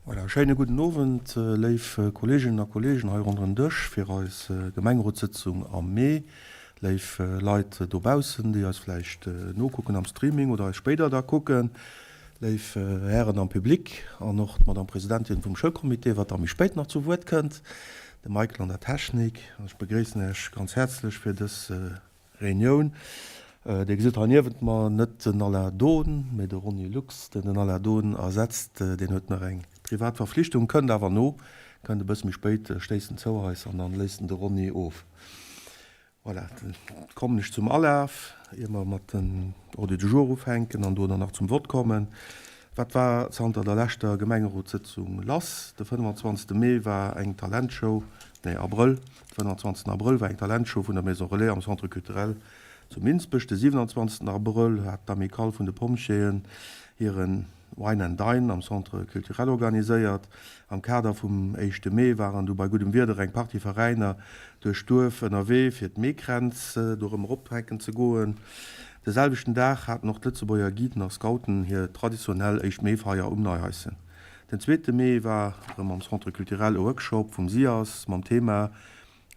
Voilà, schéine gudden Owend, léif Kolleeginnen a Kolleegen hei ronderëm Dësch fir eis Gemengerotssëtzung am Mee, léif Leit dobaussen, déi eis vläicht nokucken am Streaming oder eis spéider da kucken, léif Hären am Public an och d'Madame Presidentin vum Schoulcomité, wat da méi spéit nach zu Wuert kënnt, de Michael an der Technik. Ech begréissen Iech ganz häerzlech fir dës Reunioun. Dir gesitt hei niewent mer net den Alain Dohn, mee de Ronny Lux, deen den Alain Dohn ersetzt. Deen huet nach eng privat Verflichtung, kënnt awer no, kënnt e bësse méi spéit, stéisst en zou eis an dann léisst en de Ronny of. Voilà, da kommen ech zum Alaf, ier mer mat den Ordre du jour ufänken an do dann nach zum Vott kommen. Wat war zanter der leschter Gemengerotssëtzung lass? De 25. Mee war eng Talentshow, nee Abrëll, de 25. Abrëll war eng Talentshow vun der Maison Relais am Centre Culturel zu Minsbech. De 27. Abrëll hat d'Amicale vun de Pompjeeën hiren Wine and Dine am Centre Culturel organiséiert. Am Kader vum éischte Mee waren du bei guddem Wieder eng Partie Veräiner duerch d'Duerf ënnerwee fir d'Meekränz do rëm eropdrenken ze goen. De selwechten Dag haten och d'Lëtzebuerger Guiden a Scouten hir traditionell éischt Meefeier um Neihaischen. Den zweete Mee war erëm am Centre Culturel e Workshop vum SIAS mam Thema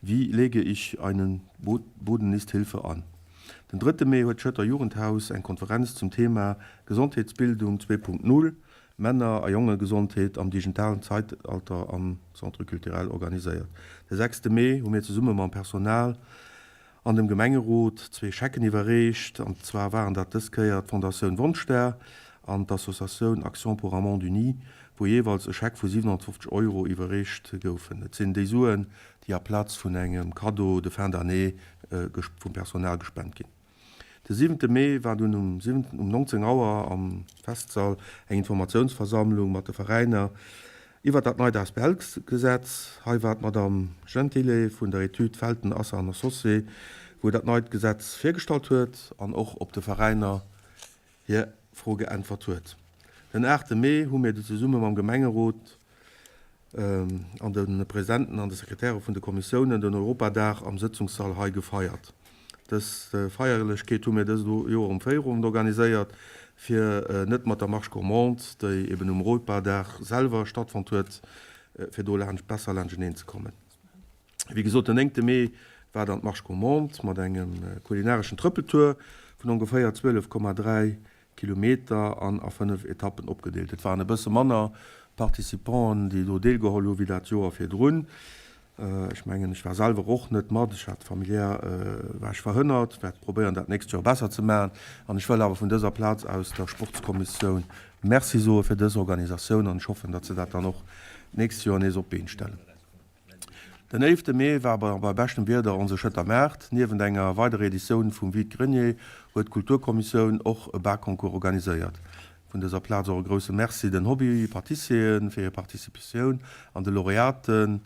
Wie lege ich einen Bodennisthilfe an? Den drëtte Mee huet d'Schëtter Jugendhaus eng Konferenz zum Thema Gesondheetsbildung 2.0, Männer a Jongegesondheet am digitalen Zeitalter am Centre Culturel organiséiert. De sechste Mee hu mir zesumme mam Personal an dem Gemengerot zwee Schecken iwwerreecht, an zwar waren dat dës Kéier d'Fondatioun Wonschstär an d'Associatioun Action pour un monde uni, wou jeeweils e Scheck vu 750 Euro iwwerreecht goufen. Et sinn déi Suen, déi aplaz vun engem Cadeau de fin d'année vum Personal gespent ginn. De siwente Mee war dunn um 19 Auer am Festsall eng Informatiounsversammlung mat de Veräiner iwwer dat neit Asbl-Gesetz. Hei war d'Madame Gentile vun der Etüd Felten, Assa an Associés, wou dat neit Gesetz virgestallt huet an och op de Veräiner hir Fro geäntwert huet. Den aachte Mee hu mir du zesumme mam Gemengerot an de Presidenten an de Sekretäre vun de Kommissiounen den Europadag am Sëtzungssall hei gefeiert. Dës Feierlechkeet hu mir dëst Joer um Féierowend organiséiert, fir net mat der Marche gourmande, déi eben um Europadag selwer stattfonnt huet, fir do laanscht besser laanschteneen ze kommen. Wéi gesot, den néngte Mee war dann d'Marche gourmande mat engem kulinareschen Trëppeltour vun ongeféier 12,3 Kilometer an a 5 Etappen opgedeelt. Et waren e bësse manner Participanten, déi do deelgeholl hu wéi dat Joer virdrun. Ech mengen, ech war selwer och net mat, ech hat familiär, war ech verhënnert, wäert probéieren dat nächst Joer besser ze maachen. An ech wëll awer vun dëser Plaz aus der Sportskommissioun Merci soe fir dës Organisatioun an ech hoffen, datt se dat dann och d'nächst Joer nees op d'Been stellen. Den éifte Mee war bei beschtem Wieder onse Schëtter Maart. Niewent enger weiderer Editioun vum Vide Grenier huet d'Kulturkommissioun och e Bakconcours organiséiert. Vun dëser Plaz och e grousse Merci den Hobby-Pâtissieren fir hir Participatioun an de Laureaten,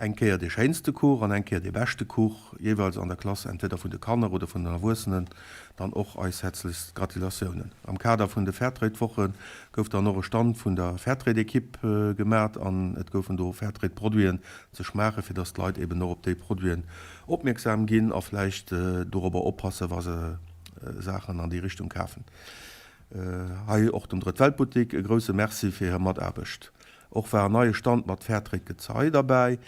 eng Kéier dee schéinste Kuch an eng Kéier dee beschte Kuch, jeeweils an der Klass entweder vun de Kanner oder vun den Erwuessenen. Dann och eis häerzlechst Gratulatiounen. Am Kader vun de Fairtrade-Woche gouf dann och e Stand vun der Fairtrade-Ekipp gemat an et goufen do Fairtrade-Produiten ze schmaachen, fir dass d'Leit eben och op déi Produiten opmierksam ginn a vläicht dorobber oppassen, wa se Saachen an déi Richtung kafen. Hei och dem Drëtt-Welt-Buttik e grousse Merci fir hir Mataarbecht. Och war en neie Stand mat Fairtrade-Gezei derbäi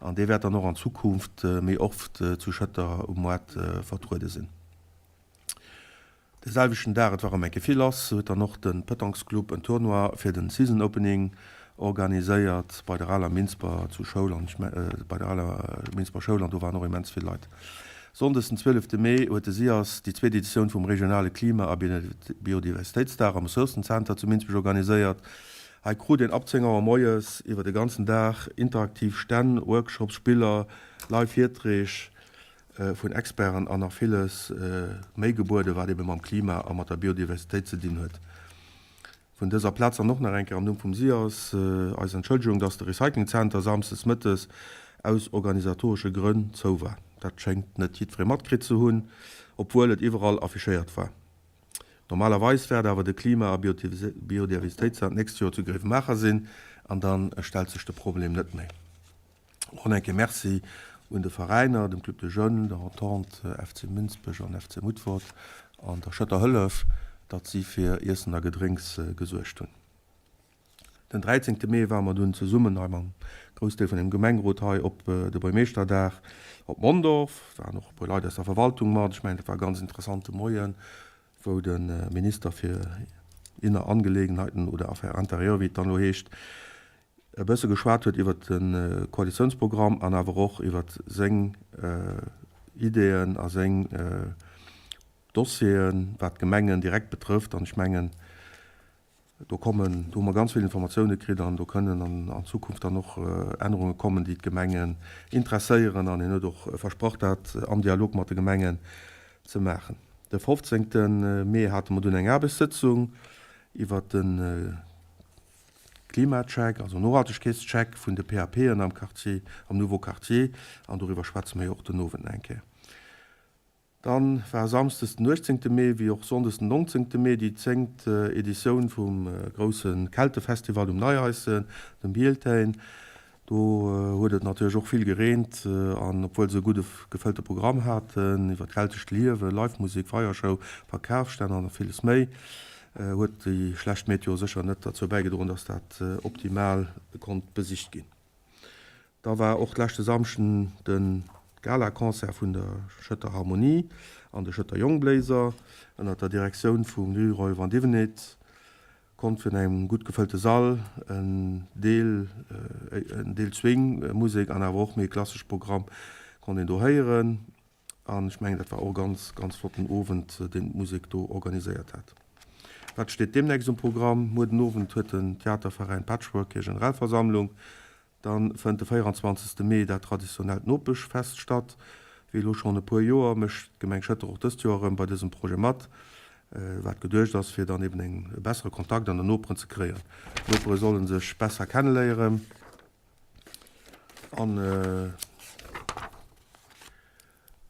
an dee wäert dann och an Zukunft méi oft zu Schëtter um Moart vertruede sinn. De selwechten Dag, et war erëm eng Kéier vill lass, huet dann och de Petanquesclub en Tournoi fir den Season Opening organiséiert bei der aler Minsber zu Schoul an bei der aler Minsber Schoul an do waren och immens vill Leit. Sonndes den 12 Mee huet de SIAS déi zweet Editioun vum regionale Klima a Biodiversitéitsdag am Ressourcenzenter zu Minsbech organiséiert. Hei krut een ab 10 Auer moies iwwer de ganzen Dag interaktiv Stänn, Workshops, Spiller, live Virträg vun Experten an nach villes méi gebueden, wat ebe mam Klima a mat der Biodiversitéit ze dinn huet. Vun dëser Plaz dann och nach eng Kéier am Numm vum SIAS eis Entschëllegung, dass de Recyclingzenter samsdes mëttes aus organisatoresche Grënn zou war. Dat schéngt net jiddweree matkritt ze hunn, obwuel et iwwerall affichéiert war. Normalerweis wäert awer de Klima a Biodiversitéitsdag d'nächst Joer zu Gréiwemaacher sinn an da stellt sech de Problem net méi. Och en enke Merci un de Veräiner, dem Club des Jeunes, der Entente FC Minsbech an FC Mutfert an der Schëtter Hëllef, datt si fir Iessen a Gedrénks gesuergt hunn. Den 13 Mee ware mer dunn zesummen hei mam Groussdeel vun dem Gemengerot hei op de Buermeeschterdag op Mondorf. Et waren och e puer Leit aus der Verwaltung mat. Ech mengen, dat war e ganz interessante Moien, wou de Minister fir inner Angelegenheiten oder Affaires intérieures, wéi et dann elo heescht, e bësse geschwat huet iwwert de Koalitiounsprogramm an awer och iwwert seng Ideeën a seng Dossieren, wat d'Gemengen direkt betrëfft. An ech mengen, Do kommen, do hu mer ganz vill Informatioune kritt an do kënnen an Zukunft dann och Ännerunge kommen, déi d'Gemengen interesséieren. An hien huet och versprach, dat am Dialog mat de Gemengen ze maachen. De 15. Mee hate mer dunn eng Aarbechtssëtzung iwwert de Klimacheck, also Nohaltegkeetscheck vun de PAPen am Quartier, am Nouveau Quartier. An doriwwer schwätze mer jo och den Owend nach eng Kéier. Dann war Samsdes den 18 Mee wéi och Sonndes den 19 Mee déi zéngt Editioun vum grousse Keltefestival um Neieissen, dem Bealtaine. Do huet et natierlech och vill gereent an obwuel se e gudde gefëllte Programm haten iwwer d'keltescht Liewen, Live-Musek, Feiershow, Verkafsstänn an nach villes méi, huet déi schlecht Meteo sécher net derzou bäigedroen, dass dat optimal konnt besicht ginn. Da war och leschte Samschden de Gala-Concert vun der Schëtter Harmonie an de Schëtter Jongbléiser ënnert der Direktioun vum Leroy Vandivinit konnt virun engem gutt gefëllte Sall en Deel en Deel Swing Musek an awer och méi klassesch Programm konnt een do héieren. An ech mengen dat war och e ganz, ganz flotten Owend, deen d'Musek do organiséiert hat. Wat steet deemnächst um Programm? Muer den Owend huet den Theaterveräin Patchwork hir Generalversammlung. Dann fënnt de 24. Mee dat traditionellt Nopeschfest statt. Wéi elo schonn e puer Joer mécht d'Gemeng Schëtter och dëst Joer erëm bei dësem Projet mat, wat geduecht ass, fir dann eben e bessere Kontakt an den Noperen ze kréien. D'Nopere solle sech besser kenneléieren an.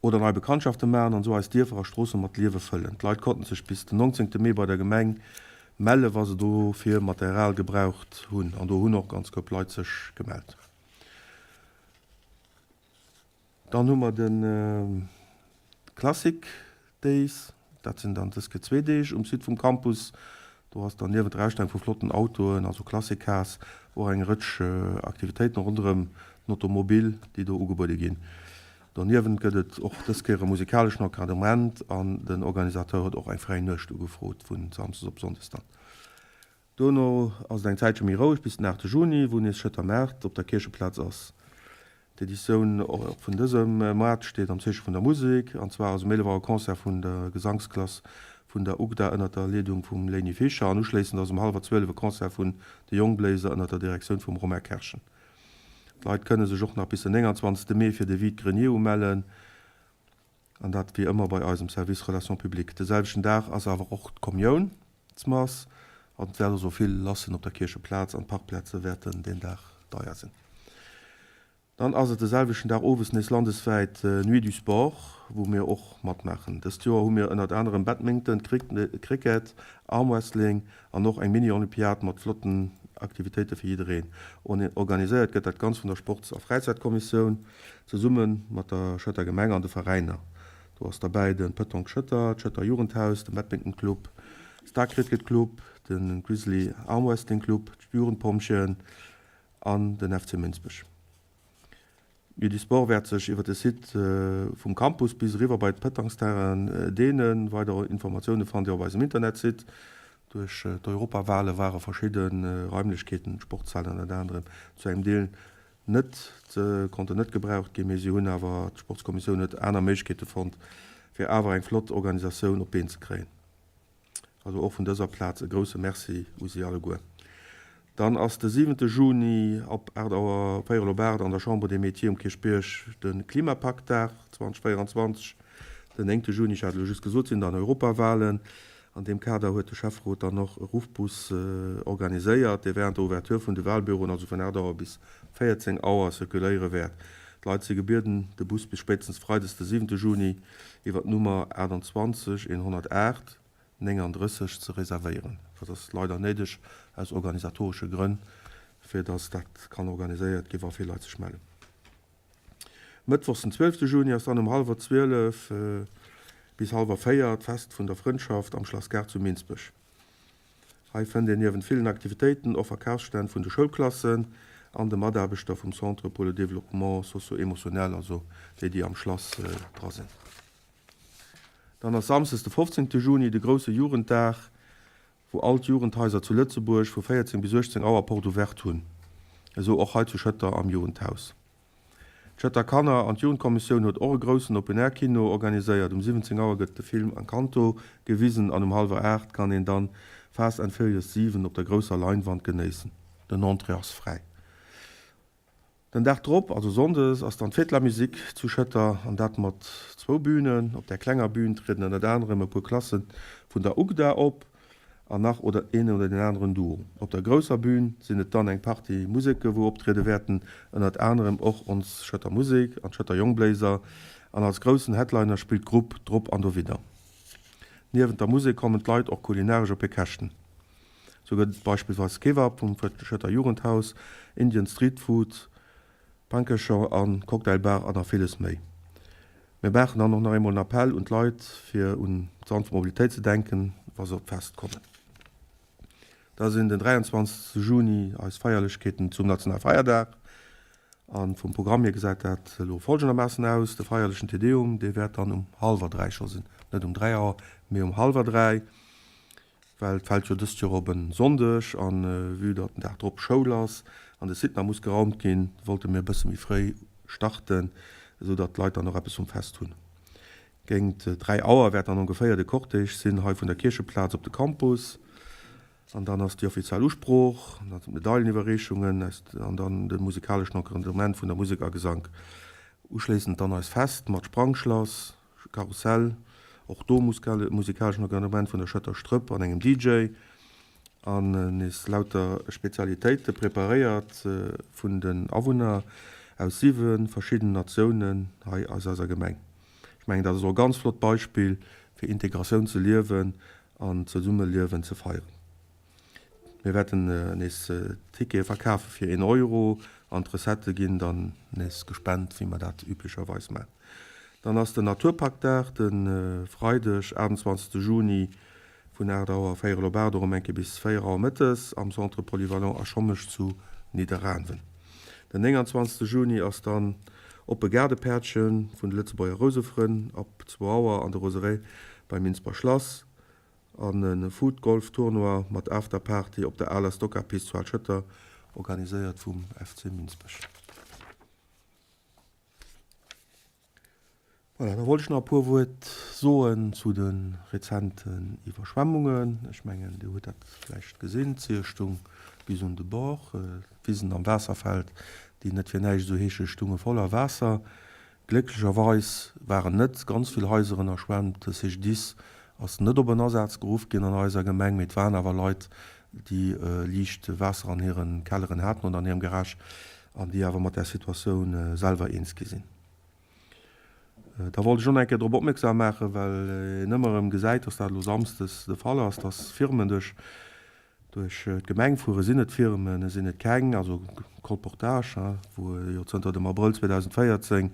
Oder nei Bekanntschafte maachen an esou eis Dierfer a Stroosse mat Liewe fëllen. D'Leit konnten sech bis den 19 Mee bei der Gemeng melle wa se dofir Material gebraucht hunn. An do hunn och ganz Koup Leit sech gemellt. Dann hu mer de Classic Days, dat sinn dann dës Kéier zwee Deeg um Site vum Campus. Do ass dann niewent der Ausstellung vu flotten Autoen, also Classic Cars, och eng Rëtsch Aktivitéiten ronderëm den Automobil, déi do ugebuede ginn. Doniewent gëtt et och dës Kéier e musikaleschen Encadrement an den Organisateur huet och eng fräi Nuecht ugefrot, vu Samsdes op Sonndes dann. Dono ass et eng Zäitche méi roueg bis den 8 Juni, wou nees Schëtter Maart op der Kiercheplaz ass. D'Editioun och vun dësem Moart steet am Zeeche vun der Musek, an zwar ass um 11 Auer Concert vun der Gesangsklass vun der UGDA ënnert der Leedung vum Léini Fischer an uschléissend ass um hallwer 12 e Concert vun de Jongbléiser ënnert der Direktioun vum Romain Kerschen. D'Leit kënne sech och nach bis den 29 Mee fir de Vide-grenier umellen, an dat wéi ëmmer bei eisem Service Relations publiques. De selwechten Dag ass awer och d'Kommiounsmass an et wäert also vill lass sinn op der Kiercheplaz an d'Parkplaze wäerten deen Dag deier sinn. Dann ass et de selwechten Dag owes nees landeswäit Nuit du Sport, wou mir och matmaachen. Dëst Joer hu mir ënnert anerem Badminton, Cricket, Armwrestling an och eng Mini-Olympiad mat flotten Aktivitéite fir jiddereen. Organiséiert gëtt dat Ganzt vun der Sports a Fräizäitkommissioun zesumme mat der Schëtter Gemeng an de Veräiner. Do ass derbäi de Petanque Schëtter, d'Schëtter Jugendhaus, de Badminton Club, Star Cricket Club, de Grizzly Armwrestling Club, d'Jugendpompjeeën an den FC Mënsbech. Nuit du Sport wäert sech iwwer de Site vum Campus bis eriwwer bei d'Pëtangsterrainen deenen. Weider Informatioune fannt Dir op eisem Internetsite. Duerch d'Europawale ware verschidde Raimlechkeeten, Sportshalen ënnert anerem, zu engem Deel net konnten net gebraucht ginn, mee si hunn awer, d'Sportskommissioun huet aner Méiglechkeete fonnt, fir awer eng flott Organisatioun op d'Been ze kréien. Also och vun dëser Plaz e grousse Merci u si alleguer. Dann ass de siwente Juni ab 8 Auer, véierel op 8, an der Chambre des Métiers um Kierchbierg de Klimapaktdag 2024. Den néngte Juni, ech hat elo just gesot, sinn dann Europawalen. An deem Kader huet de Schäfferot dann och e Ruffbus organiséiert, dee wärend der Ouverture vun de Walbüroen, also vun 8 Auer bis 14 Auer, zirkuléiere wäert. D'Leit si gebieden, de Bus bis spéitstens freides de siwente Juni iwwer d'Nummer 28 108 39 ze reservéieren. Dat ass leider néideg aus organisatoresche Grënn, fir datt dat kann organiséiert gi wa vill Leit sech mellen. Mëttwochs den 12 Juni ass dann um hallwer 12 bis hallwer 4 d'Fest vun der Frëndschaft am Schlass Gaart zu Minsbech. Hei fënnt een niewent villen Aktivitéiten och Verkafsstänn vun de Schoulklassen an de Mataarbechter vum Centre pour le développement socio-émotionnel, also déi, déi am Schlass dra sinn. Dann ass samsdes de 15 Juni de grousse Jugenddag, wou all d'Jugendhaiser zu Lëtzebuerg vu 14 bis 18 Auer Porte ouverte hunn, esou och hei zu Schëtter am Jugendhaus. D'Schëtter Kanner an d'Jugendkommissioun huet och e groussen Open Air Kino organiséiert. Um 17 Auer gëtt de Film Encanto gewisen an um hallwer 8 kann een dann Fast and Furious 7 op der grousser Leinwand genéissen. Den Entrée ass fräi. Den Dag drop, also Sonndes, ass dann d'Fête de la Musique zu Schëtter an dat mat zwou Bünen. Op där klenger Bühn trieden ënnert anerem e puer Klasse vun der UGDA op an nach oder een oder deen aneren Duo. Op der grousser Bühn sinn et dann eng Partie Museke wou optriede wäerten, ënnert anerem och ons Schëtter Musek an d'Schëtter Jongbléiser an als groussen Headliner spillt d'Grupp Drop an Dowidder. Niewent der Musek kommen d'Leit och kulinaresch op hir Käschten. Sou gëtt et beispillsweis Kebab vum Schëtter Jugendhaus, Indian Street Food, Pankecher an Cocktailbar an nach villes méi. Mir maachen dann och nach eemol en Appell un d'Leit fir un d'sanft Mobilitéit ze denken, wa se op d'Fest kommen. Da sinn den 23 Juni eis Feierlechkeeten zum Nationalfeierdag an vum Programm hier gesäit dat elo folgendermaassen aus, De feierlechen Te Deum, dee wäert dann um hallwer 3 scho sinn, net um 3 Auer, mee um hallwer 3. Well et fält jo dëst Joer op en Sonndeg an vue datt den Dag drop Schoul ass an de Site nach muss geraumt ginn, wollte mir e bësse méi fréi starten, esou datt d'Leit dann och eppes vum Fest hunn. Géingt 3 Auer wäert dann ongeféier de Cortège sinn hei vun der Kiercheplaz op de Campus an dann ass déi offiziell Usprooch, dann sinn d'Medaileniwwerreechungen an dann de musikaleschen Encadrement vun der Musek a Gesank. Uschléissend dann eist Fest mat Sprangschlass, Karussell, och do musikaleschen Encadrement vun der Schëtter Strëpp an engem DJ an nees lauter Spezialitéite preparéiert vun den Awunner aus 7 verschiddenen Natiounen hei aus eiser Gemeng. Ech mengen dat ass och e ganz flott Beispill fir Integratioun ze liewen an Zesummeliewen ze feieren. Mir wäerten nees Tickete verkafe fir een Euro an d'Recettë ginn dann nees gespent, wéi mer dat üblecherweis maachen. Dann ass den Naturparkdag de Freideg, 28 Juni vun 8 Auer, véierel op 8 erëm eng Kéier bis 4 Auer mëttes am Centre Polyvalent A Schommesch zu Nidderaanwen. Den 29 Juni ass dann oppe Gaardepäerdche vun de Lëtzebuerger Rousefrënn ab zwou Auer an der Roseraie beim Minsber Schlass. An e Foot Golf Tournoi mat After Party op der aler Stockcar-Pist zu Al-Schëtter, organiséiert vum FC Minsbech. Voilà, da wollt ech nach e puer Wuert soen zu de rezenten Iwwerschwemmungen. Ech mengen, Dir hutt dat vläicht gesinn, d'Zier stung bis un de Bord, d'Wisen am Waasserfeld, déi net fir näischt esou heesche, stunge voller Waasser. Glécklecherweis waren net ganz vill Haiser ënnerschwemmt. De CGDIS ass net op en Asaz geruff ginn an eiser Gemeng, mee et waren awer Leit, déi liicht Waasser an hire Kelleren haten oder an hirem Garage an déi awer mat där Situatioun selwer eens gi sinn. Da wollt ech och nach eng Kéier drop opmierksam maachen, well een ëmmer erëm gesäit, dass dat elo samsdes de Fall ass, dass Firmen duerch Duerch d'Gemeng fuere sinn et Firmen, sinn et keng, also Colportage, wou jo zënter dem Abrëll 2014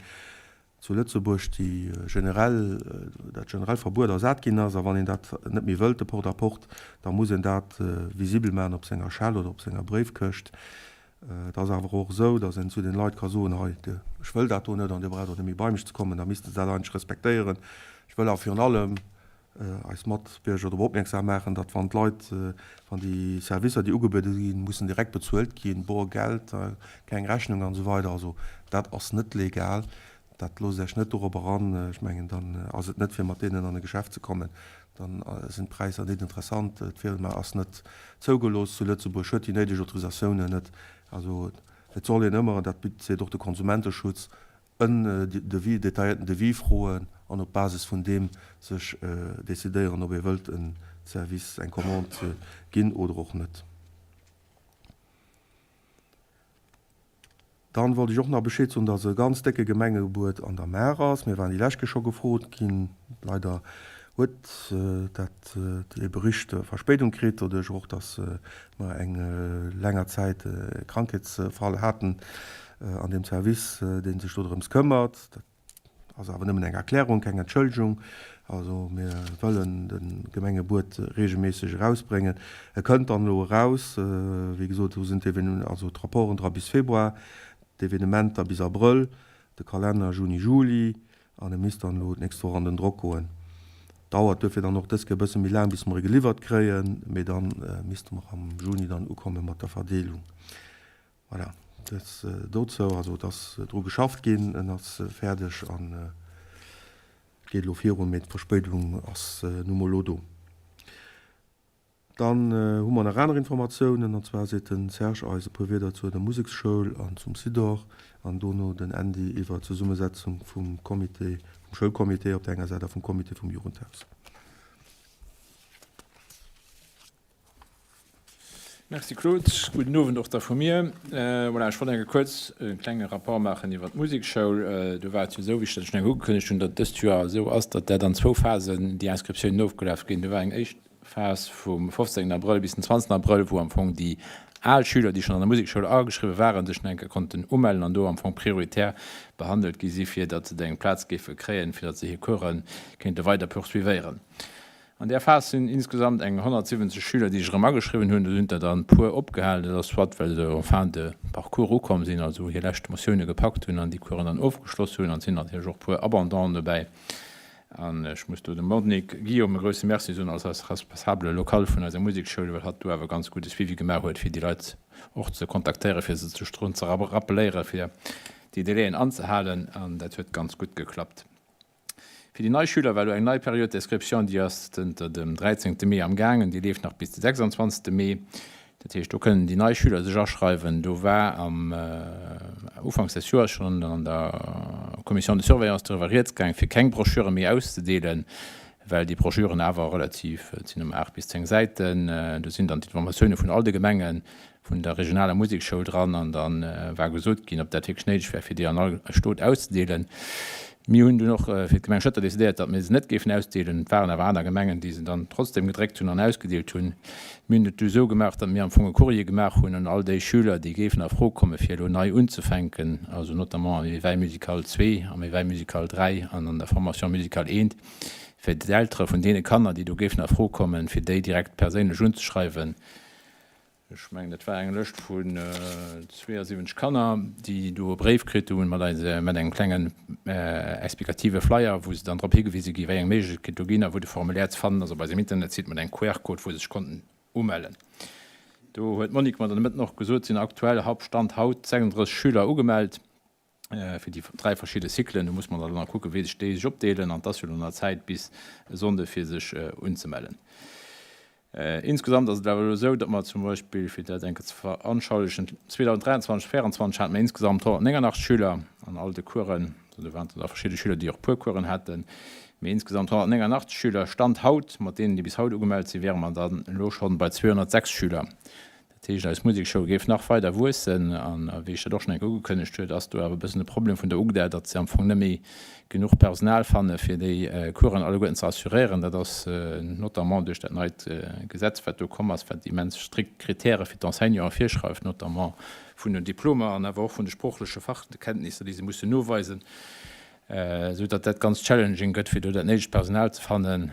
zu Lëtzebuerg déi generell, dat generell Verbuet ersat ginn ass. A wann een dat net méi wëllt, de Porte-à-porte, da muss een dat visibel maachen op senger Schell oder op senger Bréifkëscht. Et ass awer och esou, datt een zu den Leit ka soen, hei, ech wëll dat do net an Dir braucht och net méi bei mech ze kommen. Da misste se dat eigentlech respektéieren. Ech wëll awer virun allem eis Matbierger drop opmierksam maachen, datt wann d'Leit, wann déi Servicer, déi ugebuede ginn, mussen direkt bezuelt ginn, bor Geld, keng Rechnung an esou weider, also dat ass net legal, dat loosst Iech net dorop eran. Ech mengen, dann ass et net fir mat deenen an e Geschäft ze kommen, dann sinn d'Präisser net interessant, d'Firma ass net zougelooss zu Lëtzebuerg, huet déi néideg Autorisatiounen net. Also et soll een ëmmer, an dat seet och de Konsumenteschutz, en Devis, detailléierten Devis froen an op Basis vun deem sech decidéieren, ob ee wëllt en Service, eng Commande ginn oder och net. Dann wollt ech och nach Bescheed soen, dass e ganz décke Gemengebuet an der Maach ass. Mir waren déi lescht Kéier scho gefrot ginn. Leider huet dat dee Bericht Verspéidung kritt, doduerch och, dass mer eng länger Zäit e Krankheetsfall haten an deem Service, dee sech do drëms këmmert. Ass awer nëmmen eng Erklärung, keng Entschëllegung. Also mir wëllen de Gemengebuet regelméisseg erausbréngen. E kënnt dann elo eraus. Wéi gesot, do sinn d'Evenementer, also d'Rapporten dra bis Februar, d'Evenementer bis Abrëll, de Kalenner Juni, Juli an e misst dann elo d'nächst Woch an den Drock goen. Dauert duerfir dann och dës Kéier e bësse méi laang, bis mer e geliwwert kréien, mee da misste mer am Juni dann ukomme mat der Verdeelung. Voilà, dat dozou. Also et ass dru geschafft ginn, en ass fäerdeg an et geet elo virun, mee d'Verspéidung ass nu mol elo do. Dann hu mer nach aner Informatiounen, an zwar seet de Serge eis e puer Wierder zur der Museksschoul an zum Sidor an dono den Andy iwwer d'Zesummesetzung vum Comité, vum Schoulcomité op der enger Säit a vum Comité vum Jugendhaus. Merci Claude, gudden Owend och da vu mir. Voilà, ech wollt eng Kéier kuerz e klenge Rapport maachen iwwert d'Musekschoul. Do war et jo esou, wéi ech dat schonn eng Kéier ugekënnegt hunn, datt dëst Joer esou ass, datt dat an zwou Phasen déi Inscriptiounen ofgelaf ginn. Do war eng éischt Phas vum 15 Abrëll bis den 20 Abrëll, wou am Fong déi al Schüler, déi schonn an der Musekschoul ageschriwwe waren, sech nach eng Kéier konnten umellen an do am Fong prioritär behandelt gi si fir datt se eng Plaz géife kréien, fir datt se hir Course kéinte weider poursuivéieren. An där Phas sinn insgesamt eng 170 Schüler, déi sech erëm ageschriwwen hunn. Do sinn der dann puer opgehalen, dat ass soit well se en fin de parcours ukomm sinn, also hir lescht Motioune gepackt hunn an déi Coursen dann ofgeschloss hunn, an et sinn natierlech och puer Abandonen dobäi. An ech muss do dem Monique Guillaume e grousse Merci soen als eis Responsable locale vun eiser Musekschoul, well hatt do awer ganz gudde Suivi gemaach huet, fir déi Leit och ze kontaktéieren, fir se sech drun ze rappeléieren, fir déi Délaiën anzehalen, an dat huet ganz gutt geklappt. Fir déi nei Schüler war elo eng nei Période d'inscription, déi ass zënter dem 13 Mee am gaangen, déi leeft nach bis de 26 Mee. Dat heescht, do kënnen déi nei Schüler sech aschreiwen. Do war am Ufanks des Joers schonn an der Commission de surveillance doriwwer rieds gaang, fir keng Broschüre méi auszedeelen, well déi Broschüren awer relativ, et sinn ëm 8 bis 10 Säiten, do sinn dann d'Informatioune vun all de Gemengen, vun der regionaler Musekschoul dran an da war gesot ginn, ob dat wierklech néideg wär, fir déi an all Stot auszedeelen. Mir hunn dunn och fir d'Gemeng Schëtter decidéiert, datt mir se net géifen ausdeelen. Et waren awer aner Gemengen, déi se dann trotzdem gedréckt hunn an ausgedeelt hunn. Mir hunn et du esou gemaach, datt mir am Fong e Courrier gemaach hunn un all déi Schüler, déi géifen a Fro komme fir elo nei unzefänken, also notamment am Éveil musical 2, am Éveil musical 3 an an der Formation musicale 1, fir d'Eltere vun deene Kanner, déi do géifen a Fro kommen, fir déi direkt perséinlech unzeschreiwen. Ech mengen, dat war eng Lëscht vun 72 Kanner, déi do e Bréif kritt hunn mat eise, mat engem klengen explikative Flyer, wou se dann drop higewise gi wéi eng Méiglechkeet do ginn a wou de Formulaire ze fannen ass op eisem Internetsite mat engem QR-Code, wou se sech konnten umellen. Do huet d'Monique mer dann de Mëtten och gesot, sinn aktuell, Stand haut, 36 Schüler ugemellt. fir déi 3 verschidde Cyclen. Do muss mer dann nach kucken, wéi sech déi sech opdeelen an et ass jo elo nach Zäit bis e Sonnde fir sech unzemellen. Insgesamt ass et awer elo esou, datt mer zum Beispill, fir dat eng Kéier ze veranschaulichen, 2023, 2024 hate mer insgesamt 189 Schüler an all de Coursen, also do waren da verschidde Schüler, déi och puer Coursen haten, mee insgesamt 189 Schüler. Stand haut, mat deenen, déi bis haut ugemellt sinn, wäre mer dann elo schonn bei 206 Schüler. Dat heescht, eis Musekschoul géif nach weider wuessen. An wéi ech dat och schonn eng Kéier ugekënnegt huet, ass do awer e bëssen de Problem vun der UGDA, datt se am Fong net méi genuch Personal fanne fir déi Coursen alleguerten ze assuréieren. Dat ass notamment duerch dat neit Gesetz, wat do komm ass, wat immens strikt Kritäre fir d'Enseignanten virschreift, notamment vun den Diplomer an awer och vun de sproochleche Fachkenntnisser, déi se mussen noweisen. Esou datt dat ganz challenging gëtt, fir do dat néidegt Personal ze fannen,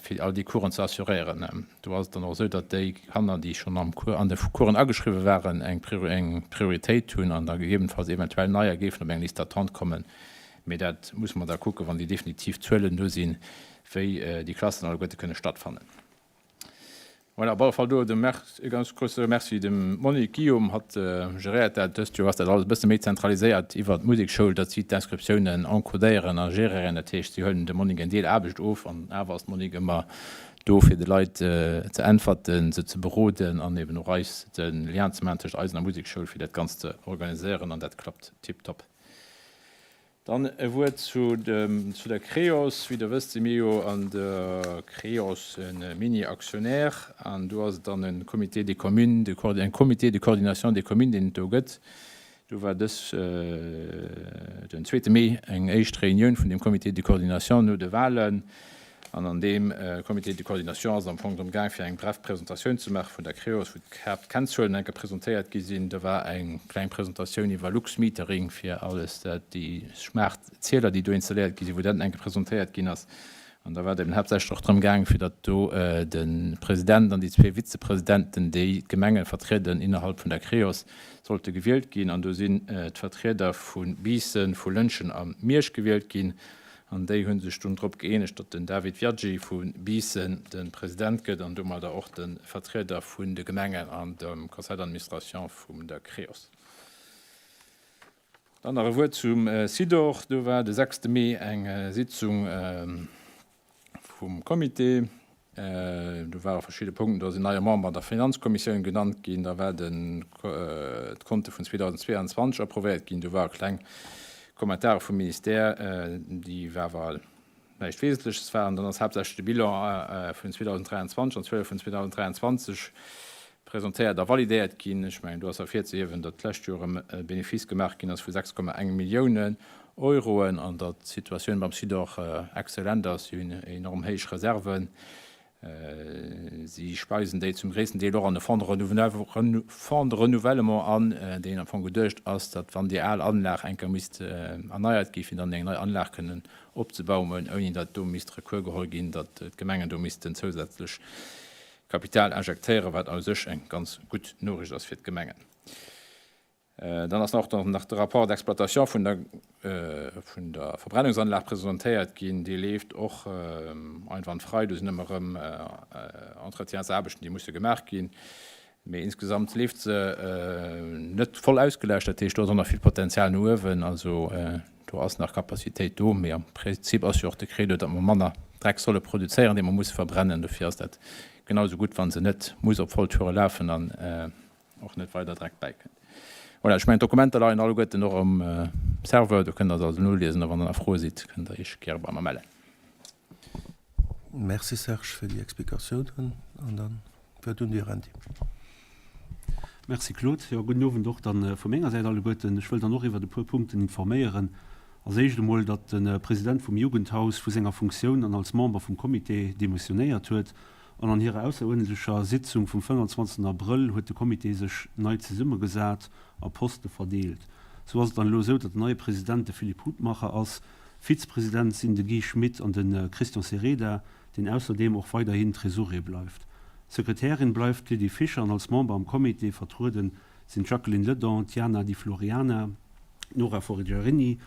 fir all déi Coursen ze assuréieren. Do ass et dann och esou, datt déi Kanner, déi schonn am Cours, an de Coursen ageschriwwe waren, eng Prioritéit hunn an da gegebenenfalls eventuell neier géifen op eng Liste d'attente kommen. Mee dat musse mer da kucken, wann déi definitiv Zuelen do sinn, wéi déi Klassen alleguerte kënne stattfannen. Voilà, op alle Fall do de Merci, e ganz grousse Merci dem Monique Guillaume, hatt geréiert dat. Dëst Joer ass dat alles e bësse méi zentraliséiert iwwert d'Musekschoul, datt si d'Inscriptiounen encodéieren a geréieren. Dat heescht, si huelen dem Monique en Deel Aarbecht of an awer ass d'Monique ëmmer do fir de Leit ze äntwerten, se ze beroden an eben och eis de Lien ze maachen tëscht eis an der Musekschoul, fir dat Ganzt ze organiséieren an dat klappt tiptop. Dann e Wuert zu dem, zu der Creos. Wéi Der wësst, si mir jo an der Creos e Mini-Actionnaire an do ass et dann e Comité des communes de, un Comité de coordination des communes, deen et do gëtt. Do war dës, den zweete Mee, eng éischt Reunioun vun deem Comité de coordination no de Wahlen. An an deem Comité de coordination ass et am Fong drëm gaang, fir eng bref Presentatioun ze maache vun der Creos, wou d'Haaptkennzuelen eng Kéier presentéiert gi sinn. Do war eng kleng Presentatioun iwwer Luxmetering, fir alles dat, déi smart Zieler, déi do installéiert gi sinn, wou dat eng Kéier presentéiert ginn ass. An da war et eben haaptsächlech och drëm gaang, fir datt do de President an déi zwee Vizepresidenten, déi d'Gemenge vertrieden innerhalb vun der Creos, sollte gewielt ginn. An do sinn d'Vertrieder vu Biissen, vu Lëntgen a Miersch gewielt ginn. An déi hu sech dunn drop gëeenegt, datt den David Viaggi vu Biissen de President gëtt an domadder och de Vertrieder vun de Gemengen an dem Conseil d'administration vum der Creos. Dann nach e Wuert zum Sidor. Do war de sechste Mee eng Sitzung vum Comité. Do ware verschidde Punkten, do ass en neie Member an der Finanzkommissioun genannt ginn, da war den d'Konte vun 2022 approuvéiert ginn, do ware kleng Kommentare vum Ministère, déi awer näischt Wesentleches waren. Dann ass haaptsächlech de Bilan vun 2023 an 12 vun 2023 presentéiert a validéiert ginn. Ech mengen, do ass ervirzehiewen, datt d'lescht Joer erëm e Benefice gemaach ginn ass vu 6,1 Milliounen Euroen an datt d'Situatioun beim Sidor exzellent ass. Si hunn enorm héich Reserven. Si speisen déi zum gréissten Deel och an e Fonds de renouvellement an, deen am Fong geduecht ass, datt wann déi al Anlag eng Kéier misst erneiert ginn, fir dann eng nei Anlag kënnen opzebaumen, ouni datt do misst Recours geholl ginn, datt d'Gemengen do missten zousätzlech Kapital injektéieren, wat u sech eng ganz gutt Noriicht ass fir d'Gemengen. Dann ass och nach de Rapport d'exploitation vun der vun der Verbrennungsanlag presentéiert ginn. Dee leeft och einwandfrei. Do sinn ëmmer erëm Entretiensaarbechten, déi musse gemaach ginn. Mee insgesamt leeft se net voll ausgelascht. Dat heescht, do ass och nach vill Potenzial no uewen. Also do ass nach Capacitéit do. Mee am Prinzip ass jo och de Credo, datt mer manner Dreck solle produzéieren, dee mer musse verbrennen. Dofir ass dat genau esou gutt, wa se net muss op Volltoure lafen an och net weider Dreck bäikënnt. Voilà, ech mengen, d'Dokumenter leien alleguerten och um Serveur. Do kënnt Der se also noliesen. A wann Der nach Froe sidd, kënnt Der Iech gäre bei mer mellen. Merci Serge fir déi Explikatiounen an dann d'Wuert un dir Andy. Merci Claude. Jo, gudden Owend och dann vu menger Säit alleguerten. Ech wëll dann och iwwert e puer Punkten informéieren. Als éischt emol, datt de President vum Jugendhaus vu senger Funktioun an als Member vum Comité demissionéiert huet an an hirer ausseruerdentlecher Sitzung vum 25 Abrëll huet de Comité sech nei zesummegesat a Poste verdeelt. Sou ass et dann elo esou, datt den neie President de Philippe Hutmacher ass. Vizepresident sinn de Guy Schmit an de Christian Sereda, deen ausserdeem och weiderhin Trésorier bleift. Sekretärin bleift d'Lydie Fischer an als Member am Comité vertrueden sinn d'Jacqueline Ledon, d'Jana Di Floriana, d'Nora Forgiarini,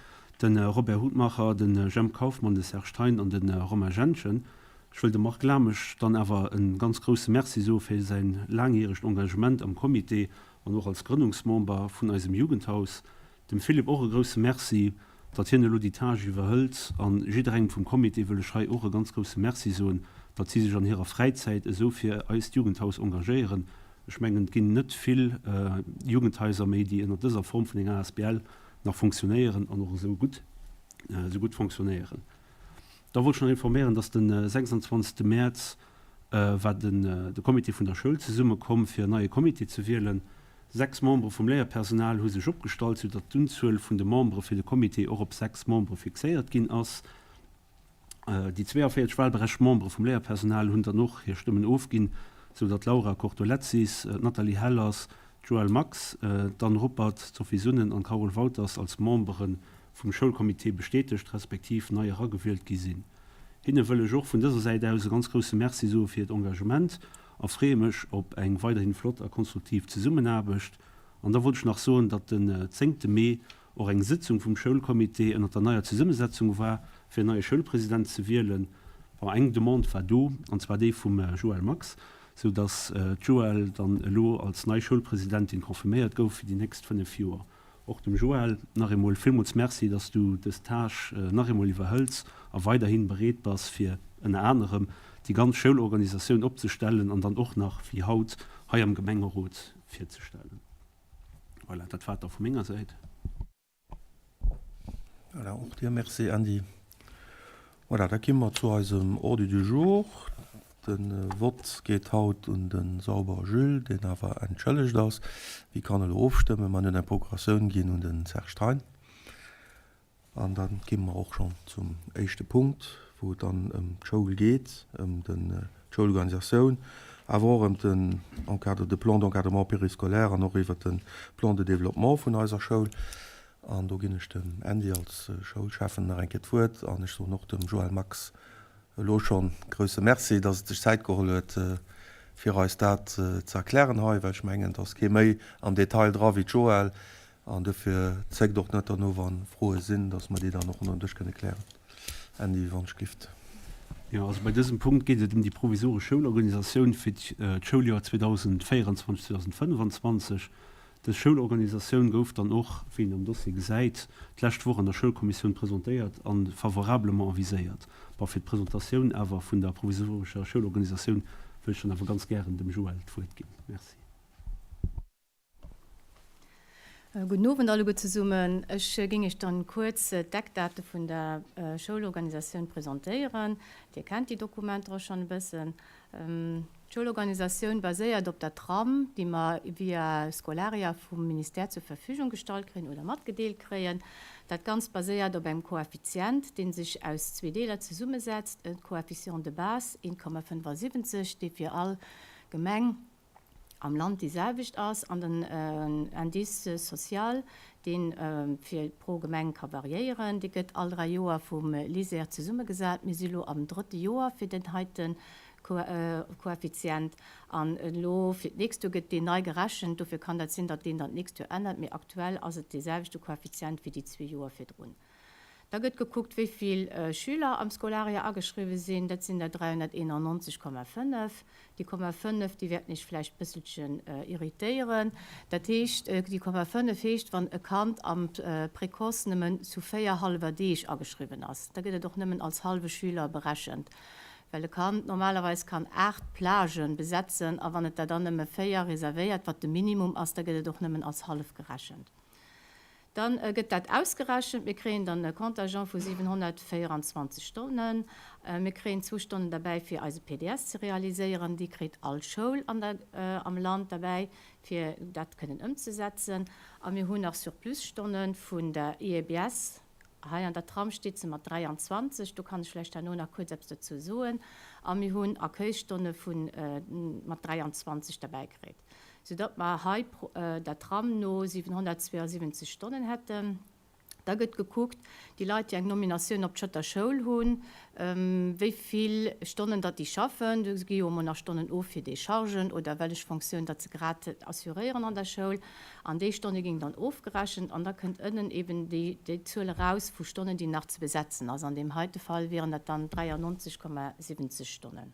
de Robert Hutmacher, de Jemp Kauffmann, de Serge Thein an de Romain Jentgen. Ech wëll dem Marc Lamesch dann awer e ganz grousse Merci soe fir säin laangjäregt Engagement am Comité an och als Grënnungsmember vun eisem Jugendhaus. Dem Philippe och e grousse Merci, datt hien elo déi Tâche iwwerhëlt. A jidderengem vum Comité wëll ech hei och e ganz grousse Merci soen, datt si sech an hirer Fräizäit esou fir eist Jugendhaus engagéieren. Ech mengen, et ginn net vill Jugendhaiser méi, déi ënner dëser Form vun enger asbl nach fonctionnéieren an och esou gutt, esou gutt fonctionnéieren. Da wollt ech nach informéieren, datt de 26. Mäerz war den de Comité vun der Schoul zesummekomm, fir en neie Comité ze wielen. 6 Membere vum Léierpersonal hu sech opgestallt, sou datt d'Unzuel vun de Membere fir de Comité och op 6 Membere fixéiert ginn ass. Déi 42 wahlberechtigt Membere vum Léierpersonal hunn dann och hir Stëmmen ofginn, sou datt d'Laura Cortolezis, d'Nathalie Hellers, d'Joëlle Max, d'Anne Ruppert, d'Sophie Sunnen an d'Carole Wauters als Membere vum Schoulcomité bestätegt respektiv nei eragewielt gi sinn. Hinne wëll ech och vun dëser Säit aus e ganz grousse Merci soe fir hiert Engagement a freeë mech op eng weiderhin flott a konstruktiv Zesummenaarbecht. An da wollt ech nach soen, datt den zéngte Mee och eng Sëtzung vum Schoulcomité ënnert der neier Zesummesetzung war, fir en neie Schoulpresident ze wielen. Bon, eng Demande war do, an zwar déi vum Joëlle Max, sou datt d'Joëlle dann elo als nei Schoulpresidentin confirméiert gouf fir déi nächst 5 Joer. Och dem Joël nach eemol villmools Merci, dass du dës Tâche nach eemol iwwerhëls a weiderhin bereet bass fir, ënner anerem, déi ganz Schoulorganisatioun opzestellen an dann och nach, wéi haut, hei am Gemengerot virzestellen. Voilà, dat war et da vu menger Säit. Voilà, och dir Merci, Andy. Voilà, da gi mer zu eisem Ordre du jour. De Vott geet haut un de Sauber Jules, deen awer entschëllegt ass. Wie kann elo ofstëmmen? Mer hunn eng Procuratioun ginn un de Serge Thein. An da gi mer och schonn zum éischte Punkt. wou et dann ëm d'Schoul geet, ëm d'Schoulorganisatioun, awer och ëm den Encadre, de Plan d'encadrement périscolaire an och iwwert de Plan de développement vun eiser Schoul. An do ginn ech dem Andy als Schoulschäffen nach eng Kéier d'Wuert an ech soen och dem Joël Max elo schonn grousse Merci, dass et sech Zäit geholl huet, fir eis dat ze erklären hei, well ech mengen, et ass kee méi am Detail dra wéi d'Joël. An dofir zéckt och net derno, wa Froe sinn, dass mer déi dann och ronderëm Dësch kënne klären. Andy, wann ech gift. Jo, also bei dësem Punkt geet et ëm déi provisoresch Schoulorganisatioun fir d'Schouljoer 2024, 2025. Dës Schoulorganisatioun gouf dann och, wéi een am Dossier gesäit, d'lescht Woch an der Schoulkommissioun presentéiert a favorablement aviséiert. Bon, fir d'Presentatioun awer vun der provisorescher Schoulorganisatioun wëll ech dann awer ganz gären dem Joëlle d'Wuert ginn. Merci. Gudden Owend alleguer zesummen. Ech géing Iech dann kuerz d'Eckdate vun der Schoulorganisatioun presentéieren. Dir kennt déi Dokumenter och schonn e bëssen. D'Schoulorganisatioun baséiert op der Trame, déi mer via Scolaria vum Ministère zur Verfügung gestallt kréien oder matgedeelt kréien. Dat Ganzt baséiert op engem Koeffizient, dee sech aus zwee Deeler zesummesetzt, e Coefficient de base, 1,75, dee fir all Gemeng am Land déi selwecht ass, an den Indice social, dee fir pro Gemeng ka variéieren. Dee gëtt all dräi Joer vum LISER zesummegesat. Mir si lo am drëtte Joer fir deen heite Koeffizient an elo fir d'nächst Joer gëtt deen nei gerechent. Dofir kann dat sinn, datt deen dann d'nächst Joer ännert, mee aktuell ass et dee selwechte Koeffizient wéi déi zwee Joer virdrun. Da gëtt gekuckt, wéi vill Schüler am Scolaria ageschriwwe sinn. Dat sinn der 391,5. Déi Komma 5, déi wäerten Iech vläicht bësselchen irritéieren. Dat heescht, déi Komma 5 heescht, wann e Kand am Précoce nëmmen zu 4 hallwer Deeg ageschriwwen ass, da gëtt et och nëmmen als hallwe Schüler berechent, well e Kand normalerweis kann 8 Plagen besetzen a wann et der dann nëmme 4 reservéiert, wat de Minimum ass, da gëtt et och nëmmen als hallef gerechent. Dann gëtt dat ausgerechent. Mir kréien dann e Contingent vu 724 Stonnen. Mir kréien zwou Stonnen derbäi, fir eise PDS ze realiséieren. Déi kritt all Schoul an der, am Land derbäi, fir dat kënnen ëmzesetzen. A mir hunn nach Surplusstonne vun der IEBS. Hei an der Tram steet se mat 23. Do kann ech vläicht herno nach kuerz eppes dozou soen. A mir hunn Accueilsstonne vu mat 23 derbäi kritt. Soudatt mer hei der Tram no 772 Stonnen hätten. Da gëtt gekuckt, déi Leit, déi eng Nominatioun op d'Schëtter Schoul hunn, wéi vill Stonnen datt déi schaffen. Do gi jo emol nach Stonnen of fir Déchargen oder wellech Fonctioun datt se grad assuréieren an der Schoul. An déi Stonne ginn dann ofgerechent an da kënnt ënnen eben déi Zuel eraus vu Stonnen, déi nach ze besetzen ass. An deem heite Fall wieren dat dann 93,70 Stonnen.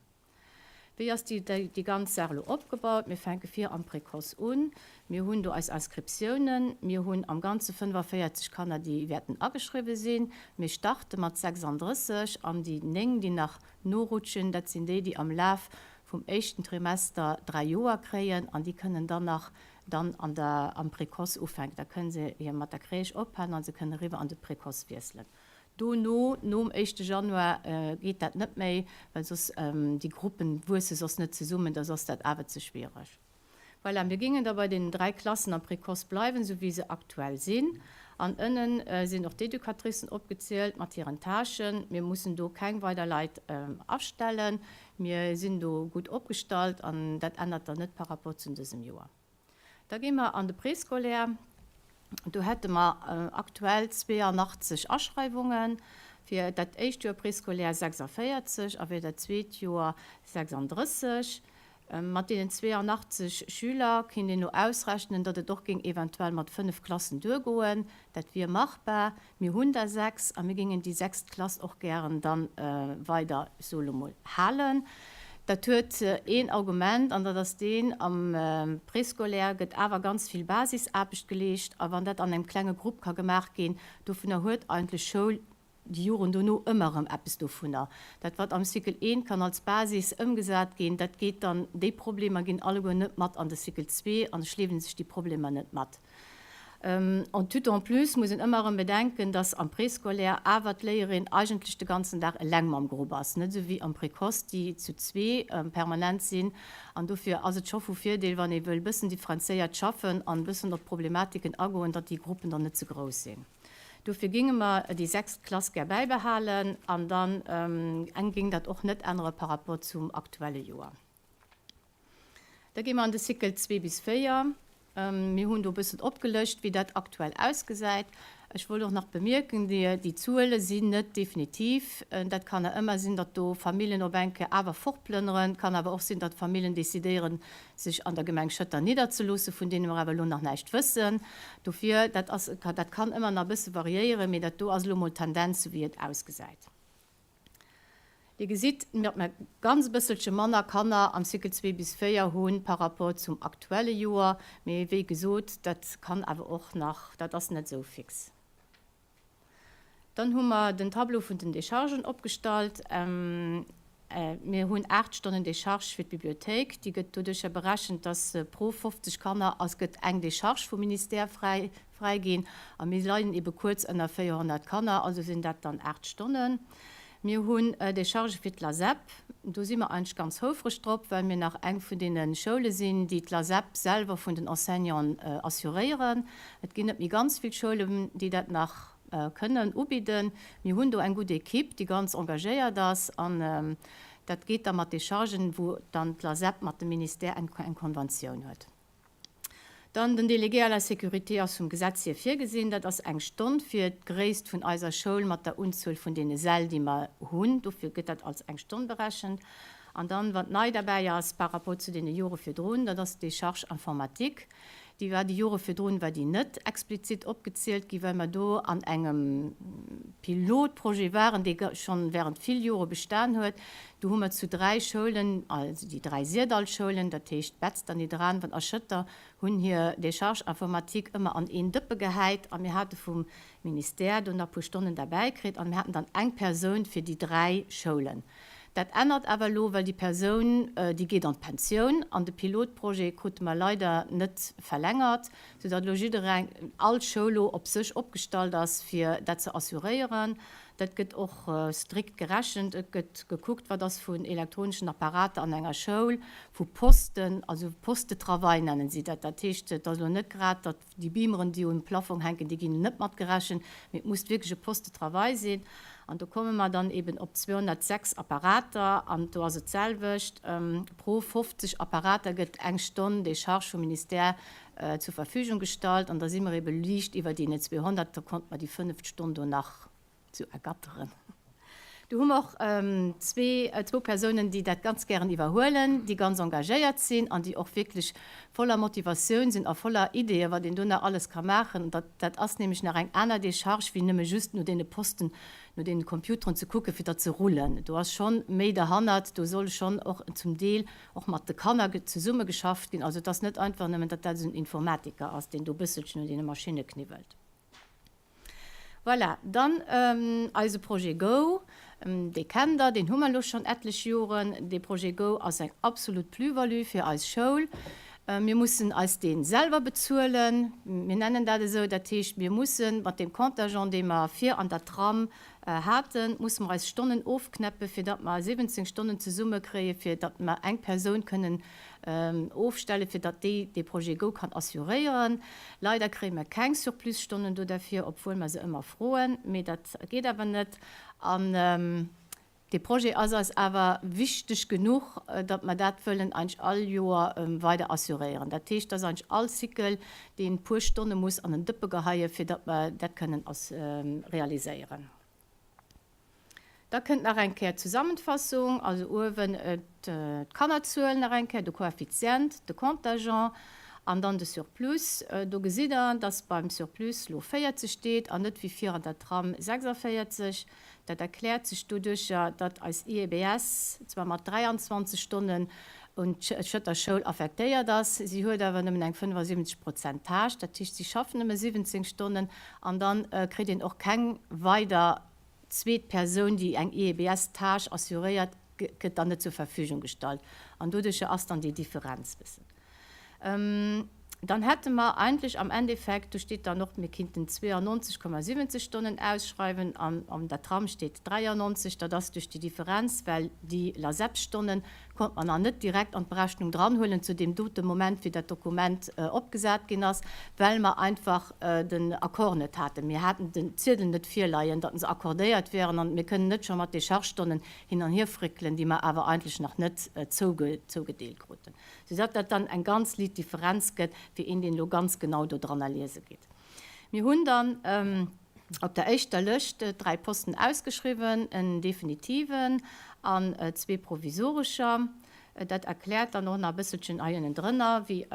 Wéi ass déi ganz Saach elo opgebaut? Mir fänke vir am Précoce un. Mir hunn do eis Inscriptiounen. Mir hunn am Ganze 45 Kanner, déi wäerten ageschriwwe sinn. Mir starte mat 36 an déi 9, déi nach norutschen, dat sinn déi, déi am Laf vum éischten Trimester 3 Joer kréien an déi kënnen dann nach dann an der, am Précoce ufänken. Da kënne se hir mat der Crèche ophalen a se kënnen eriwwer an de Précoce wiesselen. Dono, nom éischte Januar, geet dat net méi, well soss déi Gruppen wuesse soss net zesummen, da soss dat awer ze schwiereg. Voilà, mir géingen da bei deenen 3 Klassen am Précoce bleiwen, esou wéi se aktuell sinn. An ënnen sinn och d'Educatricen opgezielt mat hiren Tâchen. Mir mussen do keng weider Leit astellen. Mir sinn do gutt opgestallt an dat ännert dann net par rapport zu dësem Joer. Da gi mer an de Préscolaire. Do hätte mer aktuell 82 Aschreiwungen, fir dat éischt Joer Préscolaire 46 a fir dat zweet Joer 36. Mat deenen 82 Schüler kéint een elo ausrechnen, datt et och géing eventuell mat 5 Klassen duergoen. Dat wier machbar. Mir hunn der 6 a mir géingen déi sechst Klass och gären dann weider, ech soe lo mol, halen. Dat huet een Argument, an dat ass deen, am Préscolaire gëtt awer ganz vill Basisaarbecht geleescht a wann dat an engem klenge Grupp ka gemaach ginn, dovunner huet eigentlech Schoul déi Joren dono ëmmer erëm eppes dovunner. Dat wat am Cycle I kann als Basis ëmgesat ginn, dat geet dann, déi Problemer ginn alleguer net mat an de Cycle ii an schleefen sech déi Problemer net mat. En tout en plus muss een ëmmer erëm bedenken, dass am Préscolaire awer d'Léierin eigentlech de ganzen Dag eleng mam Grupp ass, net esou wéi am Précoce, déi zu zwee permanent sinn. An dofir ass et scho vu Virdeel, wann ee wëll e bëssen differenzéiert schaffen an e bëssen op d'Problematiken agoen, datt déi Gruppen dann net ze grouss sinn. Dofir géinge mer déi sechst Klass gär bäibehalen an dann géing dat och net ännere par rapport zum aktuelle Joer. Da gi mer an de Cycle 2 bis 4. Mir hunn do e bëssen opgelëscht, wéi dat aktuell ausgesäit. Ech wollt och nach bemierken, déi Zuele sinn net definitiv. Dat kann nach ëmmer sinn, datt do Familljen op eng Kéier awer fortplënneren. Et kann awer och sinn, datt Familljen decidéieren, sech an der Gemeng Schëtter nidderzeloossen, vun deene mer awer elo nach näischt wëssen. Dofir, dat ass, dat kann ëmmer nach e bësse variéieren, mee dat do ass elo mol d'Tendenz, esou wéi et ausgesäit. Dir gesitt, datt mer ganz e bësselche manner Kanner am Cycle 2 bis 4 hu par rapport zum aktuelle Joer. Mee wéi gesot, dat kann awer och nach, dat ass net esou fix. Dann hu mer den Tableau vun den Dechargen opgestallt. Mir hunn 8 Stonnen Decharge fir d'Bibliothéik. Déi gëtt doduercher berechent, datt pro 50 Kanner ass gëtt eng Decharge vum Ministère fräi Fräi ginn. A mir leien ebe kuerz ënner 400 Kanner, also sinn dat dann 8 Stonnen. Mir hunn Déchargë fir d'LASEP. Do si mer eigentlech ganz houfreg drop, well mir nach eng vun deene Schoule sinn, déi d'LASEP selwer vun den Enseignanten assuréieren. Et ginn net méi ganz vill Schoulen, déi dat nach kënnen ubidden. Mir hunn do eng gutt Equipe, déi ganz engagéiert ass. An dat geet da mat Déchargen, wou dann d'LASEP mat dem Ministère eng Konventioun huet. Dann den Délégué à la sécurité ass vum Gesetz hier virgesinn. Dat ass eng Stonn fir d'Gréisst vun eiser Schoul mat der Unzuel vun deene Säll, déi mer hunn. Dofir gëtt dat als eng Stonn berechent. An dann, wat nei derbäi ass par rapport zu deene Jore virdrun, dat ass d'Décharge informatique. Déi war déi Jore virdrun war déi net explizit opgezielt gi, well mer do an engem Pilotprojet waren, dee schonn während vill Jore bestan huet. Do hu mer zu 3 Schoulen, also déi 3 Syrdall-Schoulen, dat heescht Betzder, Nidderaanwen a Schëtter, hunn hir Décharge informatique ëmmer an een Dëppe gehäit a mir hate vum Ministère do nach e puer Stonnen derbäi kritt an mir haten dann eng Persoun fir déi 3 Schoulen. Dat ännert awer elo, well déi Persoun, déi geet an d'Pensioun an de Pilotprojet krute mer leider net verlängert, soudatt elo jiddereng, all Schoul elo op sech opgestallt ass, fir dat ze assuréieren. Dat gëtt och strikt gerechent. Et gëtt gekuckt, wat ass vun elektronischen Apparater an enger Schoul, vu Posten, also Postes de travail nennen si dat. Dat heescht, et ass elo net grad, datt déi Beameren, déi um Plafong hänken, déi ginn net matgerechent, mee et muss wierklech e Poste de travail sinn. An do komme mer dann eben op 206 Apparater an do ass et d'selwecht, pro 50 Apparater gëtt eng Stonn Décharge vum Ministère zur Verfügung gestallt an da si mer ebe liicht iwwer deenen 200, da konnte mer déi fënneft Stonn do nach sou ergatteren. Do hu mer och zwee, zwou Persounen, déi dat ganz gären iwwerhuelen, déi ganz engagéiert sinn an déi och wierklech voller Motivatioun sinn a voller Ideeën, wat een do nach alles ka maachen. Dat, dat ass nämlech nach eng aner Décharge wéi nëmme just no deene Posten, no deene Computeren ze kucken, fir datt se rullen. Do ass schonn méi derhannert, do soll schonn och zum Deel och mat de Kanner zesumme geschafft ginn. Also et ass net einfach nëmmen, datt dat esou en Informatiker ass, deen do e bësselchen un deene Maschinne kniwwelt. Voilà, dann eise Projet Go, dee kennt Der, deen hu mer elo schonn etlech Joren. Dee Projet Go ass eng absolut Plus-value fir eis Schoul. Mir mussen eis dee selwer bezuelen, mir nennen dat esou. Dat heescht, mir musse mat deem Contingent, dee mer vir an der Tram haten, musse mer eis Stonnen ofknäppen, fir datt mer 17 Stonnen zesummekréien, fir datt mer eng Persoun kënnen ofstellen, fir datt déi dee Projet Go kann assuréieren. Leider kréie mer keng Surplusstonnen do derfir, obwuel mer se ëmmer froen, mee dat geet awer net. An dee Projet ass eis awer wichteg genuch, datt mer dat wëllen eigentlech all Joer weider assuréieren. Dat heescht, dass eigentlech all Cycle, deen puer Stonne muss an en Dëppe geheien, fir datt mer dat kënnen realiséieren. Da kënnt nach eng Kéier d'Zusammenfassung, also uewen d'Kannerzuel nach eng Kéier, de Koeffizient, de Contingent an dann de Surplus. Do gesitt Der, dass beim Surplus lo 40 steet an net wéi vir an der Tram 46. Dat erkläert sech doduercher, datt eis IEBS zwar mat 23 Stonnen un d'Schëtter Schoul affektéiert ass, si huet awer nëmmen eng 75 Prozent Tâche, dat heescht si schafft nëmme 17 Stonnen an dann kritt een och keng weider zweet Persoun, déi eng IEBS-Tâche assuréiert, gëtt dann net zur Verfügung gestallt an doduercher ass dann déi Differenz bëssen. Dann hätte mer eigentlech am Endeffekt, do steet dann och, mir kinnten 92,70 Stonnen ausschreiwen an an der Tram steet 93, dat ass duerch déi Differenz, well déi LASEP-Stonne. Konnte mer nach net direkt an d'Berechnung dranhuelen zu deem dote Moment, wéi dat Dokument opgesat ginn ass, well mer einfach den Accord net haten. Mir haten den Ziedel net virleien, datt se accordéiert wären, an mir kënnen net scho mat Déchargestonnen hin an hierfréckelen, déi mer awer eigentlech nach net zougedeelt kruten, soudatt dat dann eng ganz liit Differenz gëtt fir een, deen elo ganz genau do dranner liese geet. Mir hunn dann op der éischter Lëscht 3 Posten ausgeschriwwen, en definitiven an zwee provisorescher. Dat erkläert dann och nach e bësselchen hei ënnendrënner, wéi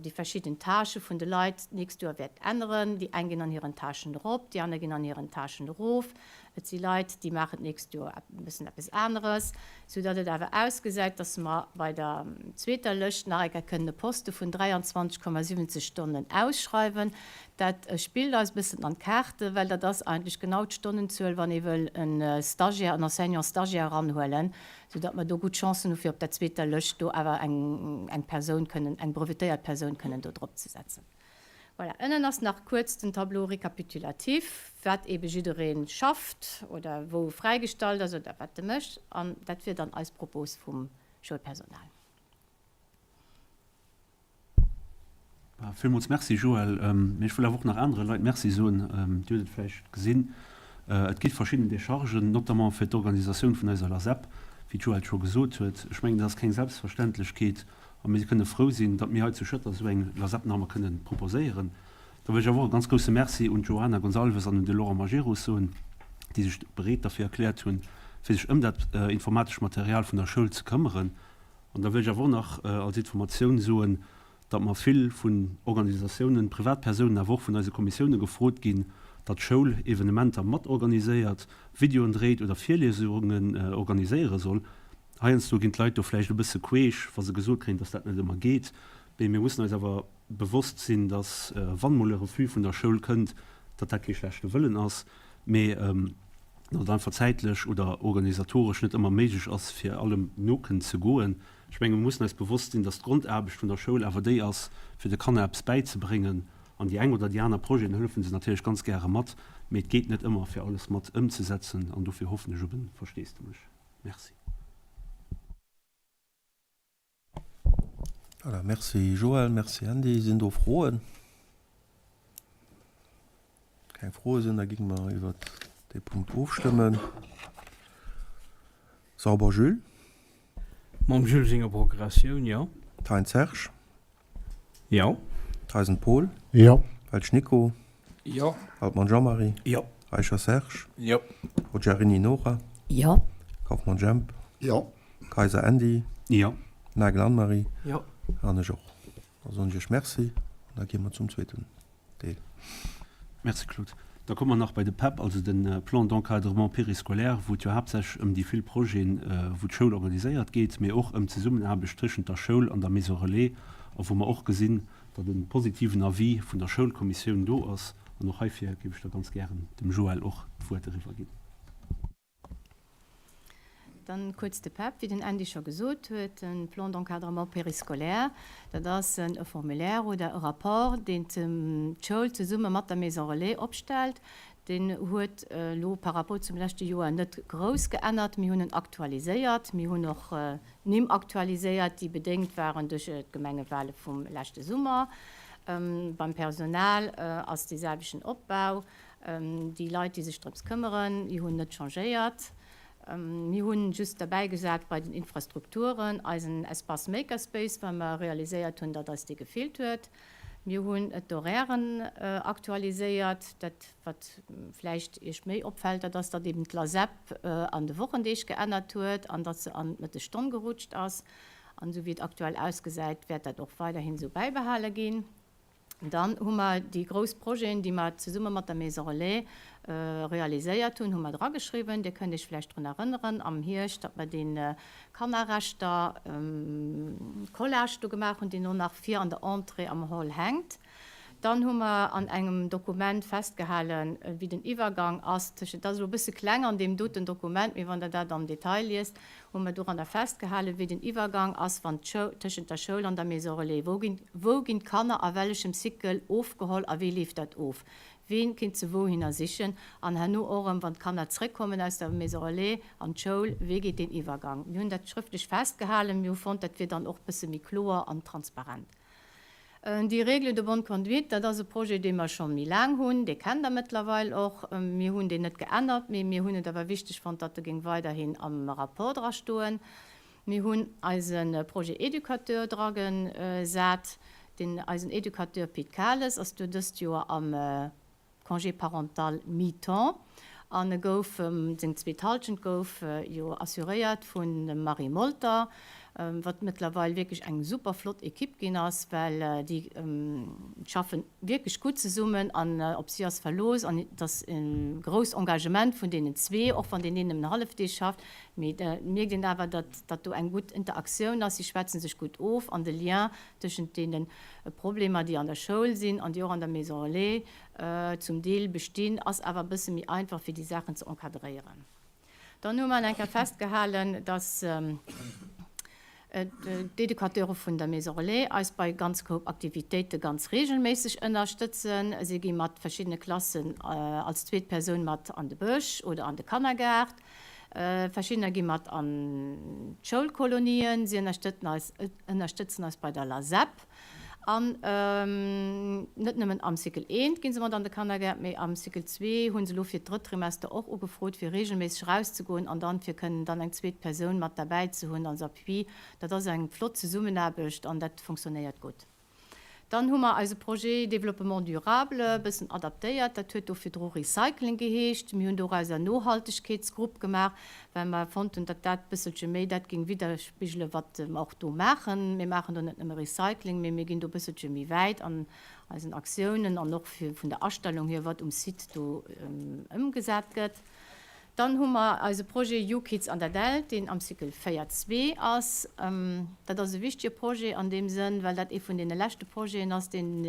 déi verschidden Tâchë vun de Leit d'nächst Joer wäert änneren. Déi eng ginn an hiren Tâchen erop, déi aner ginn an hiren Tâchen erof. Et si Leit, déi maachen d'nächst Joer e bëssen eppes aneres, soudatt et awer ausgesäit, dass mer bei der zweeter Lëscht nach eng Kéier kënnen e Poste vun 23,70 Stonnen ausschreiwen. Dat spillt eis e bëssen an d'Kaarte, well dat ass eigentlech genau d'Stonnenzuel, wann ee wëll e Stagiaire, en Enseignant stagiaire eranhuelen, soudatt mer do gutt Chancen hu fir op der zweeter Lëscht do awer eng, eng Persoun kënnen, eng brevetéiert Persoun kënnen do drop ze setzen. Voilà, ënnen ass nach kuerz den Tableau récapitulatif, wat eebe jidderee schafft oder wou e fräigestallt ass oder wat e mécht. An dat wier dann eis Propos vum Schoulpersonal. Villmools Merci, Joël. Mee ech wëll awer och nach anere Leit Merci soen. Dir hutt et vläicht gesinn, et gi verschidden Dechargen, notamment fir d'Organisatioun vun eiser LASEP, wéi d'Joël scho gesot huet. Ech mengen, dat ass keng Selbstverständlechkeet. A mir kënne frou sinn, datt mir hei zu Schëtter esou eng LASEP nach ëmmer kënnen proposéieren. Da wëll ech awer och e ganz grousse Merci un d'Joana Gonçalves an un de Laurent Majerus soen, déi sech bereet derfir erkläert hunn, fir sech ëm dat informatescht Material vun der Schoul ze këmmeren. An da wëll ech awer och nach als Informatioun soen, datt mer vill vun Organisatiounen, Privatpersounen, awer och vun eise Kommissioune gefrot ginn, datt d'Schoul Evenementer matorganiséiert, Videoen dréit oder Virliesungen organiséiere soll. Heiansdo ginn d'Leit do vläicht e bësse queesch, wa se gesot kréien, dass dat net ëmmer geet. Mee mir mussen eis awer bewosst sinn, dass, wann emol e Refus vun der Schoul kënnt, datt dat kee schlechte Wëllen ass, mee datt et einfach zäitlech oder organisatoresch net ëmmer méiglech ass, fir allem no kënnen ze goen. Ech menge mir mussen eis bewosst sinn, dass d'Grondaarbecht vun der Schoul awer déi ass, fir de Kanner eppes bäizebréngen. An déi eng oder déi aner Projeten hëllefe se natierlech ganz gäre mat, mee et geet net ëmmer, fir alles mat ëmzesetzen. An dofir hoffen ech op e Versteesdemech. Merci. Voilà, merci Joël, merci Andy. Sinn do Froen? Keng Froe sinn, da géinge mer iwwer dee Punkt ofstëmmen. Sauber Jules. Mam Jules senger Procuratioun, jo. Thein Serge. Jo. Theisen Paul. Jo. Welsch Nico. Jo. Altmann Jean-Marie. Jo. Eicher Serge. Jo. Ruggiarini Nora. Jo. Kauffmann Jemp. Jo. Kayser Andy. Jo. Nagel Anne-Marie. Jo. An ech och. Da soen ech Iech Merci an da gi mer zum zweeten Deel. Merci Claude. Da komme mer nach bei de PEP, also de Plan d'encadrement périscolaire, wou et jo haaptsächlech ëm déi vill Projeten, wou d'Schoul organiséiert geet, mee och ëm d'Zesummenaarbecht tëschent der Schoul an der Maison Relais a wou mer och gesinn, datt e positiven Avis vun der Schoulkommissioun do ass. An och heifir géif ech da ganz gären dem Joël och d'Wuert eriwwer ginn. Dann kuerz de PEP, wéi den Andy scho gesot huet, de Plan d'encadrement périscolaire, dat ass e Formulaire oder e Rapport, deen d'Schoul zesumme mat der Maison Relais opstellt. Deen huet elo par rapport zum leschte Joer net grouss geännert. Mir hunn en aktualiséiert. Mir hunn och Nimm aktualiséiert, déi bedéngt waren duerch d'Gemengewale vum leschte Summer. Beim Personal ass dee selwechten Opbau. Déi Leit, déi sech drëms këmmeren, déi hunn net changéiert. Mir hunn just derbäigesat bei den Infrastrukturen eisen Espace Makerspace, well mer realiséiert hunn, datt eis dee gefeelt huet. Mir hunn d'Horairen aktualiséiert. Dat, wat vläicht Iech méi opfält, dat ass, datt eben d'LASEP an de Wochendeeg geännert huet an datt se an d'Mëttesstonn gerutscht ass. An esou wéi et aktuell ausgesäit, wäert dat och weiderhin esou bäibehale ginn. Dann hu mer déi grouss Projeten, déi mer zesumme mat der Maison Relais realiséiert hunn, hu mer drageschriwwen. Dir kënnt Iech vläicht drun erënneren, am Hierscht, datt mer dee Kannerrechter-Collage do gemaach hunn, deen elo nach vir an der Entrée am Hall hänkt. Dann hu mer an engem Dokument festgehalen, wéi den Iwwergang ass tëschent, dat ass elo e bësse kleng an deem doten Dokument, mee wann Der dat am Detail liest, hu mer doranner festgehalen, wéi den Iwwergang ass, wann d'Schou, tëschent der Schoul an der Maison relais. Wou ginn, wou ginn d'Kanner a wellechem Cycle ofgeholl a wéi leeft dat of? Ween kinnt se wouhinner sichen? An herno och erëm, wann d'Kanner zrëckkommen aus der Maison relais an d'Schoul, wéi geet deen Iwwergang? Mir hunn dat schrëftlech festgehalen. Mir hu fonnt, dat wier dann och e bësse méi kloer an transparent. Déi Règles de bonne conduite, dat ass e Projet, dee mer scho méi laang hunn, dee kennt Der mëttlerweil och. Mir hunn deen net geännert, mee mir hunn et awer wichteg fonnt, datt e géing weiderhin am Rapport drastoen. Mir hunn eise Projet Éducateur dragesat. Deen eisen Éducateur Pit Kales ass do dëst Joer am Congé parental mi-temps an e gouf, seng zweet Halschent gouf jo assuréiert vun dem Marie Molter, wat mëttlerweil wierklech eng super flott Equipe ginn ass, well déi schaffen wierklech gutt zesummen an op si ass Verlooss an et ass e grousst Engagement vun deenen zwee, och wann deen een nëmmen hallefdeeg schafft, mee et mierkt een awer, datt datt do eng gutt Interaktioun ass, si schwätze sech gutt of an de Lien tëschent deene Problemer, déi an der Schoul sinn an déi och an der Maison Relais zum Deel bestinn, ass awer e bësse méi einfach, fir déi Saachen ze encadréieren. Dann hu mer eng Kéier festgehalen, dass d'Educateure vun der Maison Relais eis bei ganz Koup Aktivitéite ganz regelméisseg ënnerstëtzen. Si gi mat verschiddene Klassen als zweet Persoun mat an de Bësch oder an de Kannergaart. Verschiddener gi mat an d'Schoulkolonien. Si ënnerstëtzen eis, ënnerstëtzen eis bei der LASEP. An net nëmmen am Cycle eent gi se mat an de Kannergaart, mee am Cycle zwee hu se elo fir d'drëtt Trimester och ugefrot, fir reegelméisseg erauszegoen an dann fir kënnen dann eng zweet Persoun mat derbäi ze hunn als Appui. Dat ass eng flott Zesummenaarbecht an dat fonctionnéiert gutt. Dann hu mer eise Projet Développement durable e bëssen adaptéiert. Dat huet do virdru Recycling geheescht. Mir hunn dorauser Nohaltegkeetsgrupp gemaach, well mer fonnt hunn, datt dat bësselche méi dat géing widderspigele wat mer och do maachen. Mir maachen do net nëmme Recycling, mee mir ginn do bësselche méi wäit an eisen Aktiounen an och vun der Astellung hier, wat um Site do ëmgesat gëtt. Dann hu mer eise Projet YouKids an der Dällt, deen am Cycle 4, 2 ass. Dat ass e wichtige Projet an deem Sënn, well dat ee vun deene leschte Projeten ass, deen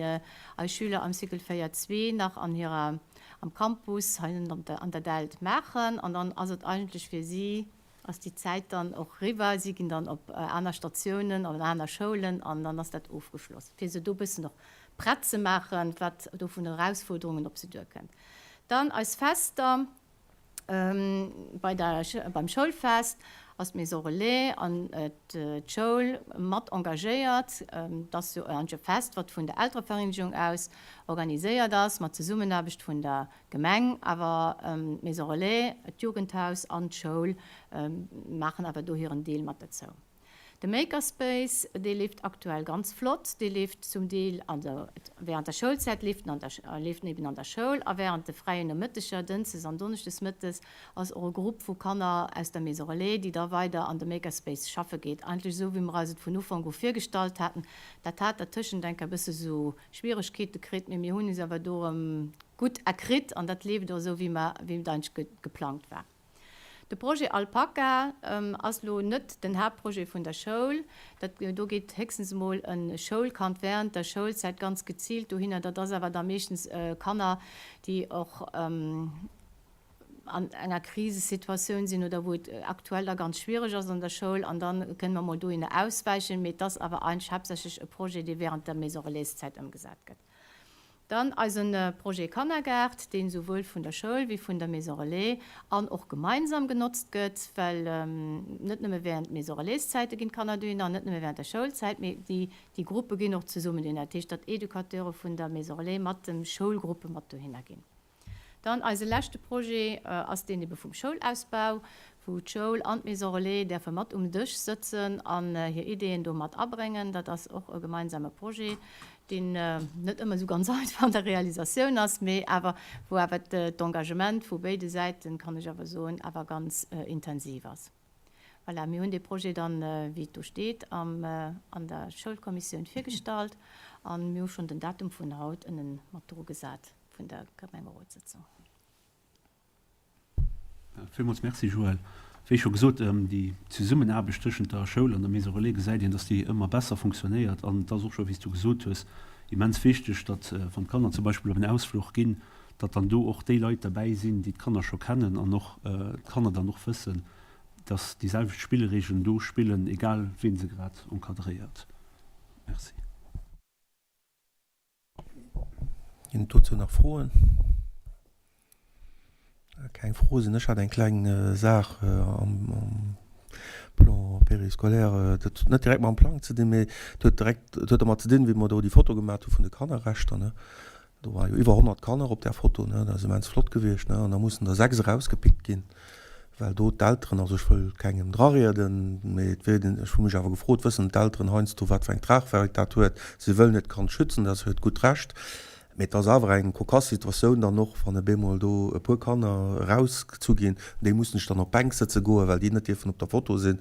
eis Schüler am Cycle 4, 2 nach an hirer, am Campus hei an der Dällt maachen. An dann ass et eigentlech fir si, ass déi Zäit dann och eriwwer. Si ginn dann op aner Statiounen, an aner Schoulen an dann ass dat ofgeschloss, fir se do e bëssen och prett ze maachen, wat do vun Erausfuerderungen op se duerkënnt. Dann eis Fester. Bei der, beim Schoulfest ass d'Maison Relais an d'Schoul mat engagéiert. Et ass jo eigentlech e Fest, wat vun der Elterevereenegung aus organiséiert ass, mat Zesummenaarbecht vun der Gemeng. Awer d'Maison Relais, d'Jugendhaus an d'Schoul maachen awer do hiren Deel mat dozou. De Makerspace, dee leeft aktuell ganz flott. Dee leeft zum Deel an der, während der Schoulzäit leeft en an der, leeft en eben an der Schoul a während de fräien Nomëtteger, Dënschdes an Donneschdes mëttes, ass och e Grupp vu Kanner aus der Maison Relais, déi da weider an de Makerspace schaffe geet. Eigentlech esou, wéi mer eis et vun Ufank u virgestallt haten. Dat hat dertëschent eng Kéier e bësse sou Schwieregkeete kritt, mee mir hunn is awer do erëm gutt erkritt an dat leeft och esou, wéi mer, wéi et eigentlech geplangt war. De Projet Alpaka ass lo net den Haaptprojet vun der Schoul. Dat do geet héchstens emol e Schoulkand während der Schoulzäit ganz geziilt dohinner. Dat ass awer da meeschtens Kanner, déi och an enger Krisesituatioun sinn oder wou et aktuell da ganz schwiereg ass an der Schoul. An da kënne mer mol dohinner auswäichen. Mee et ass awer eigentlech haaptsächlech e Projet, dee während der Maison Relais-Zäit ëmgesat gëtt. Dann eisen Projet Kannergaart, deen souwuel vun der Schoul wéi vun der Maison Relais an och gemeinsam genotzt gëtt, well net nëmme während Maison Relais-Zäite ginn d'Kanner dohinner an net nëmme während der Schoulzäit, mee déi déi Gruppe ginn och zesummen dohinner. Dat heescht, datt Educateure vun der Maison Relais mat de Schoulgruppe mat dohinner ginn. Dann eise leschte Projet ass deen ebe vum Schoulausbau, wou d'Schoul an d'Maison Relais däerfe mat um Dësch sëtzen an hir Ideeën do mat abréngen. Dat ass och e gemeinsame Projet, deen net ëmmer esou ganz einfach an der Realisatioun ass, mee awer wou awer d'Engagement vu béide Säiten, kann ech awer soen, awer ganz intensiv ass. Voilà, mir hunn dee Projet dann, wéi et do steet, am an der Schoulkommissioun virgestallt an mir hu schonn den Datum vun haut ënnen mat dru gesat vun der Gemengerotssëtzung. Villmools Merci, Joël. Wéi scho gesot, déi Zesummenaarbecht tëschent der Schoul an der Maison Relais gesäit een, dass déi ëmmer besser funktionéiert an et ass och scho, wéi s du gesot hues, immens wichteg, datt wann d'Kanner zum Beispill op en Ausfluch ginn, datt dann do och déi Leit derbäi sinn, déi d'Kanner scho kennen an och d'Kanner dann och wëssen, datt déi selwecht Spillregeln do spillen, egal ween se grad encadréiert. Merci. Ginn et dozou nach Froen? Keng Froe sinn. Ech hat eng kleng Saach am Plan périscolaire. Dat huet net direkt mam Plang ze dinn, mee et huet direkt, et huet dermat ze dinn, wéi mer do déi Foto gemaach hu vun de Kannerrechter, ne. Do ware jo iwwer 100 Kanner op där Foto, ne. Dat ass immens flott gewiescht, ne. An da mussen der 6 erausgepickt ginn, well do d'Elteren, also ech wëll kengem drarieden, mee et wier, ech hu mech awer gefrot, wëssen d'Elteren heiansdo, wat fir eng Tragweit dat huet? Si wëllen hiert Kand schützen, dat ass hiert gutt Recht. Mee et ass awer eng kokass Situatioun dann och, wann op eemol do e puer Kanner erausgezu ginn. Déi mussen sech dann op d'Bänk sëtze goen, well déi net dierfen op der Foto sinn.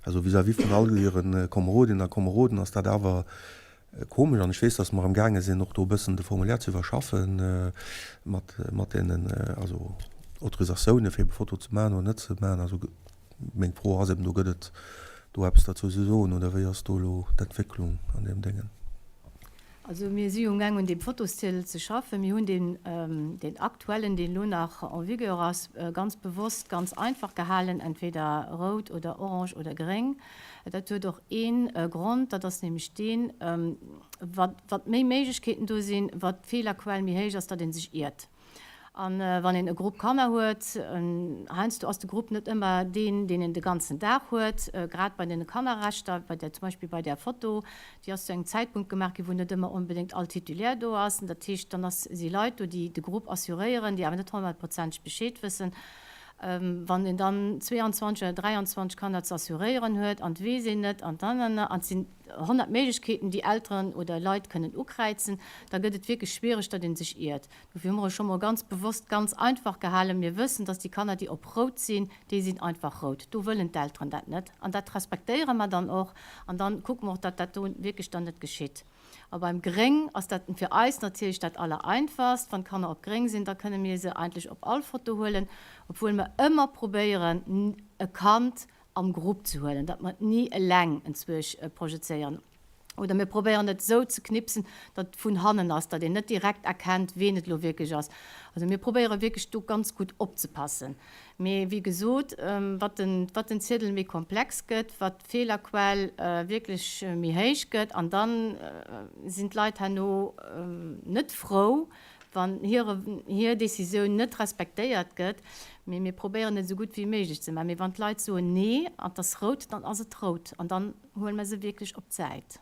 Also vis-à-vis vun all hire Komerodinnen a Komeroden ass dat awer komesch. An ech weess, datt mer amgaange sinn, och do e bëssen de Formulaire ze iwwerschaffen mat, mat deenen, also Autorisatiounen, fir ebe Foto ze maachen oder net ze maachen. Also meng Fro ass eben do, Gëtt et do eppes derzou ze soen oder wéi ass do elo d'Entwécklung an deem Déngen? Also mir si jo umgaang un deem Fotosziedel ze schaffen. Mir hunn deen, deen aktuellen, deen elo nach en vigueur ass, ganz bewosst ganz einfach gehalen, entweder rout oder orange oder gréng. Dat huet och ee Grond, dat ass nämlech deen, wat, wat méi Méiglechkeeten do sinn, wat d'Feelerquell méi héich ass, datt ee sech iert. A wann een e Grupp Kanner huet, heiansdo ass de Grupp net ëmmer deen, deen een de ganzen Dag huet, grad bei deene Kannerrechter, bei där, zum Beispill bei där Foto, déi ass zu engem Zäitpunkt gemaach ginn, wou net ëmmer onbedéngt all Titulaire do ass. Dat heescht, dann ass, si Leit do, déi de Grupp assuréieren, déi awer net honnertprozenteg Bescheed wëssen. Wann een dann 22 oder 23 Kanner ze assuréieren huet an et weess een net an an an et sinn 100 Méiglechkeeten, déi Elteren oder Leit kënnen ukräizen, da gëtt et wierklech schwiereg, datt ee sech iert. Dofir hu mer et scho mol ganz bewosst ganz einfach gehalen. Mir wëssen, dass déi Kanner, déi op rout sinn, déi sinn einfach rout. Do wëllen d'Elteren dat net an dat respektéiere mer dann och. An dann kucke mer och, datt dat do wierklech dann net geschitt. A beim Gréng ass dat fir eis natierlech dat Allereinfachst. Wann d'Kanner op gréng sinn, da kënne mir se eigentlech op all Foto huelen, obwuel mer ëmmer probéieren, e Kand am Grupp ze huelen, datt mer et ni eleng enzwuesch projezéieren. Oder mir probéieren et esou ze knipsen, datt et vun hannen ass, datt een net direkt erkennt, ween et elo wierklech ass. Also mir probéiere wierklech do ganz gutt opzepassen. Mee wéi gesot, wat den, wat den Ziedel méi komplex gëtt, wat d'Feelerquell wierklech méi héich gëtt, an da sinn d'Leit herno net frou, wann hire, hir Décisioun net respektéiert gëtt. Mee mir probéieren et esou gutt wéi méiglech ze maachen. Mee wann d'Leit soen, nee, an et ass rout, dann ass et rout. An dann huele mer se wierklech op d'Säit.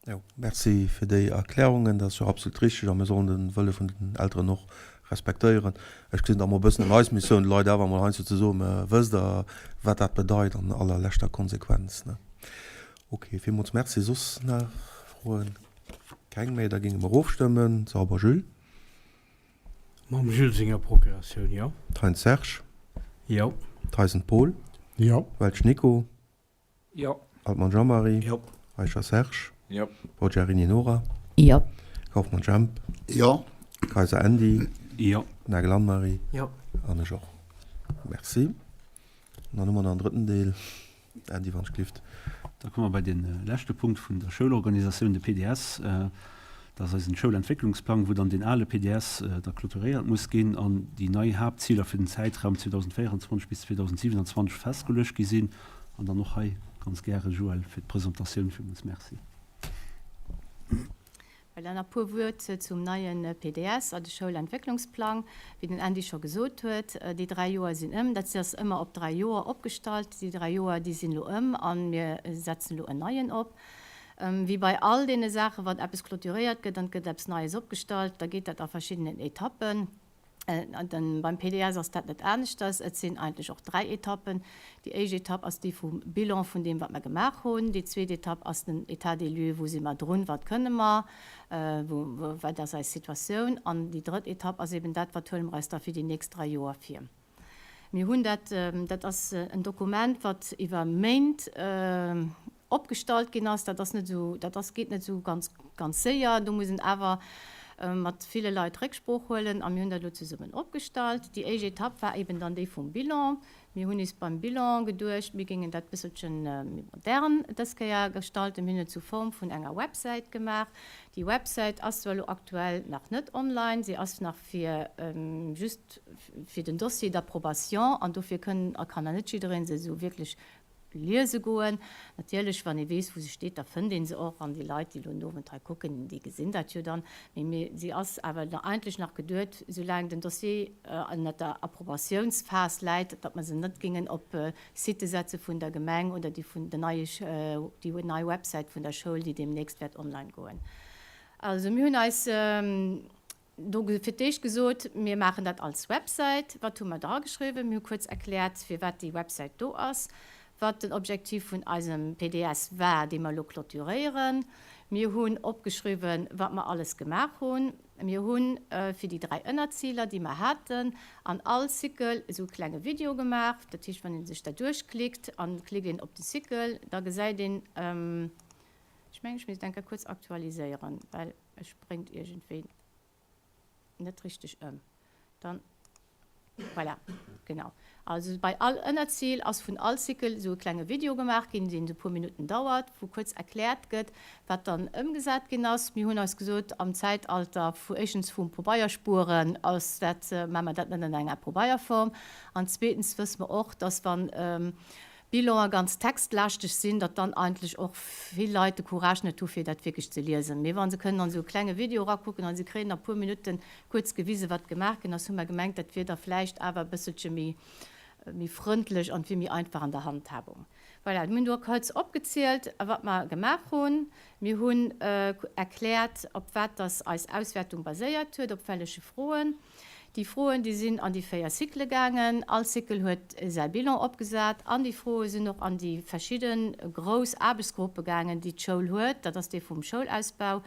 Jo, merci fir déi Erklärungen. Dat ass jo absolut richtig a mir sollen de Wëlle vun den Elteren och respektéieren. Ech gesinn et emol e bëssen an eis Missioun, de Leit awer emol heiansdo ze soen, Mä wësst Der, wat dat bedeit an allerleschter Konsequenz, ne? Okay, villmools merci. Soss nach Froen? Keng méi? Da géinge mer ofstëmmen. Sauber Jules. Mam Jules senger Procuratioun, jo. Thein Serge. Jo. Theisen Paul. Jo. Welsch Nico. Jo. Altmann Jean-Marie. Jo. Eicher Serge. Jo. Forgiarini Nora. Jo. Kauffmann Jemp. Jo. Kayser Andy. Jo. Nagel Anne-Marie. Jo. An ech och. Merci. An dann hu mer nach en drëtten Deel. Andy, wann ech glift. Da komme mer bei de leschte Punkt vun der Schoulorganisatioun, de PDS. Dat ass eisen Schoulentwécklungsplang, wou dann deen ale PDS da clôturéiert muss ginn an déi nei Haaptziler fir den Zäitraum 2024 bis 2027 festgeluecht gi sinn. An dann och hei ganz gäre Joël fir d'Presentatioun. Villmools Merci. Well dann nach puer Wuert zum neie PDS a de Schoulentwécklungsplang. Wéi den Andy scho gesot huet, déi 3 Joer sinn ëm. Dat ass ëmmer op 3 Joer opgestallt. Déi 3 Joer, déi sinn elo ëm a mir setzen elo en neien op. Wéi bei all deene Saachen, wann eppes clôturéiert gëtt an et gëtt eppes Neies opgestallt, da geet dat a verschiddenen Etappen. Beim PDS ass dat net aneschters. Et sinn eigentlech och 3 Etappen. Déi éischt Etapp ass déi vum Bilan vun deem, wat mer gemaach hunn. Déi zweet Etapp ass den État des lieux, wou si mer drun, wat kënne mer, wou, wat ass eis Situatioun. An déi drëtt Etapp ass eben dat, wat huele mer eis da fir déi nächst 3 Joer vir. Mir hunn dat, dat ass en Dokument, wat iwwer Méint opgestallt ginn ass, dat ass net esou, dat ass, geet net esou ganz, ganz séier. Do muss een awer. Mat ville Leit Récksprooch huelen a mir hunn dat elo zesummen opgestallt. Déi éischt Etapp war eben dann déi vum Bilan. Mir hunn is beim Bilan geduecht, mir géingen dat bësselche méi modern dës Kéier gestalten. Mir hunn et sous Form vun enger Websäit gemaach. Déi Websäit ass zwar elo aktuell nach net online, si ass nach fir just fir den Dossier d'approbation an dofir kënn a kann nach net jidderee se esou wierklech Liese goen. Natierlech, wann ee weess, wou se steet, da fënnt ee se och. An déi Leit, déi elo den Owend hei kucken, déi gesinn dat jo dann. Mee mir, si ass awer eigentlech nach geduet, soulaang den Dossier ënnert der Approbatiounsphas läit, datt mer se net géingen op Sitë setze vun der Gemeng oder déi vun der neie, déi nei Websäit vun der Schoul, déi deemnächst wäert online goen. Also mir hunn eis. Do fir d'éischt gesot, mir maachen dat als Websäit. Wat hu mer drageschriwwen? Mir hu kuerz erkläert, firwat déi Websäit do ass, wat den Objektiv vun eisem PDS war, dee mer elo clôturéieren. Mir hunn opgeschriwwen, wat mer alles gemaach hunn. Mir hu fir déi 3 Ënnerziler, déi mer haten, an all Cycle esou e klenge Video gemaach. Dat heescht, wann ee sech da duerchklickt an et klickt een op de Cycle, da gesäit een, ech mengen, ech misst eng Kéier kuerz aktualiséieren, well. E spréngt iergendwéi net richteg ëm. Dann, voilà, genau. Also bei all Ënnerzil ass vun all Cycle esou e klenge Video gemaach ginn, deen esou e puer Minutten dauert, wou kuerz erkläert gëtt, wat dann ëmgesat ginn ass. Mir hunn eis gesot, am Zäitalter vu éischtens vum Pobeierspueren ass dat, maache mer dat net an enger Pobeierform. An zweetens wësse mer och, dass wann Bilanen ganz textlaaschteg sinn, datt dann eigentlech och vill Leit de Courage net hu fir dat wierklech ze liesen. Mee wa se kënnen an esou e klenge Video erakucken a se kréien a puer Minutte kuerz gewisen, wat gemaach ginn ass, hu mer gemengt, dat wier da vläicht awer e bësselche méi, méi frëndlech an et wier méi einfach an der Handhabung. Voilà, mir hunn do kuerz opgezielt, wat mer gemaach hunn. Mir hunn erkläert, op wat datt eis Auswäertung baséiert huet, op welleche Froen. Déi Froen, déi sinn an déi 4 Cyclë gaangen. All Cycle huet säi Bilan opgesat an déi Froe sinn och an déi verschidde grouss Aarbechtsgruppe gaangen, déi d'Schoul huet. Dat ass dee vum Schoulausbau,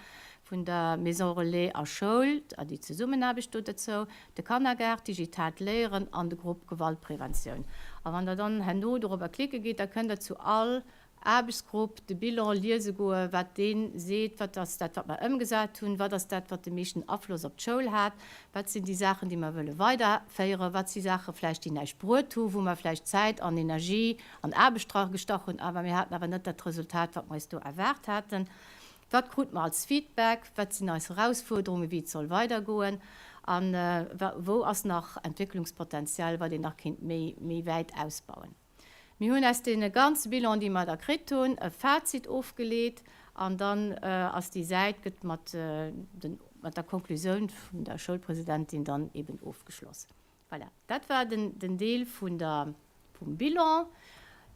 vun der Maison Relais a Schoul a déi Zesummenaarbecht do dozou, de Kannergaart, digitaalt Léieren an de Grupp Gewaltpreventioun. A wann Der dann herno dorobber klicke gitt, da kënnt Der zu all Aarbechtsgrupp de Bilan liese goen, wat dee seet, wat ass dat, wat mer ëmgesat hunn, wat ass dat, wat de meeschten Afloss op d'Schoul hat, wat sinn déi Saachen, déi mer wëlle weiderféieren, wat si Saache vläicht, déi näischt bruet hu, wou mer vläicht Zäit an Energie an Aarbecht dra gestach hunn, awer mir haten awer net dat Resultat, wat mer eis do erwaart haten. Wat krute mer als Feedback, wat sinn eis Erausfuerderungen, wéi et soll weidergoen a wou ass nach Entwécklungspotenzial, wat een nach kéint méi méi wäit ausbauen. Mir hunn aus deene ganze Bilan, déi mer da kritt hunn, e Fazit ofgeleet an dann ass déi Säit, gëtt mat den, mat der Konklusioun vun der Schoulpresidentin dann eben ofgeschloss. Voilà, dat war den, den Deel vun der, vum Bilan.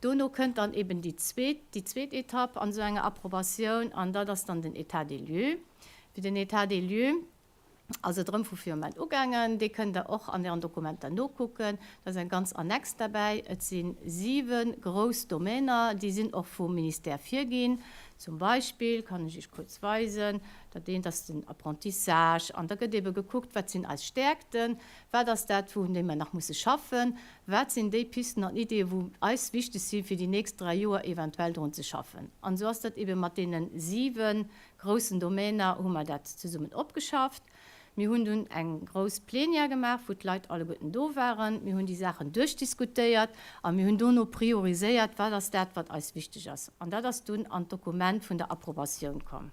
Dono kënnt dann eben déi zweet, déi zweet Etapp an esou enger Approbatioun an dat ass dann den État des lieux. Fir den État des lieux ass et erëm vu Virement ugaangen. Dee kënnt Der och an Ären Dokumenter nokucken. Da ass eng ganz Annex derbäi. Et si siwe grouss Domainer, déi sinn och vum Ministère virginn. Zum Beispill kann ech Iech kuerz weisen, dat eent ass den Apprentissage. An da gëtt ebe gekuckt, wat sinn eis Stäerkten, wat ass dat, wou un deem mer nach musse schaffen, wat sinn déi Pisten an Ideeën, wou eis wichteg sinn, fir déi nächst 3 Joer eventuell drun ze schaffen. An esou ass dat ebe mat deene siwe groussen Domainer hu mer dat zesummen opgeschafft. Mir hunn dunn eng grouss Plenière gemaach, wou d'Leit alleguerten do waren. Mir hunn déi Saachen duerchdiskutéiert a mir hunn dono prioriséiert, wat ass dat, wat eis wichteg ass. An dat ass dunn an d'Dokument vun der Approbatioun komm.